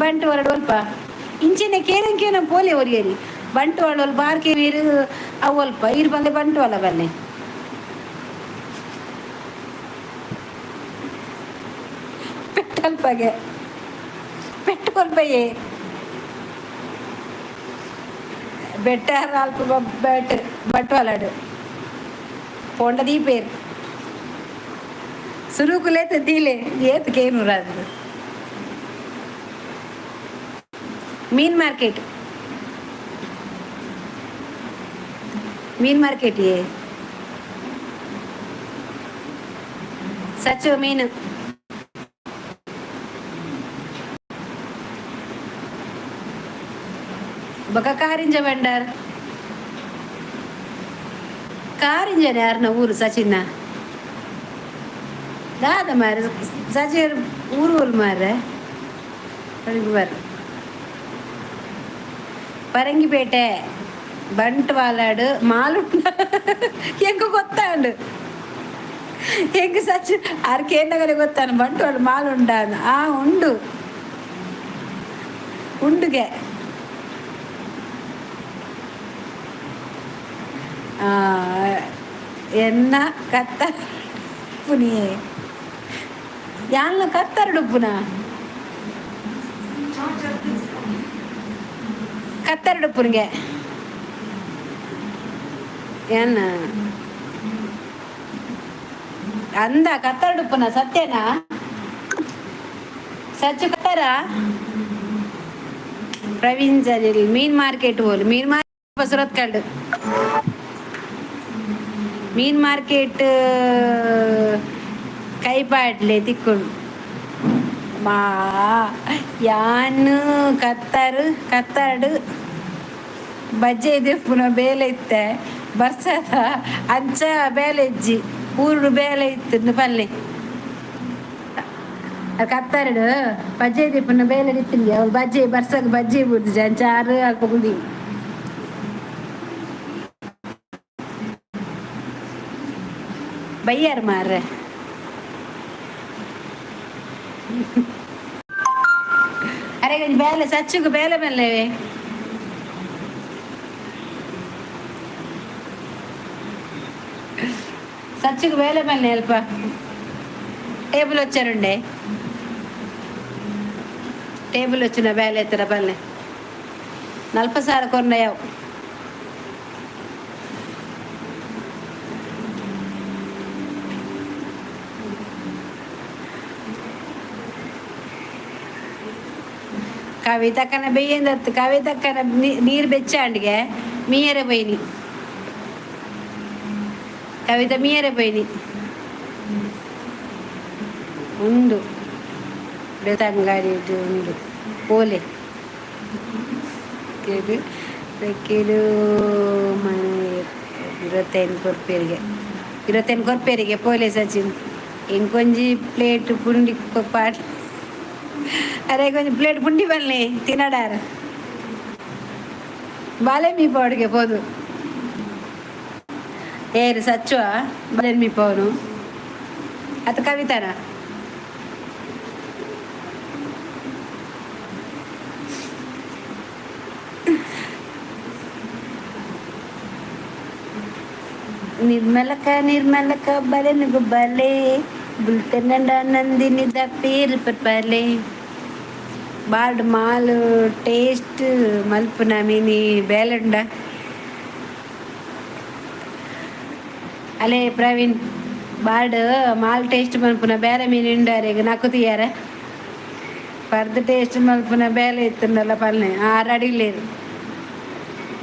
ಬಂಟ್ವಾಲಡು ಒಲ್ಪ ಇಂಚಿನ ಕೇನಂ ಕೇನಂ ಪೋಲೆ ಒರಿಯರಿ ಬಂಟ್ವಾಳ ಒಲ್ಪ ಬಾರ್ಕೆ ವೀರು ಅವು ಒಲ್ಪ ಇರು ಬಂದೆ ಬಂಟ್ವಾಳ ಬನ್ನಿ. ಪೆಟ್ಟಲ್ಪಗೆ ಪೆಟ್ಟುಕೊಲ್ಪಯೇ ಬೆಟ್ಟ ಅಲ್ಪ ಬೆಟ್ ಬಂಟ್ವಾಲಡು ಪೋಂಡ ದೀಪೇರು ಸುರುಕುಲೇತ ದೀಲೆ ಏತ್ ಕೇನುರಾದು. ಮೀನ್ ಮಾರ್ಕೆಟ್ ಮೀನ್ ಮಾರ್ಕೆಟ್ ಏ ಸಚ್ಚು ಮೀನು ಬೊಕ ಕಾರಿಂಜ ಬಂಡಾರ್ ಕಾರಿಂಜನ ಯಾರನ ಊರು ಸಚಿನ್ನ ದಾದ ಮಾರೆ ಸಚಿನ್ ಊರು ಊರು ಮಾರೆ ಬಾರ್ ಪರಂಗಿಪೇಟೆ ಬಂಟ್ವಾಲಾಡು ಮಾಲುಂಡ ಎಂಕ್ ಗೊತ್ತಾಂಡು ಎಂಕ್ ಸಚಿನ್ ಆರ್ ಕೇಂಡಗರೆ ಗೊತ್ತಾನು ಬಂಟ್ವಾಳ ಮಾಲುಂಡ ಆ ಉಂಡು ಉಂಡುಗೆ. ಎನ್ನ ಕತ್ತ ಪುನಿಯೇ ಯಾನ್ಲ ಕತ್ತರಡುಪ್ಪುನ ಕತ್ತರಡುಪ್ಪುನಿಗೆ ಏನ ಅಂದ ಕತ್ತರಡುಪ್ಪುನ ಸತ್ಯನಾ ಸಚ್ಚು ಕತ್ತರ ಪ್ರವೀಣ್ ಜನಿಲ್ ಮೀನ್ ಮಾರ್ಕೆಟ್ ಹೋಲು ಮೀನ್ ಮಾರ್ಕೆಟ್ ಸುರತ್ಕಲ್ಡು ಮೀನ್ ಮಾರ್ಕೆಟ್ ಕೈಪಾಡ್ಲೆ ತಿಕ್ಕುಂಡು ಮಾ ಯಾನ್ ಕತ್ತರು ಕತ್ತರ್ಡು ಬಜ್ಜೆ ದೆಪ್ಪುನ ಬೇಲೆ ಇತ್ತೆ ಬರ್ಸದ ಅಂಚ ಬೇಲೆ ಇಜ್ಜಿ ಊರುಡು ಬೇಲೆ ಇತ್ತು ಪಲ್ಲೆ ಕತ್ತರಡು ಬಜ್ಜೆ ದೆಪ್ಪುನ ಬೇಲೆ ಇತ್ತಿಗೆ ಅವ್ಳು ಬಜ್ಜೆ ಬರ್ಸಗ್ ಬಜ್ಜೆ ಬುಡ್ದು ಅಂಚ ಆರು ಅಲ್ಪ ಕುಲ್ದಿ. ಬಯ್ಯಾರ ಮಾರ್ರೆ. ಅರೆ ಒಂಜಿ ಬೇಲೆ ಸಚ್ಚುಗು ಬೇಲೆ ಬಲ್ಲೆವೆ ಸಚ್ಚುಗು ಬೇಲೆ ಬಲ್ಲೆ ಅಲ್ಪ ಟೇಬಲ್ వచ్చారుండే ಟೇಬಲ್ వచ్చిన ಬೇಲೆ ಎತ್ತರ ಬಲ್ಲೆ ನಲ್ಪ ಸಾರ ಕೊರ್ನಯಾವ್. ಕವಿತಕ್ಕನ ಬೆಯ್ಯಂದತ್ತು ಕವಿತಕ್ಕನ ನೀರು ಬೆಚ್ಚಾಂಡಿಗೆ ಮೀಯರೆ ಪೋಯಿನಿ ಕವಿತ ಮೀಯರೆ ಪೋಯಿನಿ ಉಂಡು ಬೆಳ್ತಂಗಡಿ ಉಂಡು ಪೋಲೆ ಕೇಳು ಇರತ್ತೈನು ಕೊರ್ಪೇರಿಗೆ ಇರತ್ತೈನು ಕೊರ್ಪೇರಿಗೆ ಪೋಲೆ ಸಚಿನ್ ಇಂಕೊಂಜಿ ಪ್ಲೇಟ್ ಪುಂಡಿ ಪಾಟ್ ಅರೆ కొంచెం ಪ್ಲೇಟ್ ಪುಂಡಿ ಬನ್ನಿ ತಿನ್ನಡಾರ ಬಾಲೆ ಮೀ ಪೌಡ್ಗೆ ಪೋದು ಏರು ಸಚ್ಚುವ ಬಾಲೆ ಮೀ ಪೌನು ಅತ್ತ ಕವಿತಾನ ನಿರ್ಮಲಕ ನಿರ್ಮಲಕ ಬಲೆನುಗು ಬಲೆ ಬುಲ್ತೆನ್ನಂಡ ನಂದಿನಿದ ಪೇರು ಪರ್ಪಲೆ. ಬಾರ್ಡ್ ಮಾಲ್ ಟೇಸ್ಟ್ ಮಲ್ಪುನ ಮಿನಿ ಬೇಲಂಡ. ಅಲೇ ಪ್ರವೀಣ್, ಬಾರ್ಡ್ ಮಾಲ್ ಟೇಸ್ಟ್ ಮಲ್ಪುನ ಬೇರೆ ಮೀನು ಇಂಡಾರೆಗ್ ನಕ್ಕು. ಪರ್ದ್ ಟೇಸ್ಟ್ ಮಲ್ಪುನ ಬೇಲೆ ಇತ್ತಂಡಲ್ಲ ಪಲ್ನೆ ಆರು ಅಡಿಲೇರು.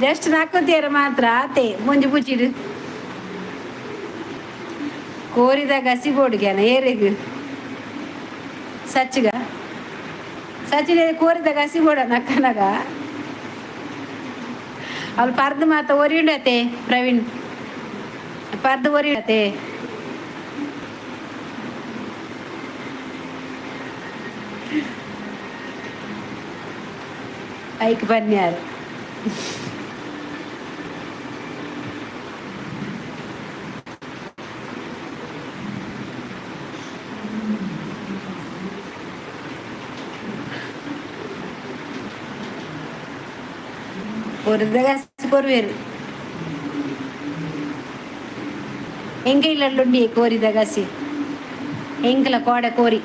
ಜಸ್ಟ್ ನಕ್ಕುತಿಯರ ಮಾತ್ರ ಆತೆ. ಮುಂಜಿ ಪುಚಿಡು ಕೋರಿದ ಗಸಿ ಬೋಡ್ಗ್ಯಾನ ಏರೆಗ್? ಸಚ್ಚಿಗ, ಸಚಿನ ಕೋರಿದ ಗಸಿ ಬೋಡ ನಕ್ಕನಗ. ಅವ್ಳು ಪರ್ದು ಮಾತ ಒರಿಯುಂಡತೆ. ಪ್ರವೀಣ್, ಪರ್ದು ಒರಿಯುಂಡತೆ. ಐಕ್ ಬನ್ಯಾರು. ಕೋರಿದ ಗಸಿ ಕೊರ್ವೇರು. ಎಂಕ ಇಲ್ಲುಂಡಿ ಕೋರಿದ ಗಸಿ? ಎಂಕಲ ಕೋಡೆ ಕೋರಿ.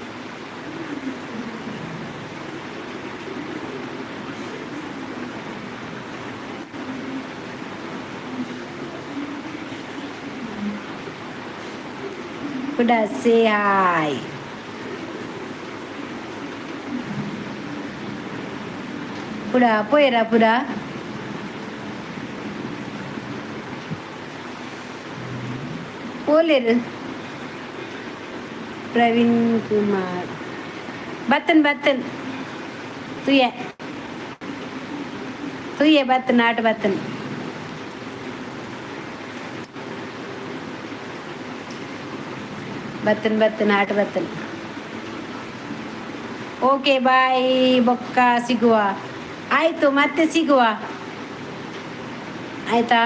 ಕುಡ ಸೇ ಹಾಯ್. ಪುಡ ಪೋಯರ ಪುಡ ಪೋಲೇರು. ಪ್ರವೀಣ್ ಕುಮಾರ್ ಬತ್ತನ್ ಬತ್ತನ್ ತುಯ್ಯ ತುಯ್ಯ ಬತ್ತನ್ ಆಟ ಬತ್ತನ್. ಬತ್ತನ್ ಬತ್ತನ್ ಆಟ ಬತ್ತನ್. ಓಕೆ, ಬಾಯ್, ಬೊಕ್ಕ ಸಿಗುವ. ಆಯಿತು, ಮತ್ತೆ ಸಿಗುವ, ಆಯಿತಾ?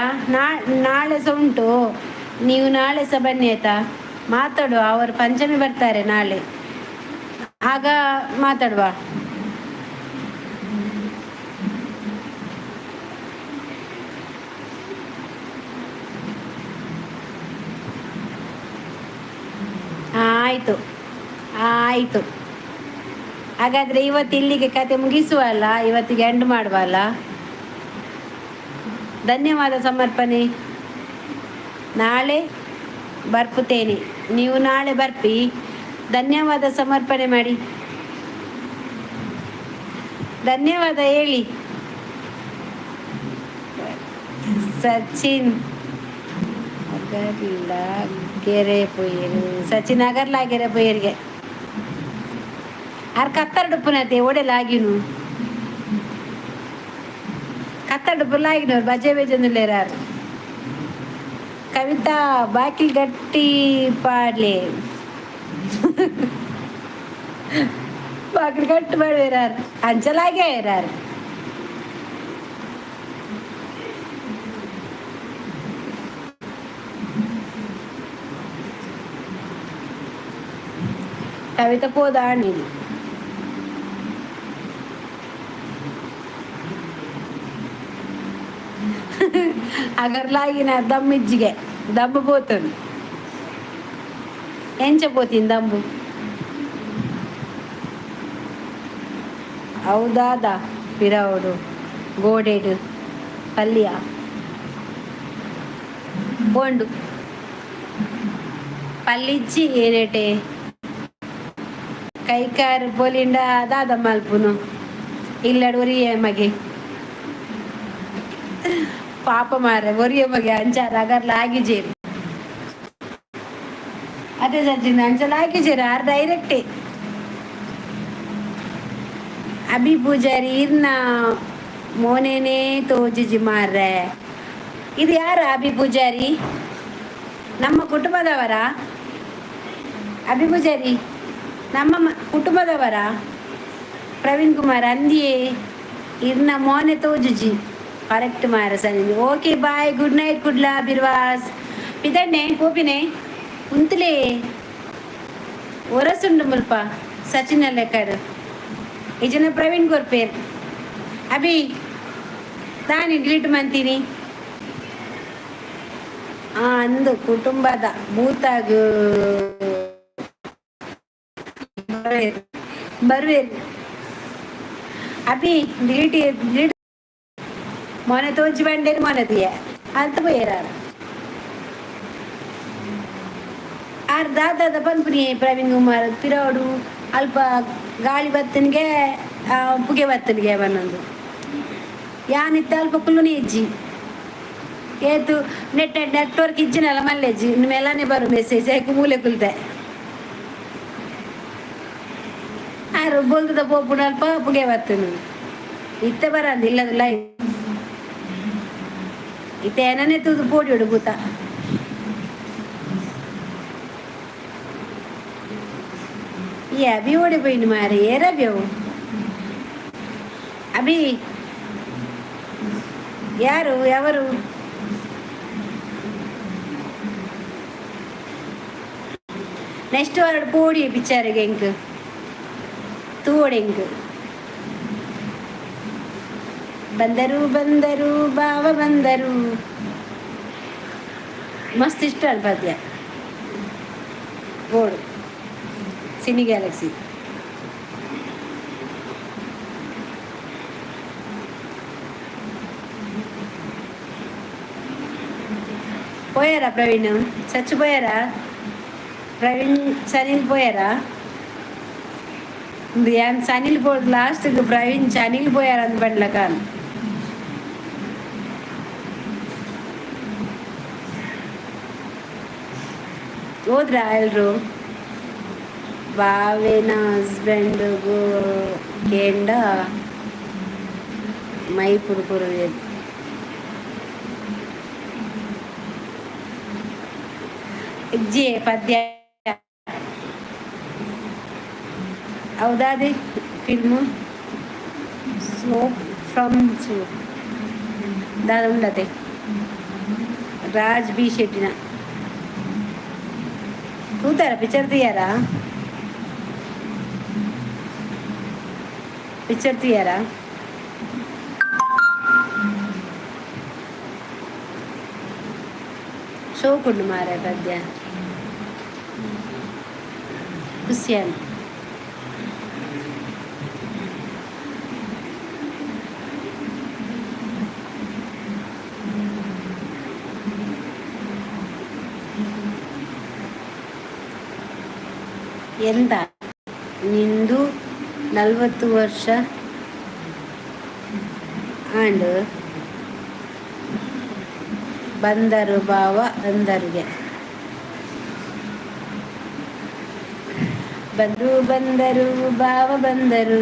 ನಾಳೆ ಸಹ ಉಂಟು. ನೀವು ನಾಳೆ ಸಹ ಬನ್ನಿ, ಆಯಿತಾ? ಮಾತಾಡುವ. ಅವರು ಪಂಚಮಿ ಬರ್ತಾರೆ ನಾಳೆ, ಆಗ ಮಾತಾಡುವ. ಆಯಿತು ಆಯಿತು. ಹಾಗಾದರೆ ಇವತ್ತು ಇಲ್ಲಿಗೆ ಕತೆ ಮುಗಿಸುವ ಅಲ್ಲ? ಇವತ್ತಿಗೆ ಎಂಡ್ ಮಾಡುವ ಅಲ್ಲ? ಧನ್ಯವಾದ ಸಮರ್ಪಣೆ. ನಾಳೆ ಬರ್ಪುತ್ತೇನೆ. ನೀವು ನಾಳೆ ಬರ್ಪಿ. ಧನ್ಯವಾದ ಸಮರ್ಪಣೆ ಮಾಡಿ. ಧನ್ಯವಾದ ಹೇಳಿ. ಸಚಿನ್ ಅಗರ್ಲಾಗೆರೆ ಪೋಯೆರು. ಸಚಿನ್ ಅಗರ್ಲಾಗೆರೆ ಪೋಯರಿಗೆ. ಆರ್ ಕತ್ತರಡುಪ್ಪುನತೆ ಓಡೆ ಲಾಗಿನು? ಕತ್ತರಡುಪ್ಪು ಲಾಗಿನವ್ರು ಬಜೆ ಬೇಜೊಂದುಲ್ಲೇರಾರು. ಕವಿತಾ, ಬಾಕಿಲ್ ಗಟ್ಟಿ ಪಾಡ್ಲೆ. ಬಾಕಿಲ್ ಗಟ್ಟಿ ಪಾಡ್ವೇರಾರು. ಅಂಚಲಾಗೆ ಇರಾರು. ಕವಿತಾ ಪೋದಾಣಿನಿ. ಅಗರ್ಲಾಗಿನ ದಮ್ಮಿಜ್ಜಿಗೆ ದಬ್ಬು ಪೋತುಂಡು. ಎಂಚ ಪೋತೀನಿ ದಂಬು? ಹೌದಾದ ಪಿರವುಡು ಗೋಡೆಡು ಪಲ್ಯ ಪೋಂಡು ಪಲ್ಲಿಜ್ಜಿ. ಏನೇಟೆ ಕೈಕಾರ್ ಪೊಲಿಂಡ ದಾದ ಮಲ್ಪುನು? ಇಲ್ಲಡ್ ಒರಿಯೆ ಮಗೆ. ಪಾಪ ಮಾರೆ, ಒರಿಯ ಮಗೆ. ಅಂಚ ರಗರ್ಲ ಆಗಿಜೇರು ಅದೇ ಸಚಿನ್, ಅಂಚಲ ಆಗಿಜೇರು ಆರ್ ಡೈರೆಕ್ಟೇ. ಅಭಿ ಪೂಜಾರಿ, ಇರ್ನ ಮೋನೇನೆ ತೋಜಿಜಿ ಮಾರ್ರೆ. ಇದು ಯಾರು ಅಭಿ ಪೂಜಾರಿ? ನಮ್ಮ ಕುಟುಂಬದವರ? ಅಭಿ ಪೂಜಾರಿ ನಮ್ಮ ಕುಟುಂಬದವರ? ಪ್ರವೀಣ್ ಕುಮಾರ್ ಅಂದಿಯೇ, ಇರ್ನ ಮೋನೆ ತೋಜುಜಿ. ಕರೆಕ್ಟ್ ಮಾರ ಸರಿ. Okay, bye, good night. Kudla Birvas ಪಿದಣ್ಣೆ ಪೋಪಿನೆ ಉಂತುಲೇ ಒರಸುಂಡು ಮುಲ್ಪ ಸಚಿನ್ ಲೆಕ್ಕಡು ಈ ಜನ. ಪ್ರವೀಣ್ ಕೊರ್ಪೇರ್. ಅಭಿ, ತಾನಿ ಡಿಲೀಟ್ ಮಂತೀನಿ. ಅಂದು ಕುಟುಂಬದ ಭೂತಾಗ ಬರುವೇರು. ಅಭಿ ಡಿಲೀಟ್ ಡಿಲೀಟ್ ಮೊನೆ ತೋಜಿ ಬಂಡೇರು ಮೊನೆ ತೀಯ ಅಂತ ಪೋಯೆರ್ ಆರ್ ದಾದಾದ ಪನ್ಪುನಿ ಪ್ರವೀಣ್ ಕುಮಾರ್ ಪಿರವಡು ಅಲ್ಪ ಗಾಳಿ ಬತ್ತನಿಗೆ ಪುಗೆ ಬತ್ತನಿಗೆ ಬನ್ನೊಂದು ಯಾನಿತ್ತ ಅಲ್ಪ ಕುಲ್ಲುನಿ ಇಜ್ಜಿ ಏತು ನೆಟ್ ನೆಟ್ವರ್ಕ್ ಇಜ್ಜಿನಲ್ಲ ಮಲ್ಲೆಜ್ಜಿ ಇನ್ನು ಮೇಲಾನೆ ಬರು ಮೆಸೇಜ್ ಆಯ್ಕು ಮೂಲೆ ಕುಲ್ತೆ ಆರು ಬೊಲ್ದದ ಪೋಪುನ ಅಲ್ಪ ಪುಗೆ ಬತ್ತನು ಇತ್ತೆ ಬರಂದು ಇಲ್ಲದಿಲ್ಲ. ಇತ್ತೆ ಏನನೆ ತೂದು ಪೋಡಿ ಭೂತ. ಈ ಅಭಿ ಓಡಿపోయింది మరి. ఏరభి అవు అభి ಯಾರು ఎవరు? ನೆಕ್ಸ್ಟ್ ವಾರ ಪೋಡಿ ಪಿಕ್ಚರ್ಗೆ ಎಂಕ್ ತೂವೊಡು ಎಂಕ್. ಬಂದರು ಬಂದರು ಬಾವ ಬಂದರು. ಮಸ್ತ್ ಇಷ್ಟ ಅಲ್ಪ ಪದ್ಯ ಬೋಡು ಸಿನಿ ಗ್ಯಾಲಕ್ಸಿ. పోయారా ప్రవీణ్? చచ్చిపోయారా ప్రవీణ్? సనీల్ పోయారా? సనీల్ పో లాస్ట్ ప్రవీణ్ చనీల్ పోయారు అంత బండ్ల కాను. ಹೋದ್ರಾ ಎಲ್ರು? ಬಾವೆನ ಹಸ್ಬೆಂಡ್ಗೂ ಕೇಂಡ ಮೈ ಪುರುಪುರು. ಜೆ ಪದ್ಯ ಹೌದಾದಿ ಫಿಲ್ಮು ಸೋಪ್ ಫ್ರಮ್ ಸೋಪ್ ದಾದ ಉಂಡತೆ ರಾಜ್ ಬಿ ಶೆಟ್ಟಿನ. ತೂತಾರ ಪಿಕ್ಚರ್? తీయారా ಪಿಕ್ಚರ್ తీయారా? ಶೋಕುಂಡು ಮಾರೆ ಪದ್ಯ ಖುಷಿಯಾನ್. ಎಂತ ನಿಂದು 40 ವರ್ಷ ಆಂಡ್ ಬಂದರು ಬಾವ ಬಂದರಿಗೆ. ಬಂದರು ಬಂದರು ಬಾವ ಬಂದರು,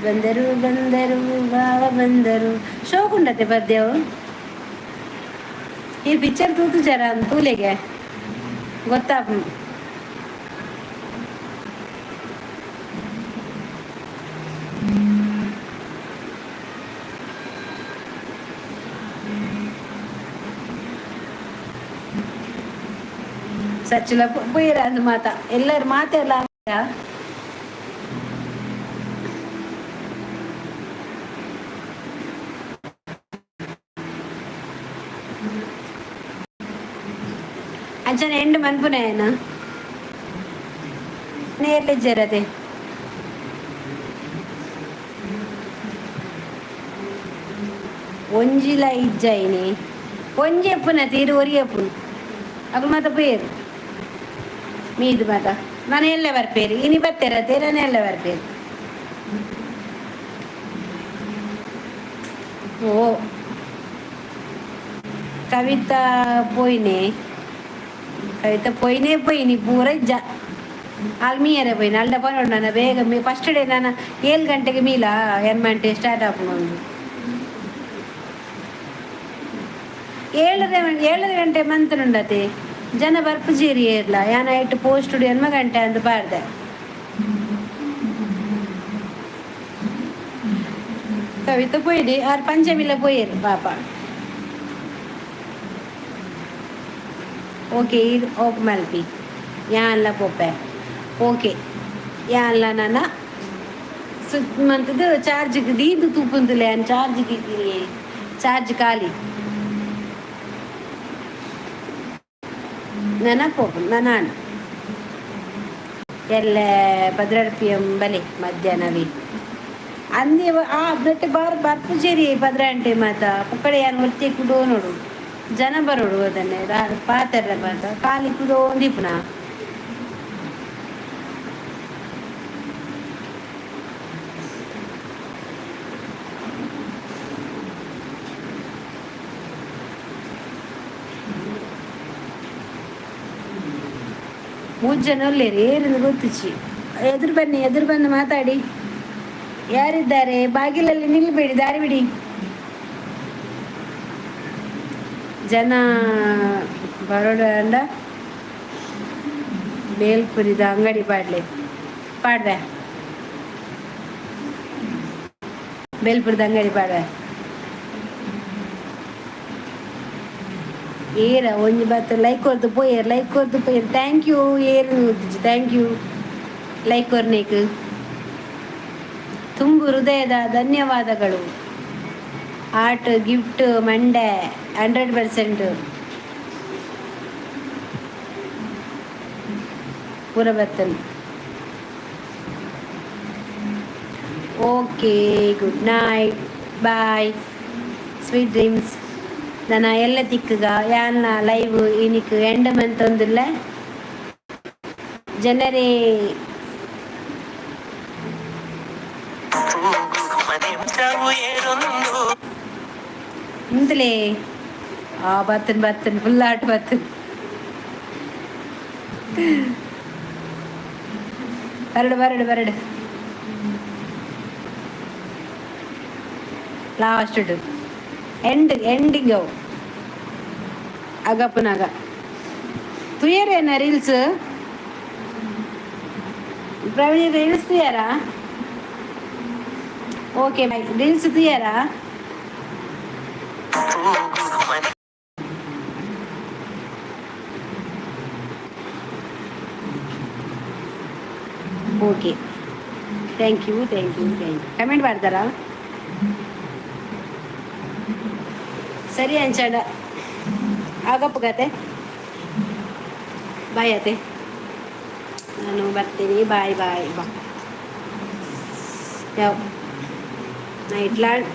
ಬಂದರು ಬಂದರು ಬಾವ ಬಂದರು. ಶೋಕುಂಡತೆ ಪದ್ಯವು. ಈ ಪಿಕ್ಚರ್ ತೂತು ಜರ ತೂಲೆಗೆ ಗೊತ್ತಾಪ. ಸಚ್ಚುಲ ಪೋಯಿರ ಅಂದ್ ಮಾತ ಎಲ್ಲರೂ ಮಾತೆಲ್ಲ. ಅಂಚನೆ ಎಂಡ್ ಮನ್ಪುನೇನ ನೇರ್ಲಿಜ್ಜರತೆ. ಒಂಜಿಲ ಇಜ್ಜಾಯಿನಿ ಒಂಜಿ ಎಪ್ಪುನ ತೀರು ಒರಿ ಎಪ್ಪುನು ಅಗುಲು ಮಾತ ಪೋಯೆರು ಮೀದು ಮಾತ. ನಾನು ಎಲ್ಲೆ ಬರ್ಪೇರು ಇನಿ ಬತ್ತೇರ ತೇರನೆ ಎಲ್ಲೆ ಬರ್ಪೇರು. ಓ ಕವಿತಾ ಪೋಯಿನೆ, ಕವಿತಾ ಪೋಯಿನೇ ಪೋಯಿನಿ ಪೂರ ಇಜ್ಜ. ಅಲ್ಲಿ ಮೀಯರೆ ಪೋಯಿನಿ ಅಲ್ಡ ಪನೊಡು. ನಾನು ಬೇಗ ಮೀ ಫಸ್ಟ್ ಡೇ ನಾನು 7 ಗಂಟೆಗೆ ಮೀಲ ಎನ್ಮಂಟೆ ಸ್ಟಾರ್ಟ್ ಆಪುಂಡು. 7:30 ಗಂಟೆ ಮಂತನುಂಡತೆ ಜನ ಬರ್ಪುಜೀರಿ ಏರ್ಲ. ಯಾನ ಐಟ್ ಪೋಸ್ಟ್ ಎನ್ಮ ಗಂಟೆ ಅಂದ್ ಪಾಡ್ದೆ. ಕವಿತ ಪೋಯಿಡಿ ಆರ್ ಪಂಚಮಿಲ ಪೋಯೆರ್ ಪಾಪ. ಓಕೆ, ಇದು ಓಕ್ ಮಲ್ಪಿ ಯಾನ್ಲ ಪೋಪೆ. ಓಕೆ, ಯಾನ್ಲ ನನ ಮಂತದ್ದು ಚಾರ್ಜ್ಗೆ ದೀದು ತೂಪುಂದುಲೆ. ಚಾರ್ಜ್ಗೆ ಚಾರ್ಜ್ ಖಾಲಿ. ನನ ಪೋಪುಂಡು ನನ. ಎಲ್ಲೆ 12 ಪಿ.ಎಂ. ಬಲೆ ಮಧ್ಯಾಹ್ನವಿ ಅಂದಿ. ಆ ಬೆಟ್ಟ ಬಾರ್ ಬರ್ಪುಜೇರಿ 12 ಗಂಟೆ ಮಾತ. ಪುಕ್ಕಡೆ ಯಾನ್ ಒರ್ತಿ ಕುಡೋ ನೋಡು, ಜನ ಬರೋಡು ಅದನ್ನೇ ಪಾತೆರ್ರೆ ಮಾತ ಖಾಲಿ ಕುಡೋಂದಿಪ್ಪುನ. ಮೂರು ಜನ ಒಲ್ಲೇರಿ, ಏರಿಂದ ಗೊತ್ತುಚಿ. ಎದುರು ಬನ್ನಿ, ಎದುರು ಬಂದು ಮಾತಾಡಿ. ಯಾರಿದ್ದಾರೆ? ಬಾಗಿಲಲ್ಲಿ ನಿಲ್ಲಬೇಡಿ, ದಾರಿ ಬಿಡಿ. ಜನ ಬರೋಡ. ಬೇಲ್ಪುರಿದ ಅಂಗಡಿ ಪಾಡ್ಲೆ, ಪಾಡ್ವೆ. ಬೇಲ್ಪುರಿದ ಅಂಗಡಿ ಪಾಡ್ವೆ. ಏರ ಒಂಜಿ ಬತ್ತ ಲೈಕ್ ಕೊರ್ದು ಪೋಯೆರ್, ಲೈಕ್ ಕೊರ್ದು ಪೋಯೆರ್. Thank you. ಏರ್ thank you like ಕೊರ್ನೇಕ್. ತುಂಬು ಹೃದಯದ ಧನ್ಯವಾದಗಳು. ಆರ್ಟ್ ಗಿಫ್ಟ್ ಮಂಡೆ 100% ಪೂರ ಬರ್ತನೆ. Okay, good night, bye, sweet dreams. ನನ್ನ ಎಲ್ಲ ತಿಕ್ಕಗ ಯಾನ್ನ ಲೈವ್ ಇನಿಕ್ ಎಂಡ ಮಂತೊಂದುಲ್ಲ ಜನರೇ. ಮನೆಂಚವು ಏರೊಂದು. ಇಂತಲೇ ಆ ಬತ್ತನ್ ಬತ್ತನ್, ಫುಲ್ ಆಟ ಬತ್ತನ್. ಬರಡು ಬರಡು ಬರಡು. ಲಾಸ್ಟ್ ಎಂಡ್ ಎಂಡಿಂಗ್ ಅವು ಅಗಪ್ಪನಾಗ ತುಯರೇನ ರೀಲ್ಸ್? ಪ್ರವೀಣ್, ರೀಲ್ಸ್ ತುಯಾರಾ? Okay bye. ರೀಲ್ಸ್ ತುಯಾರಾ? ತೂಗು ಮನೆ Okay, thank you, thank you, thank you. Comment ಮಾಡ್ತಾರಾ? ಸರಿ ಅಂಚಂಡ, ಆಗಪ್ಪ ಕತೆ. ಬಾಯ್ ಅತ್ತೆ, ನಾನು ಬರ್ತೀನಿ. ಬಾಯ್ ಬಾಯ್ ಬಾ. ಯಾವ night land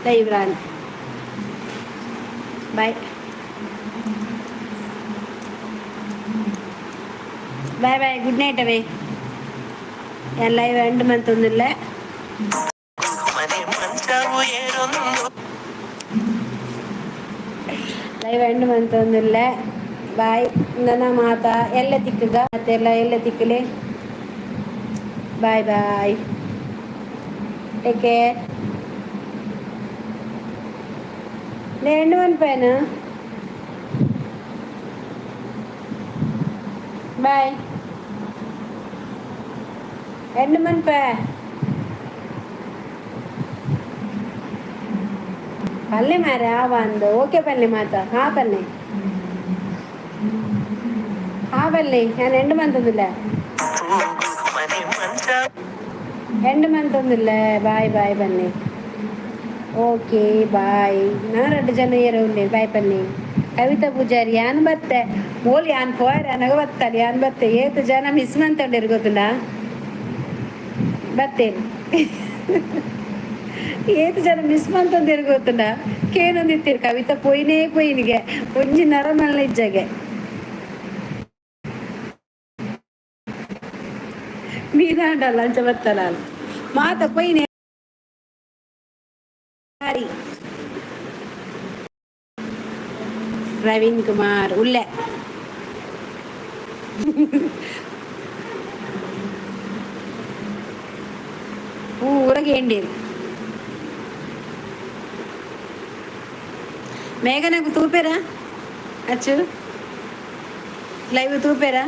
live run. Bye bye bye, good night ಅವೇ. ಲೈವ್ ಎಂಡ್ ಮಂತೊಂದಿಲ್ಲ. ಮನೆ ಮಂಚವು ಏರೊಂದು. ಲೈವ್ ಎಂಡ್ ಮಂತೊಂದಿಲ್ಲ. ಬಾಯ್. ನನ್ನ ಮಾತಾ ಎಲ್ಲ ತಿಕ್ಕಗ ಮತ್ತೆಲ್ಲ ಎಲ್ಲ ತಿಕ್ಕಲೆ. Bye bye, take care. End ಮನ್ಪೇನು? ಬಾಯ್, ಎಂಡ್ ಮನ್ಪೆ. ಪಲ್ಲೆ ಮಾರೆ ಆ ಒಂದು. ಓಕೆ ಪಲ್ಲೆ ಮಾತಾ. ಹಾ ಪಲ್ಲೆ, ಹಾ ಪಲ್ಲೆ. ನಾನು ಎಂಡ್ ಮಂತೊಂದಿಲ್ಲ. ತೂಗು ಮನೆ ಮಂಚ ಎಂಡ್ ಮಂತೊಂದಿಲ್ಲ. ಬಾಯ್ ಬಾಯ್ ಬನ್ನಿ. Okay bye. ನಾ ಎರಡು ಜನ ಏರ ಉಲ್ಲೆ. ಬಾಯ್ ಬನ್ನಿ. ಕವಿತಾ ಪೂಜಾರಿ, ಯಾನ್ ಬತ್ತೆ. ಮೋಲ್ ಯಾನ್ ಪೋಯರ್ ಅನಗ ಬತ್ತಲ್ಲ. ಯಾನ್ ಬತ್ತೆ. ಏತ್ ಜನ ಮಿಸ್ ಮಂತೊಂಡೇರು ಗೊತ್ತುಂಡ? ಬತ್ತೇನು. ಏತ್ ಜನ ಮಿಸ್ ಮಂತೊಂದೇರು ಗೊತ್ತುಂಡ? ಕೇನೊಂದಿತ್ತೀರು, ಕವಿತಾ ಪೋಯಿನೇ ಪೋಯಿನಿಗೆ, ಒಂಜಿ ನರಮಲ್ಲ ಇಜ್ಜಗೆ. ಮೀನಾಂಡಲ್ಲ ಅಂಚ ಬತ್ತಲ್ಲ ಮಾತ ಪೋಯಿನೆ. ಸಾರಿ. ಪ್ರವೀಣ್ ಕುಮಾರ್ ಉಲ್ಲೆ. ಪೂರ ಗೇಂಡೀರು. ಮೇಘನకు ತೂಪೇರಾ? ಅಚ್ಚು ಲೈವ್ ತೂಪೇರಾ?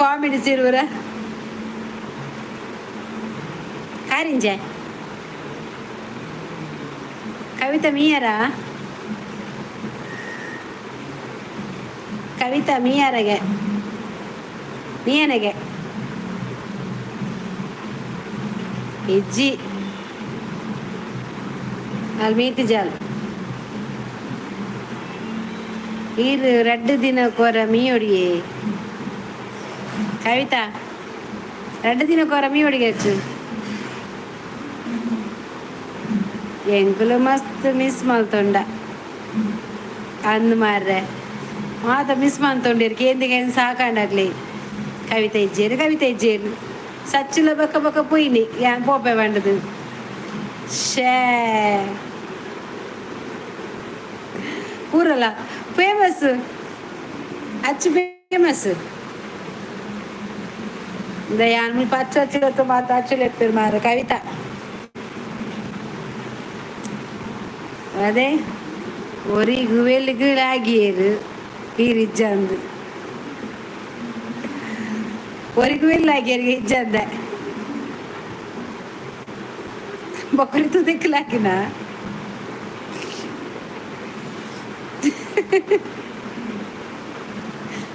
ಕಾಮಿಡಿ ಸಿರುವರ ಕಾರಿಂಜೆ. ಕವಿತಾ ಮೀಯರಾ? ಕವಿತಾ ಮೀಯರಗೆ, ಮೀಯನಗೆ ಇಜ್ಜಿ. ಅಲ್ಲಿ ಮೀತಿ ಜಾಲ್. ಈರು ರಡ್ಡು ದಿನ ಕೊರ ಮೀಯೊಡಿಯೇ ಕವಿತಾ, ರಡ್ಡು ದಿನ ಕೊರ ಮೀಯೊಡಿಗೆ ಹೆಚ್ಚು. ಎಂಕುಲು ಮಸ್ತ್ ಮಿಸ್ ಮಲ್ತೊಂಡ ಅಂದ್ ಮಾರ್ರೆ. ಮಾತ ಮಿಸ್ ಮಲ್ತೊಂಡಿರು ಕೇಂದಿಗೆ ಸಾಕಾಂಡಾಗ್ಲಿ. ಕವಿತೆ ಇಜ್ಜೇರು, ಕವಿತೆ ಇಜ್ಜೇರು. ಸಚ್ಚುಲ ಬೊಕ ಬೊಕ ಪೋಯಿನಿ ಯಾನ್ ಪೋಪೆ ಪಂಡದು. ಶೇ, ಪೂರಲ ಫೇಮಸ್ ಅಚ್ಚು ಫೇಮಸ್. ಯಾನ್ ಮುಲ್ಪ ಅಚ್ಚು ಅಚ್ಚು ಮಾತ ಅಚ್ಚು ಲೆಪ್ಪೆರ್ ಮಾರ್ರೆ. ಕವಿತಾ ಅದೇ ಒರಿ ಗುವೆಲ್ಗ್ ಲಾಗಿಯೆರ್ ಈರ್ ಇಜ್ಜಂದ್. ಒರಿ ಗುವೆಲ್ ಲಾಗಿಯೆರ್ ಇಜ್ಜಂದೆ. ಬೊಕೊರಿ ತುದೆಕ್ ಲಾಗಿನ.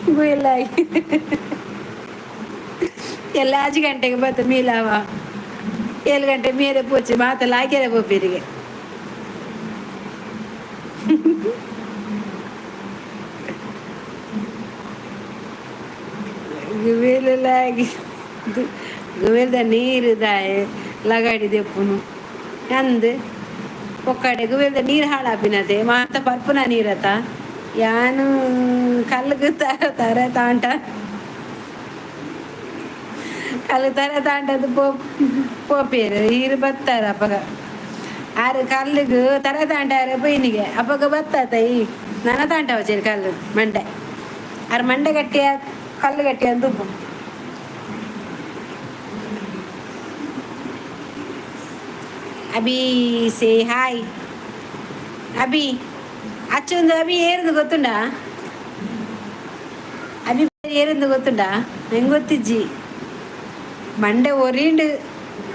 ಗುವೆಲ್ ಲಾಗಿ ಎಲ್ಲ 5 ಗಂಟೆಗೆ ಬತ್ತ ಮೀಲಾವ. 7 ಗಂಟೆ ಮೇರೆ ಪೋಚಿ ಮಾತ ಲಾಗ್ಯರೆ ಪೋಪೆರಿಗೆ. ಗುವೆಲ್ ಲಾಗಿ ಗುವೆಲ್ದ ನೀರು ದಾಯೆ ಲಗಾಡಿ ದೆಪ್ಪುನು ಅಂದ್. ಪೊಕ್ಕಡೆ ಗುವೆಲ್ದ ನೀರು ಹಾಳಾಪಿನತೆ, ಮಾತ ಪರ್ಪುನ ನೀರತ. ಯಾನು ಕಲ್ಲುಗು ತರ ತರ ತಾಂಟ, ಕಲ್ಲು ತರ ತಾಂಟದು ಪೋ ಪೋಪೇರು. ಈರು ಬತ್ತಾರ ಅಪಗ. ಆರು ಕಲ್ಲುಗು ತರ ತಾಂಟಾರ ಪೊಯ್ನಿಗೆ ಅಪಗ ಬತ್ತಾತ. ಈ ನನ ತಾಂಟವಚೇರು ಕಲ್ಲು ಮಂಡೆ. ಆರು ಮಂಡೆ ಗಟ್ಟಿಯ ಕಲ್ಲು ಗಟ್ಟಿಯ ತುಪ್ಪು. Abhi say hi Abhi. ಅಚ್ಚೊಂದು ಅಭಿ ಏರಂದು ಗೊತ್ತುಂಡಾ? ಅಭಿ ಏರಂದು ಗೊತ್ತುಂಡಾ? ಹೆಂಗೆ ಗೊತ್ತಿಜ್ಜಿ. ಮಂಡೆ ಒರಿಂಡು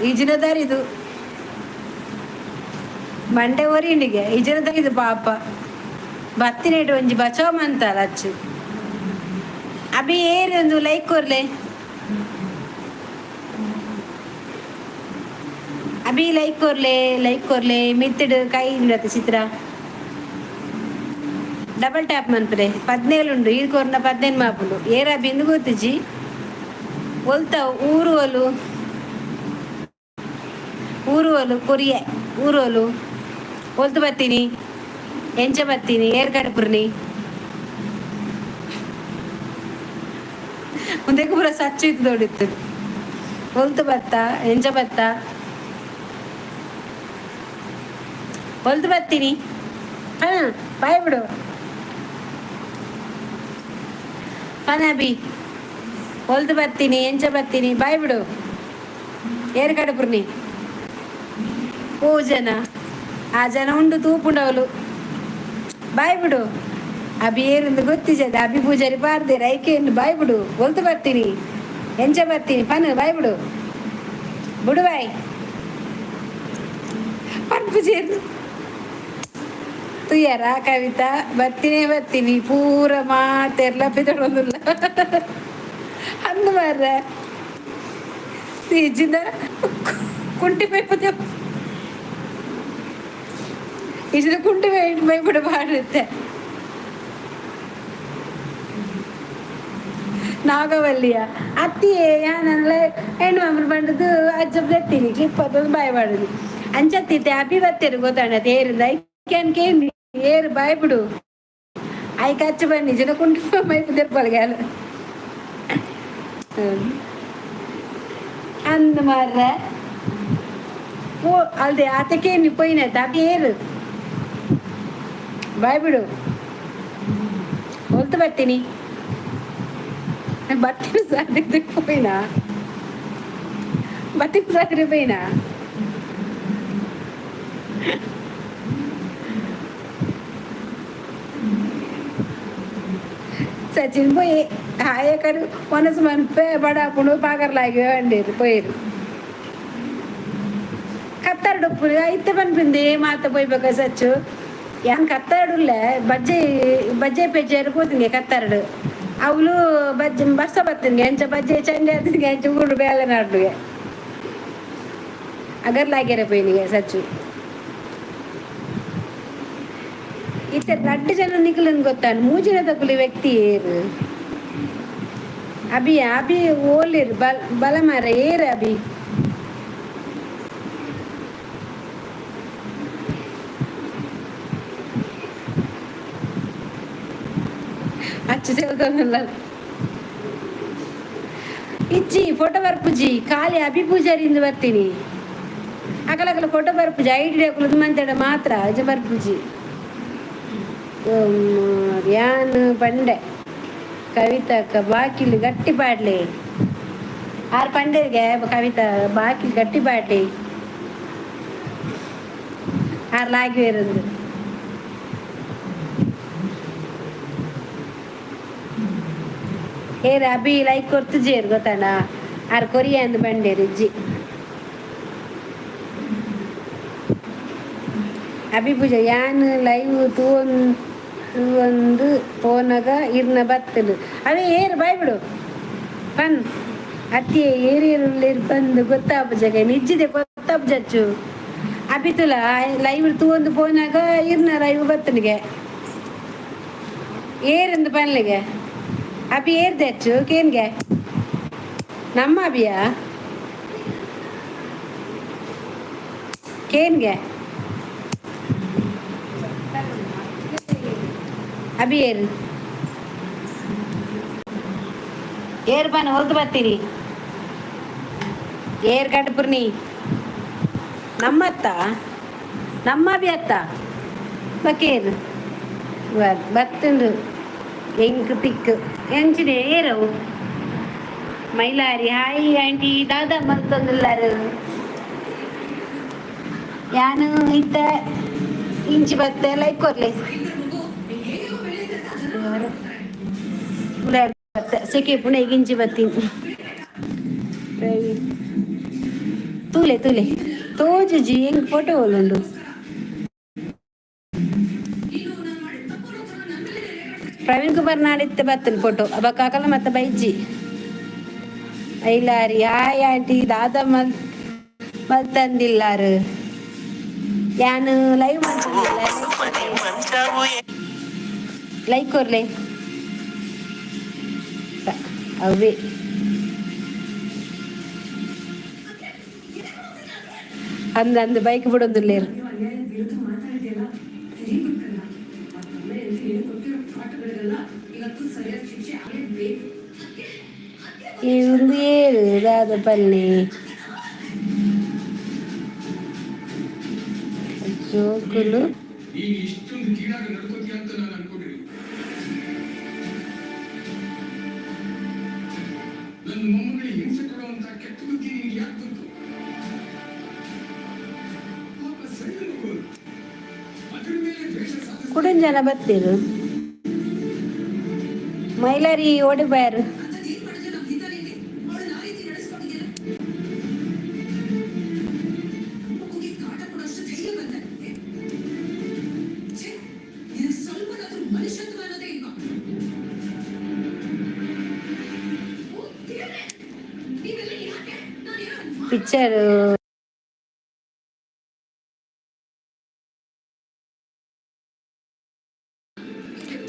ಈಜಿನದಾರಿದು. ಮಂಡೆ ಒರಿಂಡಿಗೆ ಈಜಿನದಾರಿದು ಪಾಪ. ಬತ್ತಿನೇಟು ಒಂಜಿ ಬಚಾವ್ ಮಂತಾರ ಅಚ್ಚು. ಅಭಿ ಏರೊಂದು ಲೈಕ್ ಕೊರ್ಲೆ ಅಭಿ, ಲೈಕ್ ಕೊರ್ಲೆ, ಲೈಕ್ ಕೊರ್ಲೆ. ಮಿತ್ತಡು ಕೈ ಉಂಡತ್ತ ಚಿತ್ರ, ಡಬಲ್ ಟ್ಯಾಪ್ ಮನ್ಪುಲೆ. 17 ಉಂಡು. ಈರ್ ಕೊರ್ನ 15 ಮಾಪುಂಡು. ಏರ ಅಭಿ ಇಂದು ಗೊತ್ತಿಜ್ಜಿ. ಒಲ್ತ ಊರು ಒಲು? ಊರು ಒಲು ಕೊರಿಯೆ? ಊರು ಒಲು? ಒಲ್ತು ಬತ್ತೀನಿ? ಎಂಚ ಬತ್ತೀನಿ? ಏರ್ ಕಡಪುರ್ನಿ? ಉಂದೆಕ್ ಪೂರ ಸಚ್ಚು ಇತ್ತು ದೊಡಿತ್ತು. ಒಲ್ತು ಬತ್ತ? ಎಂಚ ಬತ್ತ? ಒಲ್ತು ಬತ್ತೀನಿ? ಹಾ, ಬಾಯ್ ಬಿಡು. ಪನಬಿ ಒಲ್ತು ಬತ್ತೀನಿ? ಎಂಚ ಬತ್ತೀನಿ? ಬಾಯ್ ಬಿಡು. ಏರ್ ಕಡಪುರ್ನಿ? ಓ ಜನ, ಆ ಜನ ಉಂಡು ತೂಪುಂಡವಲು. ಬಾಯ್ ಬಿಡು ಅಭಿ. ಏರಿಂದು ಗೊತ್ತಿಜದ. ಅಭಿ ಪೂಜಾರಿ ಪಾರ್ದೇರ್ ಐಕೇನು. ಬಾಯ್ ಬಿಡು. ಒಲ್ತು ಬರ್ತೀನಿ? ಎಂಚ ಬರ್ತೀನಿ? ಪನ್ ಬಾಯ್ ಬಿಡು. ಬಿಡು ಬಾಯ್. ಪನ್ ಪೂಜಾರಿ ತುಯ್ಯಾರ ಕವಿತಾ ಬತ್ತೀನಿ ಬತ್ತೀನಿ ಪೂರ ಮಾತೆರ್ಲ ಪಿದಡೊಂದುಲ್ಲ ಅಂದು ಮಾರ್ರೆ. ಇಜ್ಜಿಂದ ಕುಂಟಿ ಪೈಪು, ಇಜ್ಜಿಂದ ಕುಂಟಿ ಪೈಪುಡು ಪಾಡುತ್ತೆ. ನಾಗವಲ್ಲಿಯ ಅತ್ತಿಯೇ ಯಾನಲ್ಲ ಹೆಣ್ಣು ಮಾಮೂಲು ಬಂಡದು ಅಜ್ಜ ದೆತ್ತೀನಿ ಕ್ಲಿಪ್ ಅದು ಬಾಯ್ ಮಾಡುದು. ಅಂಚತ್ತಿತ್ತೆ ಅಭಿ ಬತ್ತೇರು ಗೊತ್ತಾಂಡ ತೇರಿಂದ ಐಕ್ಯಾನ್ ಕೇಂದಿ ಏರು. ಬಾಯ್ ಬಿಡು. ಐಕ್ ಅಚ್ಚು ಬನ್ನಿ ಜನ ಕುಂಟಿ ಮೈಪು ದೆಪ್ಪಲ್ಗೆ ಅಂದ್ ಮಾರ್ರೆ. ಓ ಅಲ್ದೆ ಆತಕ್ಕೆ ಪೋಯಿನ ಅಭಿ ಏರು? ಬಾಯ್ ಬಿಡು. ಹೊಲ್ತು ಬರ್ತೀನಿ? ಬತ್ತಿನ ಸಾರಿ ಪೋಯಿನ? ಬತ್ತಿನ ಸಾರಿ ಪೋಯಿನ? ಸಚಿನ್ ಪೋಯಿ ಹಾಯಕರು ಮನಸ್ಸು ಮನ್ಪೆ ಬಡಾಪುಂಡು ಪಾಕರ್ಲಾಗಿ వండేరు పోయారు. ಕತ್ತಾರಡು ಇತ್ತೆ ಪನ್ಪಿಂది ಮಾತ ಪೋಯ್ಬೇಕ ಸಚ್ಚು. ಯಾನ್ ಕತ್ತಾರಡುಲ್ಲೆ. ಬಜ್ಜೆ ಬಜ್ಜೆ ಪೆಜ್ಜೆರು ಪೋತಿಂಗೆ ಕತ್ತಾರಡು. ಅವಳು ಬಜ್ಜೆ ಬಸ್ಸ ಬತ್ತಿನ್ಗೆ ಎಂಚ ಬಜ್ಜೆ ಚಂಡೆ ಆತಿನ್ಗೆ ಎಂಚ ಊರು ಬೇಲೆ ನಾಡ್ಡುಗೆ ಅಗರ್ಲಾಗ್ಯಾರ ಪೋಯಿನಿಗೆ ಸಚ್ಚು. ಇತ್ತೆ ರಡ್ಡ್ ಜನ ನಿಕ್ಲೆನ್ ಗೊತ್ತಾಂಡ್, ಮೂಜಿನದಕುಲು ವ್ಯಕ್ತಿ ಏರು? ಅಭಿ, ಅಭಿ ಓಲಿರ್ ಬಲ್ ಬಲ ಮಾರ ಏರ್ ಅಭಿ? ಅಚ್ಚು ಸೇಲ್ತೊಂದುಲ್ಲ. ಇಜ್ಜಿ, ಫೋಟೋ ಬರ್ಪುಜಿ. ಖಾಲಿ ಅಭಿ ಪೂಜಾರಿ ಇಂದ ಬರ್ತೀನಿ. ಅಕಲಕಲ ಫೋಟೋ ಬರ್ಪುಜಿ. ಐಡಿ ಅಕುಲು ಮಂತೆಡ ಮಾತ್ರ ಅಜ್ಜ ಬರ್ಪುಜಿ. ಯಾನ್ ಪಂಡೆ ಕವಿತಕ್ಕ ಬಾಕಿಲ್ ಗಟ್ಟಿ ಪಾಡ್ಲೆ. ಆರ್ ಪಂಡೆರ್ಗೆ, ಕವಿತಾ ಬಾಕಿಲ್ ಗಟ್ಟಿ ಪಾಡ್ಲೆ, ಆರ್ ಲಾಗಿವೆರಂದು. ಏರ್ ಅಭಿ? ಲೈಕ್ ಕೊರ್ತುಜೇರ್ ಗೊತ್ತಾನ? ಆರ್ ಕೊರಿಯ ಅಂದ್ ಪಂಡೇರು. ಇಜ್ಜಿ, ಅಭಿ ಪೂಜಾ ಯಾನ್ ಲೈವ್ ತೂವೊನ್ ತೂವೊಂದು ಪೋನಗ ಇರ್ನ ಬತ್ತುಂಡು. ಅವೇ ಏರ್? ಬಾಯ್ ಬಿಡು ಪನ್. ಅತ್ತಿಯೇ, ಏರೇರು ಉಲ್ಲೆರ್ ಪಂದ್ ಗೊತ್ತಾಪುಜಗೆ. ನಿಜ್ಜಿದೆ, ಗೊತ್ತಾಪುಜಚ್ಚು. ಅಭಿತುಲ ಲೈವ್ ತೂವೊಂದು ಪೋನಾಗ ಇರ್ನ ಲೈವ್ ಬತ್ತನಿಗೆ. ಏರಿಂದು ಪನ್ಲಿಗೆ. ಅಭಿ ಏರ್ದೆ ಅಚ್ಚು ಕೇನ್ಗೆ? ನಮ್ಮ ಅಭಿಯಾ? ಕೇನ್ಗೆ ಅಭಿ ಏರು? ಏರ್ ಪನ್, ಹೊಲ್ತು ಬರ್ತೀನಿ. ಏರ್ ಕಟ್ಪುರ್ನಿ? ನಮ್ಮತ್ತ, ನಮ್ಮ ಅಭಿ ಅತ್ತ ಬಕೇರು ಬತ್ತುಂಡು. ಎಂಕ್ ತಿಕ್ಕು ಎಂಚಿನೆ? ಏರವು ಮೈಲಾರಿ. ಹಾಯ್ ಆಂಟಿ, ದಾದಾ ಮಲ್ತೊಂದುಲ್ಲಾರು? ಯಾನು ಇತ್ತ ಇಂಚಿ ಬತ್ತೆ. ಲೈಕ್ ಕೊರ್ಲೆ. ಬತ್ತೆ ಸೆಕೆ ಪುಣೆ ಇಂಚಿ ಬತ್ತೀನಿ. ತೂಲೆ ತೂಲೆ, ತೋಜುಜಿ. ಎಂಕ್ ಫೋಟೋ ಉಂಡು. ಪ್ರವೀಣ್ ಕುಮಾರ್ ನಾಡಿತ್ತೆ ಬತ್ತನ್ ಫೋಟೋ. ಅಬ್ಬ ಕಾಕಲ ಮತ್ತೆ ಬೈಜಿ. ಐಲಾರಿ. ಹಾಯ್ ಆಂಟಿ, ದಾದಾ ಮಲ್ ಮಲ್ತಂದಿಲ್ಲಾರು? ಯಾನು ಲೈವ್ ಮಲ್ತಂದಿಲ್ಲ. ಮನೆ ಮಂಚವು. ಲೈಕ್ ಕೊರ್ಲೆ. ಅವೇ ಅಂದ ಅಂದ ಬೈಕ್ ಬಿಡೊಂದುಲ್ಲೇರು. ನೀವು ಅನ್ಯಾಯದ ವಿರುದ್ಧ ಮಾತಾಡಿದೆಯಲ್ಲ, ವೆರಿ ಗುಡ್ ಕಣ್ಣ. ಮತ್ತೊಮ್ಮೆ ನೀನು ಕೊಟ್ಟಿರೋ ಪಾಠಗಳಿಗೆಲ್ಲ ಇವತ್ತು ಸರಿಯಾದ ಶಿಕ್ಷೆ ಆಗಲೇಬೇಕು. ಇಂದು ಏರು ದಾದ ಪಲ್ಲೆ ಜೋಕುಲು. ನೀನು ಇಷ್ಟೊಂದು ಕೀಳಾಗಿ ನಡ್ಕೋತೀಯ ಅಂತ ನಾನು ಅನ್ಕೊಂಡಿರಲಿಲ್ಲ. ನನ್ನ ಮೊಮ್ಮಗಳಿಗೆ ಹಿಂಸೆ ಕೊಡುವಂತ ಕೆಟ್ಟ ಬುದ್ಧಿ ನಿನಗೆ ಯಾಕೆ ಬಂತು? ಪಾಪ ಸಣ್ಣ ಮಗು ಅದು. ಅದ್ರ ಮೇಲೆ ದ್ವೇಷ ಸಾಧಿಸ್ತಾ ಕುಡಂಜನ ಬತ್ತೀರು. ಮೈಲಾರಿ ಓಡಿ ಬಾರು. ಅಂಥದ್ದು ಏನ್ ಮಾಡಿದ್ಯೋ ನಮ್ಮ ಹಿತ ನಿನ್ಗೆ? ಅವಳನ್ನ ಆ ರೀತಿ ನಡೆಸ್ಕೊಂಡಿದ್ಯಲ್ಲ? ನಮ್ಮ ಮಗುಗೆ ಕಾಟ ಕೊಡೋಷ್ಟು ಧೈರ್ಯ ಬಂತ ನಿನ್ಗೆ? ಛೆ, ನಿನಗೆ ಸ್ವಲ್ಪನಾದ್ರೂ ಮನುಷ್ಯತ್ವ ಅನ್ನೋದೇ ಇಲ್ವಾ? ಓ ದೇವ್ರೇ, ನೀವೆಲ್ಲ ಯಾಕೆ ನಾನೇನೋ ಪಿಕ್ಚರ್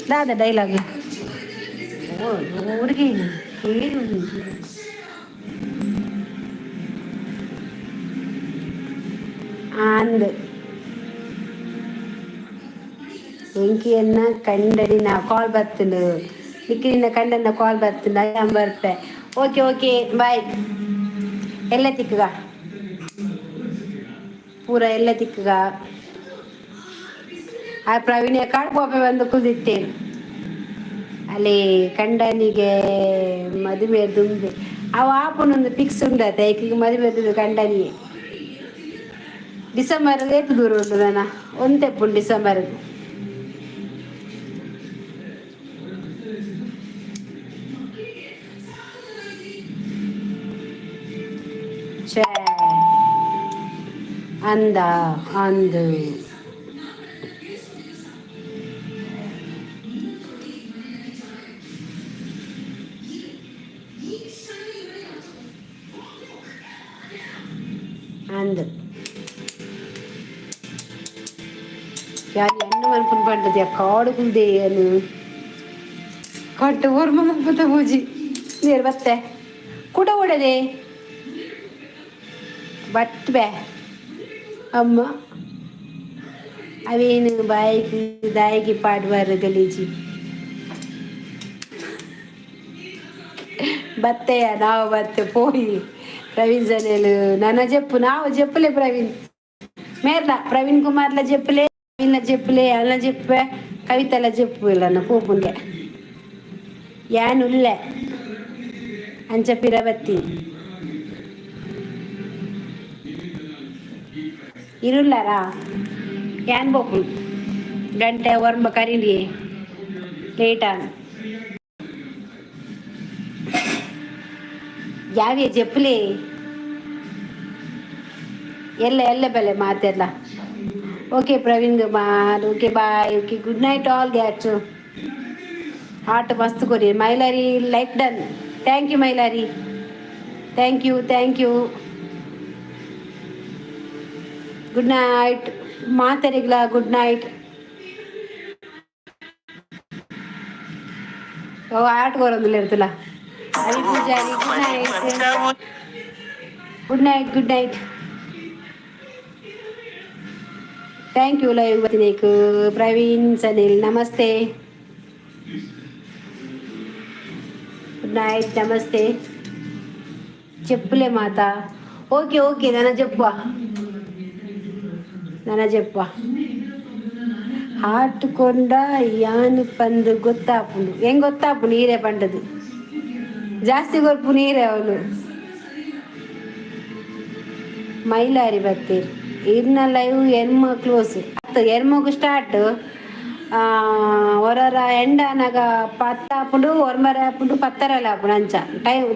ದಾದ ಡೈಲಾಗ್ ಹುಡುಗಿ? ಅಂದ್ ಎಂಕಿಯನ್ನ ಕಂಡಡಿನ ಕಾಲ್ ಬತ್ತುಂಡು. ನಿಕ್ಕಿನ ಕಂಡನ್ನ ಕಾಲ್ ಬತ್ತುಂಡು. ಅಯ್ಯ ಬರ್ಪೆ. Okay okay, bye. ಎಲ್ಲ ತಿಕ್ಕುಗ, ಪೂರ ಎಲ್ಲ ತಿಕ್ಕುಗ. ಆ ಪ್ರವೀಣ ಕಾಡು ಬೋಪೆ ಬಂದು ಕುದಿತ್ತೇನೆ. ಅಲ್ಲಿ ಕಂಡನಿಗೆ ಮದುವೆ ದುಂಬೆ ಅವ ಆಪುನೊಂದು ಫಿಕ್ಸ್ ಉಂಡತೆ. ಈಗ ಮದುವೆ ದುಂಬೆ ಕಂಡನಿಗೆ ಡಿಸೆಂಬರ್ ಏತ್ ದೂರ ಉಂಡು ನಾನ ಒಂತೆಪ್ಪುಂಡು ಡಿಸೆಂಬರ್. ಛೇ, ಅಂದ ಅಂದು ಅಂದ್. ಯಾರು ಎಣ್ಣೆ ಮನ್ಪುನ್ ಪಂಡದ ಕಾಡು ಕುಲ್ದೆ ಏನು ಕಟ್ಟು ಓರ್ಮ ಮನ್ಪುತ ಪೂಜಿ ನೀರು ಬತ್ತೆ ಕುಡ ಓಡದೆ ಬಟ್ ಬೇ ಅಮ್ಮ ಅವೇನು ಬಾಯಿಗೆ ದಾಯಿಗೆ ಪಾಡ್ಬಾರ ಗಲೀಜಿ ಬತ್ತೆಯ ನಾವು ಬತ್ತೆ ಪೋಯಿ ಪ್ರವೀಣ್ ಸನೇಲು ನನ್ನ ಜಪ್ಪು ನಾವು ಜಪ್ಪುಲೆ ಪ್ರವೀಣ್ ಮೇರ್ಲ ಪ್ರವೀಣ್ ಕುಮಾರ್ಲ ಜಪ್ಪುಲೆ ಪ್ರವೀಣ್ಲ ಜಪ್ಪುಲೆ ಅಲ್ಲ ಜಪ್ಪೆ ಕವಿತೆಲ್ಲ ಜಪ್ಪು ಇಲ್ಲ ಪೋಪುಂಗೆ ಯಾನ್ ಉಲ್ಲೆ ಅಂಚ ಪಿರಬತ್ತಿ ಇರುಲ್ಲಾರಾ ಯಾನ್ ಬೋಪು ಗಂಟೆ ಒರ್ಂಬ ಕರೀಲಿ ಲೇಟ್ ಆನ್ ಯಾವೇ ಜಪ್ಪುಲೆ ಎಲ್ಲ ಎಲ್ಲ ಬೆಲೆ ಮಾತೆಲ್ಲ. Okay Praveen Kumar, okay bye, okay good night all ಗ್ಯಾಚು. ಆಟ ಮಸ್ತ್ ಕೊರಿ Mailari, like done. Thank you Mailari, thank you, thank you, good night ಮಾತರಿಗ್ಲ, good night. ಓ ಆಟ ಬರೋದಿಲ್ಲ ಇರ್ತಲ್ಲ. Hari Pujari, good night, good night, good night. Thank you live ಬತ್ತಿನೇಕು ಪ್ರವೀಣ್ ಸನಿಲ್, ನಮಸ್ತೆ, good night, ನಮಸ್ತೆ. చెప్పులే మాత. ఓకే ఓకే నాన్న చెప్పు, ನಾನ ಜಪ್ಪ ಹಾಟ್ ಕೊಂಡ ಯಾನು ಪಂದು ಗೊತ್ತಾಪುಂಡು ಹೆಂಗ್ ಗೊತ್ತಾಪುಂಡು ನೀರೇ ಪಂಡದು ಜಾಸ್ತಿ ಕೊರ್ಪು ನೀರೇ ಅವನು ಮೈಲಾರಿ ಬತ್ತೀರ್ ಇರ್ನ ಲೈವ್ ಎನ್ಮ ಕ್ಲೋಸ್ ಅತ್ತು ಎನ್ಮಗು ಸ್ಟಾರ್ಟ್ ಹೊರರ ಎಂಡನಾಗ ಪತ್ತ ಆಪುಂಡು ಒರ್ಮರ ಆಪುಂಡು ಪತ್ತರಲ್ಲ ಆಪುಂಡು ಅಂಚ ಟೈಮ್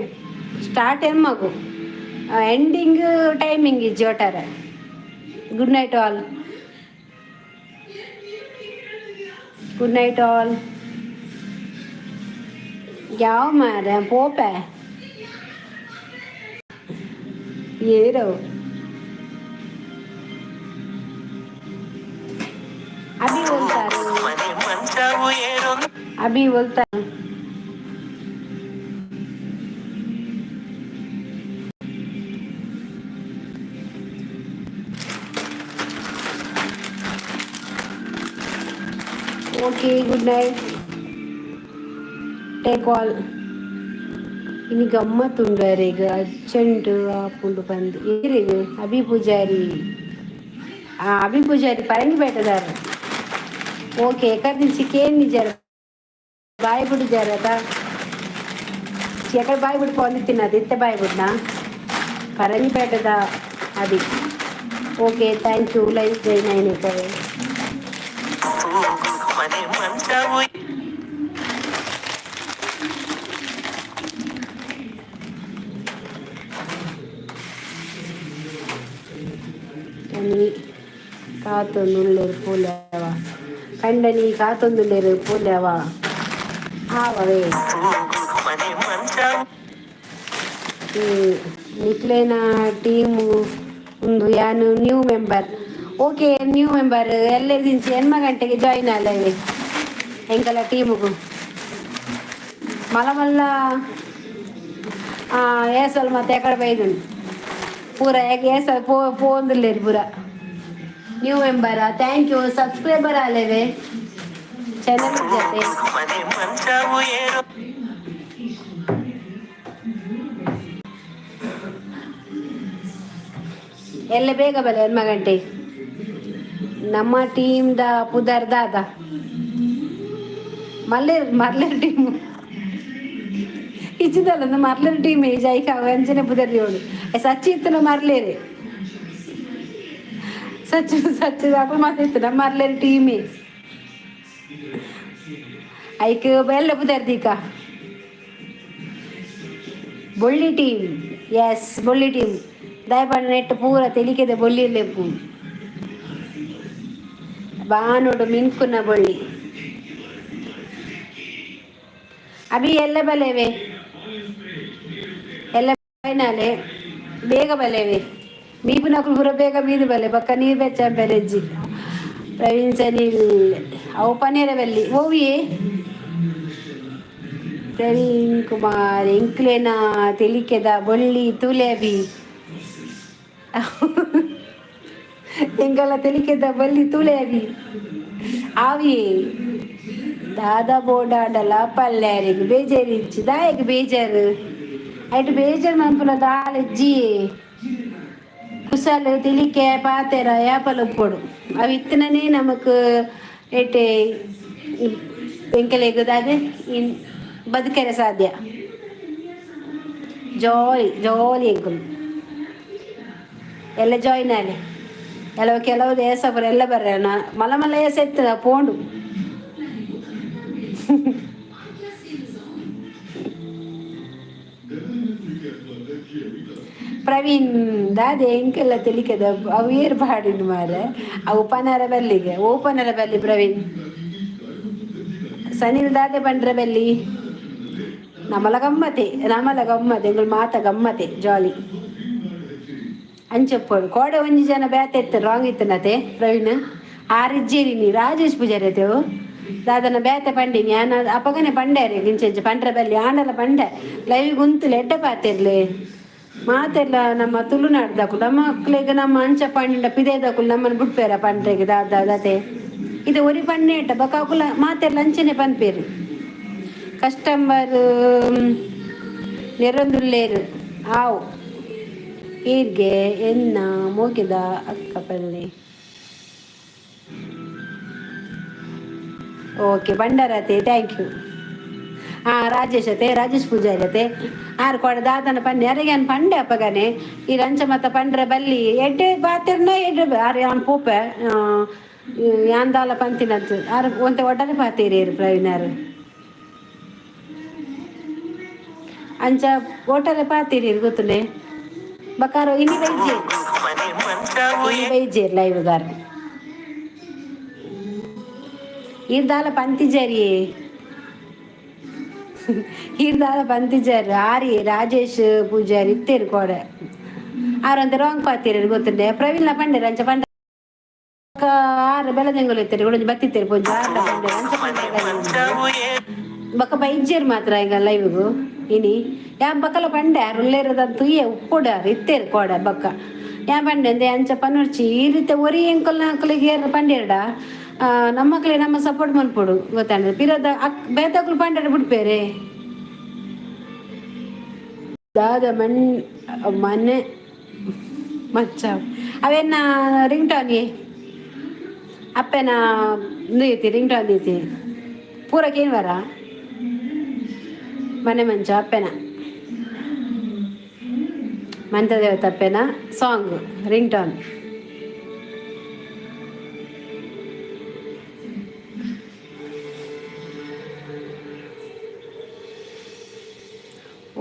ಸ್ಟಾರ್ಟ್ ಎನ್ಮಗು ಎಂಡಿಂಗ್ ಟೈಮಿಂಗ್ ಇಜ್ಜಿ ಒಟ್ಟಾರೆ. Good night all, good night all. ಯಾವ ಮಾರ ಪೋಪೆ ಏರೋ Abhi बोलತಾರೆ, Abhi बोलತಾರೆ. Okay good night, take all. ಇನಿ ಗಮ್ಮತ್ತುಂಡು ಈಗ ಅರ್ಜೆಂಟ್ ಆಪುಂಡು ಬಂದು ಏರಿಗ ಅಭಿ ಪೂಜಾರಿ, ಅಭಿ ಪೂಜಾರಿ ಪರಂಗಿ ಬೇಟದಾರ. ಓಕೆ ಎಕರ್ ಕೇನ್ ನಿಜಾರ ಬಾಯಿ ಬಿಡು ಜಾರತ ಎಕಡೆ ಬಾಯಿ ಬಿಡು ಪೊಂದು ತಿನ್ನದು ಇತ್ತೆ ಬಾಯಿ ಬಿಡ್ನಾ ಪರಂಗಿ ಬೇಟದ Abhi. Okay thank you live join అయినట్టు. ಕಾತೊಂದುಲ್ಲೆರ್ ಪೂಲೆವ ಕಂಡನಿ ಕಾತೊಂದುಲ್ಲೆರ್ ಪೂಲೆವ ಆವವೇ ನಿಕ್ಲೇನ ಟೀಮು ಒಂದು ಯಾನು new member. Okay new member ಎಲ್ಲೆದಿಂಚಿ ಎನ್ಮ ಗಂಟೆಗೆ ಜಾಯಿನ್ ಆಲವೆ ಎಂಕಲ ಟೀಮುಗು ಮಲ್ಲ ಮಲ್ಲ ಏಸಲ್ ಮತ್ತೆ ಎಕಡೆ ಬೈದುಂಡು ಪೂರ ಏಸಲ್ ಪೋ ಪೋಂದುಲ್ಲೇರು ಪೂರ. ನ್ಯೂ ಮೆಂಬರಾ, thank you. Subscriber ಆಲೇವೆ ಚಾನಲ್ ಜೊತೆ. ಎಲ್ಲ ಬೇಗ ಬಲೆ ಎನ್ಮ ಗಂಟೆ ನಮ್ಮ ಟೀಮ್ the ಪುದರ್ ದಾದ ಮಲ್ಲೇರ್ ಮರ್ಲೇರ್ ಟೀಮ್ ಇಜ್ಜಿದಲ್ಲ ಮರ್ಲೇರ್ ಟೀಮ್ ಜೈಕ ಅಂಚನೆ ಪುದರ್ ದೇವಡು ಸಚ್ಚಿ ಇತ್ತನ ಮರ್ಲೇರಿ ಸಚ್ಚು ಸಚ್ಚು ಅప్పుడు ಮಾತಾಡ್ತಾನ ಮರ್ಲೇರ್ ಟೀಮೇ ಐಕ್ ಬೆಲ್ಲ ಪುದರ್ ದೀಕ ಬೊಳ್ಳಿ ಟೀಮ್. ಎಸ್ ಬೊಳ್ಳಿ ಟೀಮ್ ದಯಪಂಡ ನೆಟ್ ಪೂರ ತೆಲಿಕೆದ ಬೊಳ್ಳಿ ಲೆಪ್ಪು ಬಾನೋಡು ಮಿನ್ಕುನ ಬೊಳ್ಳಿ ಅಭಿ ಎಲ್ಲ ಬಲೇವೆ ಎಲ್ಲ ಬೈನಾಲೆ ಬೇಗ ಬಲೇವೆ ಮೀಪುನಕುಲು ಪೂರ ಬೇಗ ಮೀದು ಬಲೆ ಬೊಕ್ಕ ನೀರು ಬೆಚ್ಚ ಬೆಲೆಜ್ಜಿ. ಪ್ರವೀಣ್ ಸನಿಲ್ ಅವು ಪನೇರವಲ್ಲಿ ಓವಿಯೇ. ಪ್ರವೀಣ್ ಕುಮಾರ್ ಎಂಕ್ಲೇನ ತೆಲಿಕೆದ ಬೊಳ್ಳಿ ತೂಲೆಬಿ, ಎಂಗಲ ತೆಲಿಕೆದ ಬಳ್ಳಿ ತೂಲೆಬಿ ಆವಿ. ದಾದ ಬೋಡಾಂಡಲ ಪಲ್ಯಾರಿಗೆ ಬೇಜಾರು ಇಚ್ಚಿ ದಾಯಗ್ ಬೇಜಾರು ಐಟ್ ಬೇಜಾರು ಮನ್ಪುನ ದಾಲ ಇಜ್ಜಿ. ಕುಸಲ್ ತೆಲಿಕೆ ಪಾತೆರ ಯಾಪಲ ಉಪ್ಪೊಡು. ಅವು ಇತ್ತನೇ ನಮಕ್ ಏಟೆ ಎಂಕಲೆಗ್ ದಾದೆ ಇನ್ ಬದುಕೆರೆ ಸಾಧ್ಯ. ಜಾಲಿ ಜಾಲಿ. ಎಂಕುಲು ಎಲ್ಲ ಜಾಯಿನ್ ಆಲೆ. ಕೆಲವು ಕೆಲವು ದೇಶ ಪೂರ ಎಲ್ಲ ಬರ್ರೆ ಮಲ್ಲ ಮಲ್ಲ ಏಸ ಇತ್ತದ ಪೋಂಡು. ಪ್ರವೀಣ್ ದಾದೆ ಎಂಕೆಲ್ಲ ತೆಲಿಕೆದ ಅವು ಏರ್ ಪಾಡಿನ ಮಾರೆ. ಅವು ಪನರ ಬಲ್ಲಿಗೆ ಓ ಪನರ ಬಲ್ಲಿ. ಪ್ರವೀಣ್ ಸನಿಲ್ ದಾದೆ ಪಂಡ್ರೆ ಬಲ್ಲಿ. ನಮಲ ಗಮ್ಮತೆ, ನಮಲ ಗಮ್ಮತೆ, ಎಂಕುಲು ಮಾತ ಗಮ್ಮತೆ ಜಾಲಿ. ಅಂಚಪ್ಪೋಡು ಕೋಡೆ ಒಂಜಿ ಜನ ಬೇತೆ ಇತ್ತು, ರಾಂಗ್ ಇತ್ತನತೆ. ಪ್ರವೀಣ್ ಆರಿಜ್ಜೇರಿ ನೀ ರಾಜೇಶ್ ಪೂಜಾರಿ ಅತೆವು ದಾದನ ಬೇತೆ ಪಂಡಿನಿ ಯಾನ ಅಪಗನೆ ಪಂಡೇರಿ ಇಂಚ ಪಂಡ್ರೆ ಬಲ್ಲಿ ಆಂಡಲ ಪಂಡೆ. ಲೈವ್ ಗುಂತುಲೆ ಎಡ್ಡೆ ಪಾತೆರ್ಲೆ ಮಾತೆಲ್ಲ. ನಮ್ಮ ತುಳುನಾಡ್ದಕುಲು ನಮ್ಮ ಮಕ್ಳಿಗೆ ನಮ್ಮ ಅಂಚ ಪಂಡ ಪಿದೇದಕುಲು ನಮ್ಮನ್ನು ಬುಡ್ಪೇರ ಪಂಡ್ರೆಗೆ ದಾದ ದಾತೆ ಇದು ಒರಿ ಪಣ್ಣೇಟ ಬೊಕ ಅಕುಲ ಮಾತೆರ್ಲ ಅಂಚನೆ ಪನ್ಪೇರು. ಕಸ್ಟಮರ್ ನೆರೊಂದುಲ್ಲೇರು ಆವು ಈರ್ಗೆ ಎನ್ನ ಮೋಕೆದ ಅಕ್ಕ ಪಲ್ಲೆ. ಓಕೆ ಬಂಡಾರತೆ, thank you. ಹಾಂ, ರಾಜೇಶ್ ಅತೆ, ರಾಜೇಶ್ ಪೂಜಾರಿ ಅತೆ. ಆರು ಕೊಡ ದಾದನ ಪನ್ನೆ ಅರೆಗೆ ಪಂಡೆ ಅಪ್ಪಗನೆ ಈ ರಂಚ ಮತ್ತ ಪಂಡ್ರೆ ಬಲ್ಲಿ ಎಡ್ಡೆ ಬಾತಿರ್ನ ಎಡ್ಡೆ ಆರು ಯಾನ್ ಪೋಪೆ ಯಾನ್ ದಾಲ ಪಂತಿನಂತು ಆರು ಒಂತೆ ಒಡ್ಡನೆ ಪಾತೀರಿ ಪ್ರವೀಣಾರು. ಅಂಚ ಓಟರೆ ಪಾತೀರಿ ಗೊತ್ತುಂಡೆ ಬಕಾರೋ ಇನಿ ಬೈಜೆ. ಮನೆ ಮಂಚವು ಇನಿ ಬೈಜೇರ್ ಲೈವ್ಗಾರ್. ಈರ್ದಾಲ ಪಂತಿಜಾರಿ, ಈರ್ದಾಲ ಪಂತಿಜಾರ್ ಆರಿ ರಾಜೇಶ್ ಪೂಜಾರಿ ಇತ್ತೇರು ಕೋಡೆ. ಆರಂತೆ ರಾಂಗ್ ಪಾತೀರಿ ಗೊತ್ತುಂಡೆ. ಪ್ರವೀಣ್ಲ ಪಂಡೆರ್ ಅಂಚ ಪಂಡ ಆರು ಬೆಲದೆಂಗುಲು ಇತ್ತೇರು ಗುಡಂಜಿ ಬತ್ತಿತ್ತೇರು ಪೊಂಜ ಆರ್ಲ ಪಂಡೆರ್ ಅಂಚ ಮನೆ ಪಂಡೆರ್. ಮಂಚವು ಬೊಕ ಬೈಜೇರ್ ಮಾತ್ರ ಈಗ ಲೈವ್ಗು ಇನಿ. ಯಾನ್ ಬಕ್ಕಲ ಪಂಡೆ ಆರ್ ಉಲ್ಲೇರದಂತ ತುಯ್ಯ ಉಪ್ಪುಡಾರ್ ಇತ್ತೇರು ಕೋಡೆ. ಬೊಕ್ಕ ಯಾನ್ ಪಂಡೆ ಅಂದೆ ಅಂಚ ಪನೊರ್ಚಿ. ಈ ರೀತಿ ಒರಿ ಎಂಕಲ್ನ ಅಕ್ಲೆಗ್ ಏರ್ ಪಂಡೇರ್ಡ ನಮ್ಮಕ್ಲೆ ನಮ್ಮ ಸಪೋರ್ಟ್ ಮನ್ಪೊಡು ಗೊತ್ತಾಂಡ. ಪಿರದ ಅಕ್ ಬೇತಕ್ಲು ಪಂಡರ ಬಿಡ್ಪೇರೆ. ದಾದ ಮಣ್ ಮನೆ ಮಚ್ಚ ಅವೆನ್ನ ರಿಂಗ್ ಟೋನ್ ಅಪ್ಪೆನ ಐತಿ, ರಿಂಗ್ ಟೋನ್ ಐತಿ ಪೂರ ಕೇನ್ವರ. ಮನೆ ಮಂಚ ಅಪ್ಪೆನ ಮಂತ್ರದೇವತ ಅಪ್ಪೆನ ಸಾಂಗ್ ರಿಂಗ್ ಟೋನ್.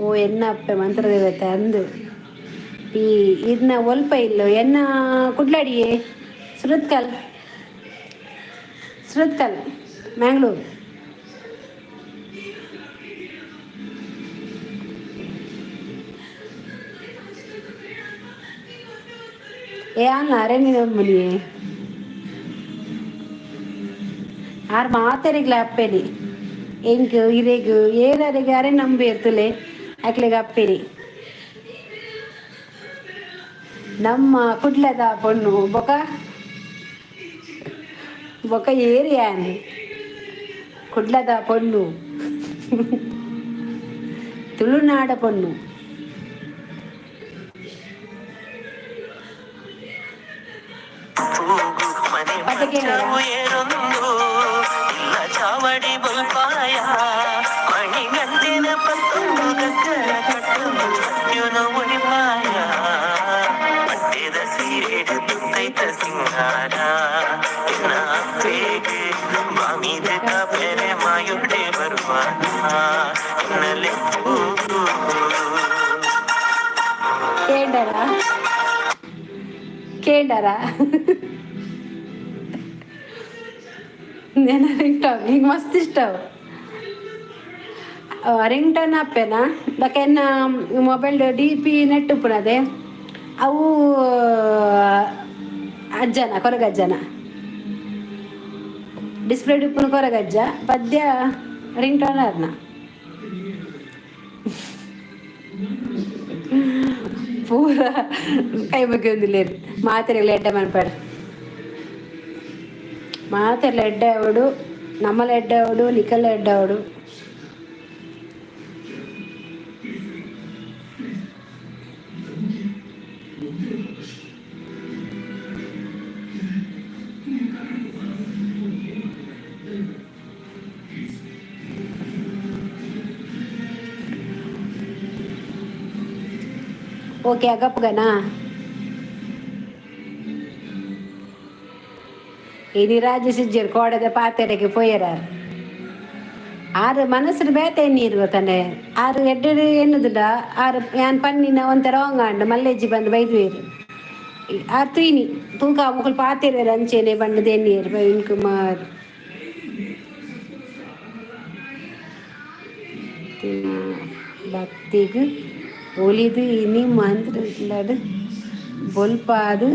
ಓ ಎನ್ನ ಅಪ್ಪೆ ಮಂತ್ರದೇವತೆ ಅಂದು ಈ ಇದನ್ನ ಒಲ್ಪ ಇಲ್ಲೋ. ಎನ್ನ ಕುಡ್ಲಾಡಿಯೇ ಸುರತ್ಕಲ್, ಸುರತ್ಕಲ್, ಮ್ಯಾಂಗ್ಳೂರು. ಏ ಅಲ್ಲ ಅರೆ ನೀನು ಆರ್ ಮಾತೆರಿಗ್ಲ ಅಪ್ಪೆನಿ ಎಂಕ್ ಇರೆಗ್ ಏರರಿಗೆ ಅರೆ ನಂಬಿ ಇರ್ತಲೆ ಅಕ್ಲೆಗ್ ಅಪ್ಪೆನಿ. ನಮ್ಮ ಕುಡ್ಲದ ಪೊಣ್ಣು ಬೊಕ ಬೊಕ ಏರಿಯಾನ್ ಕುಡ್ಲದ ಪೊಣ್ಣು, ತುಳುನಾಡ ಪೊಣ್ಣು. ತೂಗು ಮನೆ ಮಂಚವು ಏರೊಂದು ಇಲ್ಲ ಚಾವಡಿ ಬಲ್ಪಾಯ ಮಣಿಗಂಟಿನ ಪತ್ತೊಂದು ಗಗ್ಗರ ಕಟ್ಟೊಂದು ಸತ್ಯನು ಒಳಿಪಾಯ ಪಟ್ಟೆದ ಸೀರೆಡು ತುತ್ತೈತ ಸಿಂಗಾರ ಎನ್ನ ಅಪ್ಪೆಗೆ ಬಾಮಿದ ಕಾಪೆರೆ ಮಾಯೊಡೆ ಬರುವ ಎನ್ನಲೆ ತೂಗು. ಕೇಂಡರ ಕೇಂಡರ నేను ರಿಂಗ್ ಟೋನ್ ಹಿಂಗೆ ಮಸ್ತ್ ಇಷ್ಟ. ರಿಂಗ್ ಟೋನ್ ಅಪ್ಪೆನ ಬೊಕ ಎನ್ನ ಮೊಬೈಲ್ ಡಿ ಪಿ ನೆಟ್ ಉಪ್ಪುನದೆ ಅವು ಅಜ್ಜನ ಕೊರಗಜ್ಜನ. Display ಉಪ್ಪುನ ಕೊರಗಜ್ಜ ಪದ್ಯ ರಿಂಗ್ ಟೋನ್ ಆರ್ನ ಪೂರ ಕೈ ಮುಗಿಯೊಂದಿಲ್ಲೇರು. ಮಾತೆರೆಗ್ಲ ಎಡ್ಡೆ ಮನ್ಪಡ್. ಮಾತೆರ್ಲ ಎಡ್ಡೆ ಆವಡು, ನಮ್ಮಲ ಎಡ್ಡೆ ಆವಡು, ನಿಕಲ್ಲ ಎಡ್ಡೆ ಆವಡು. ಓಕೆ, ಅಗಪ್ಗನಾ? ಇನಿ ರಾಜ ಸಿಜ್ಜರ್ ಕೋಡದ ಪಾತೆರೆಗೆ ಪೋಯರಾರ್. ಆರು ಮನಸ್ಸು ಬೇತೆ ನೀರು ಗೊತ್ತಾನೆ. ಆರು ಎಡ್ಡೆ ಎನ್ನುದಿಲ್ಲ. ಆರು ಯಾನ್ ಪನ್ನಿನ ಒಂಥರ ರಾಂಗ್ ಮಲ್ಲೇಜಿ ಬಂದು ಬೈದ್ವೇರು. ಆರ್ ತೂಯಿನಿ ತೂಕ ಮುಕುಲು ಪಾತೆರ್ವೆರ್ ಅಂಚೆನೆ ಪಂಡುದು ಎನ್ನಿಯೆರ್. ಪ್ರವೀಣ್ ಕುಮಾರ್ ಭಕ್ತಿಗ್ ಒಲಿದ್ ಇನಿ ಮಂತ್ರಿಲಾಡ್ ಬೊಲ್ಪಾದ್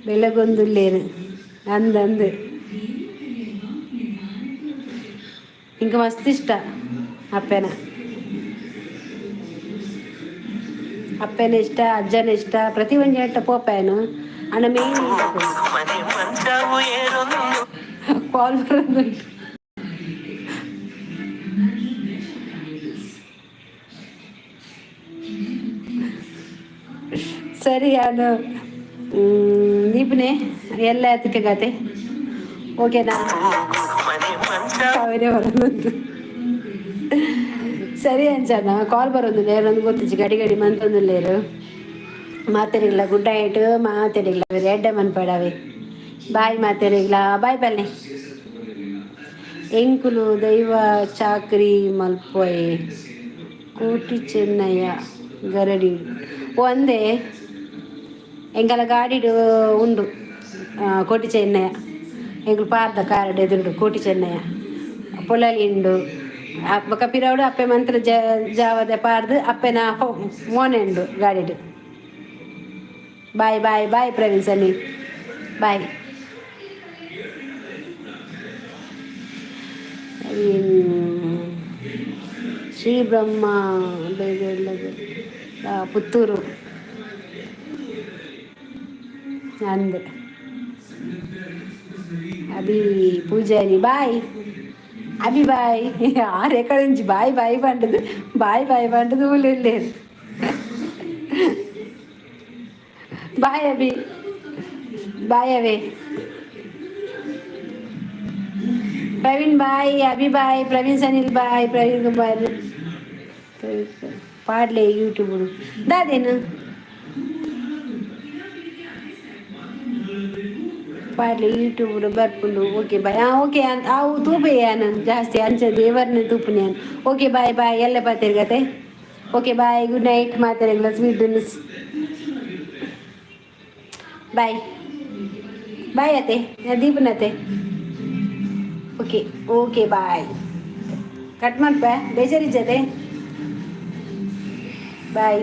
ಬೆಳಗೊಂದುಲ್ಲೆರ್. ಅಂದ್ ಅಂದ್ ಇಂಕ ಮಸ್ತ್ ಇಷ್ಟ ಅಪ್ಪೆನ. ಅಪ್ಪೆನ ಇಷ್ಟ, ಅಜ್ಜನ ಇಷ್ಟ. ಪ್ರತಿ ಒಂಜಿ ಎಟ್ಟ ಪೋಪೇನು ಅಣ್ಣ ಮೇನ್. ಮನೆ ಮಂಚವು ಏರೊಂದು ಕಾಲ್ ಬರೋದುಂಟು. ಸರಿ, ಅದು ದೀಪನೆ ಎಲ್ಲ ಎತ್ತಕ್ಕೆ ಕತೆ. ಓಕೆನಾ? ಮನೆ ಮಂಚ ಅವರೇ ಬರೋದುಂಟು. ಸರಿ ಅಂಚನ, ಕಾಲ್ ಬರೋದಿಲ್ಲ ಏರೊಂದು ಗೊತ್ತಿಜ್ಜಿ. ಗಡಿ ಗಡಿ ಮಂತೊಂದುಲ್ಲೇರು. ಮಾತೆರಿಗ್ಲ ಗುಡ್ ನೈಟ್. ಮಾತೆರಿಗ್ಲ ಎಡ್ಡೆ ಮನ್ಪಡವೆ. ಬಾಯ್ ಮಾತೆರಿಗ್ಲ, ಬಾಯ್ ಬನ್ನಿ. ಎಂಕುಲು ದೈವ ಚಾಕ್ರಿ ಮಲ್ಪೊಯೆ ಕೋಟಿ ಚೆನ್ನಯ್ಯ ಗರಡಿ ಒಂದೇ. ಎಂಕಲ ಗಾಡಿಡು ಉಂಡು ಕೋಟಿ ಚೆನ್ನಯ್ಯ. ಎಂಕುಲು ಪಾರ್ದ ಕಾರಡ್ ಎದುರುಡು ಕೋಟಿ ಚೆನ್ನಯ್ಯ ಪೊಲಲಿ ಉಂಡು. ಬೊಕ ಪಿರವುಡು ಅಪ್ಪೆ ಮಂತ್ರ ಜಾವದೆ ಪಾಡ್ದು ಅಪ್ಪೆನ ಮೋನೆ ಉಂಡು ಗಾಡಿಡು. Bye bye bye Praveen Sunny, bye. Shri Brahma Puttur ಅಂದ್. ಅಭಿ ಪೂಜಾರಿ ಬಾಯ್. ಅಭಿ ಬಾಯ್. ಆರು ಎಕಡೆ నుంచి ಬಾಯ್ ಬಾಯ್ పండుದು, ಬಾಯ್ ಬಾಯ್ పండుದು. ఊళ్ళేరు. ಬಾಯ್ ಅಭಿ, ಬಾಯ್ ಅವೇ. Praveen bye, Abhi bye, Praveen Sanil bye, Praveen Kumar ಪಾಡ್ಲೆ ಯೂಟ್ಯೂಬ್ ದಾದೇನು ಪಾಡ್ಲೆ ಯೂಟ್ಯೂಬ್ ಬರ್ಪುಂಡು. Okay bye. ಹಾಂ, ಓಕೆ. ಅವು ತೂಪೆ ಯಾನ್ ಜಾಸ್ತಿ ಅಂಚ ದೇವರ್ನ ತೂಪುನಿ ಯಾನ್. ಓಕೆ, ಬಾಯ್ ಬಾಯ್ ಎಲ್ಲ ಪಾತೆರ್ಗತೆ. Okay, bye, good night ಮಾತೆರೆಗ್ಲ. Sweet dreams. ಬಾಯ್ ಬಾಯ್ ಅತ್ತೆ, ದೀಪನತ್ತೆ. Okay okay, bye. Cut ಮನ್ಪೆ, ಬೇಜಾರಿಜ್ಜತೆ. ಬಾಯ್.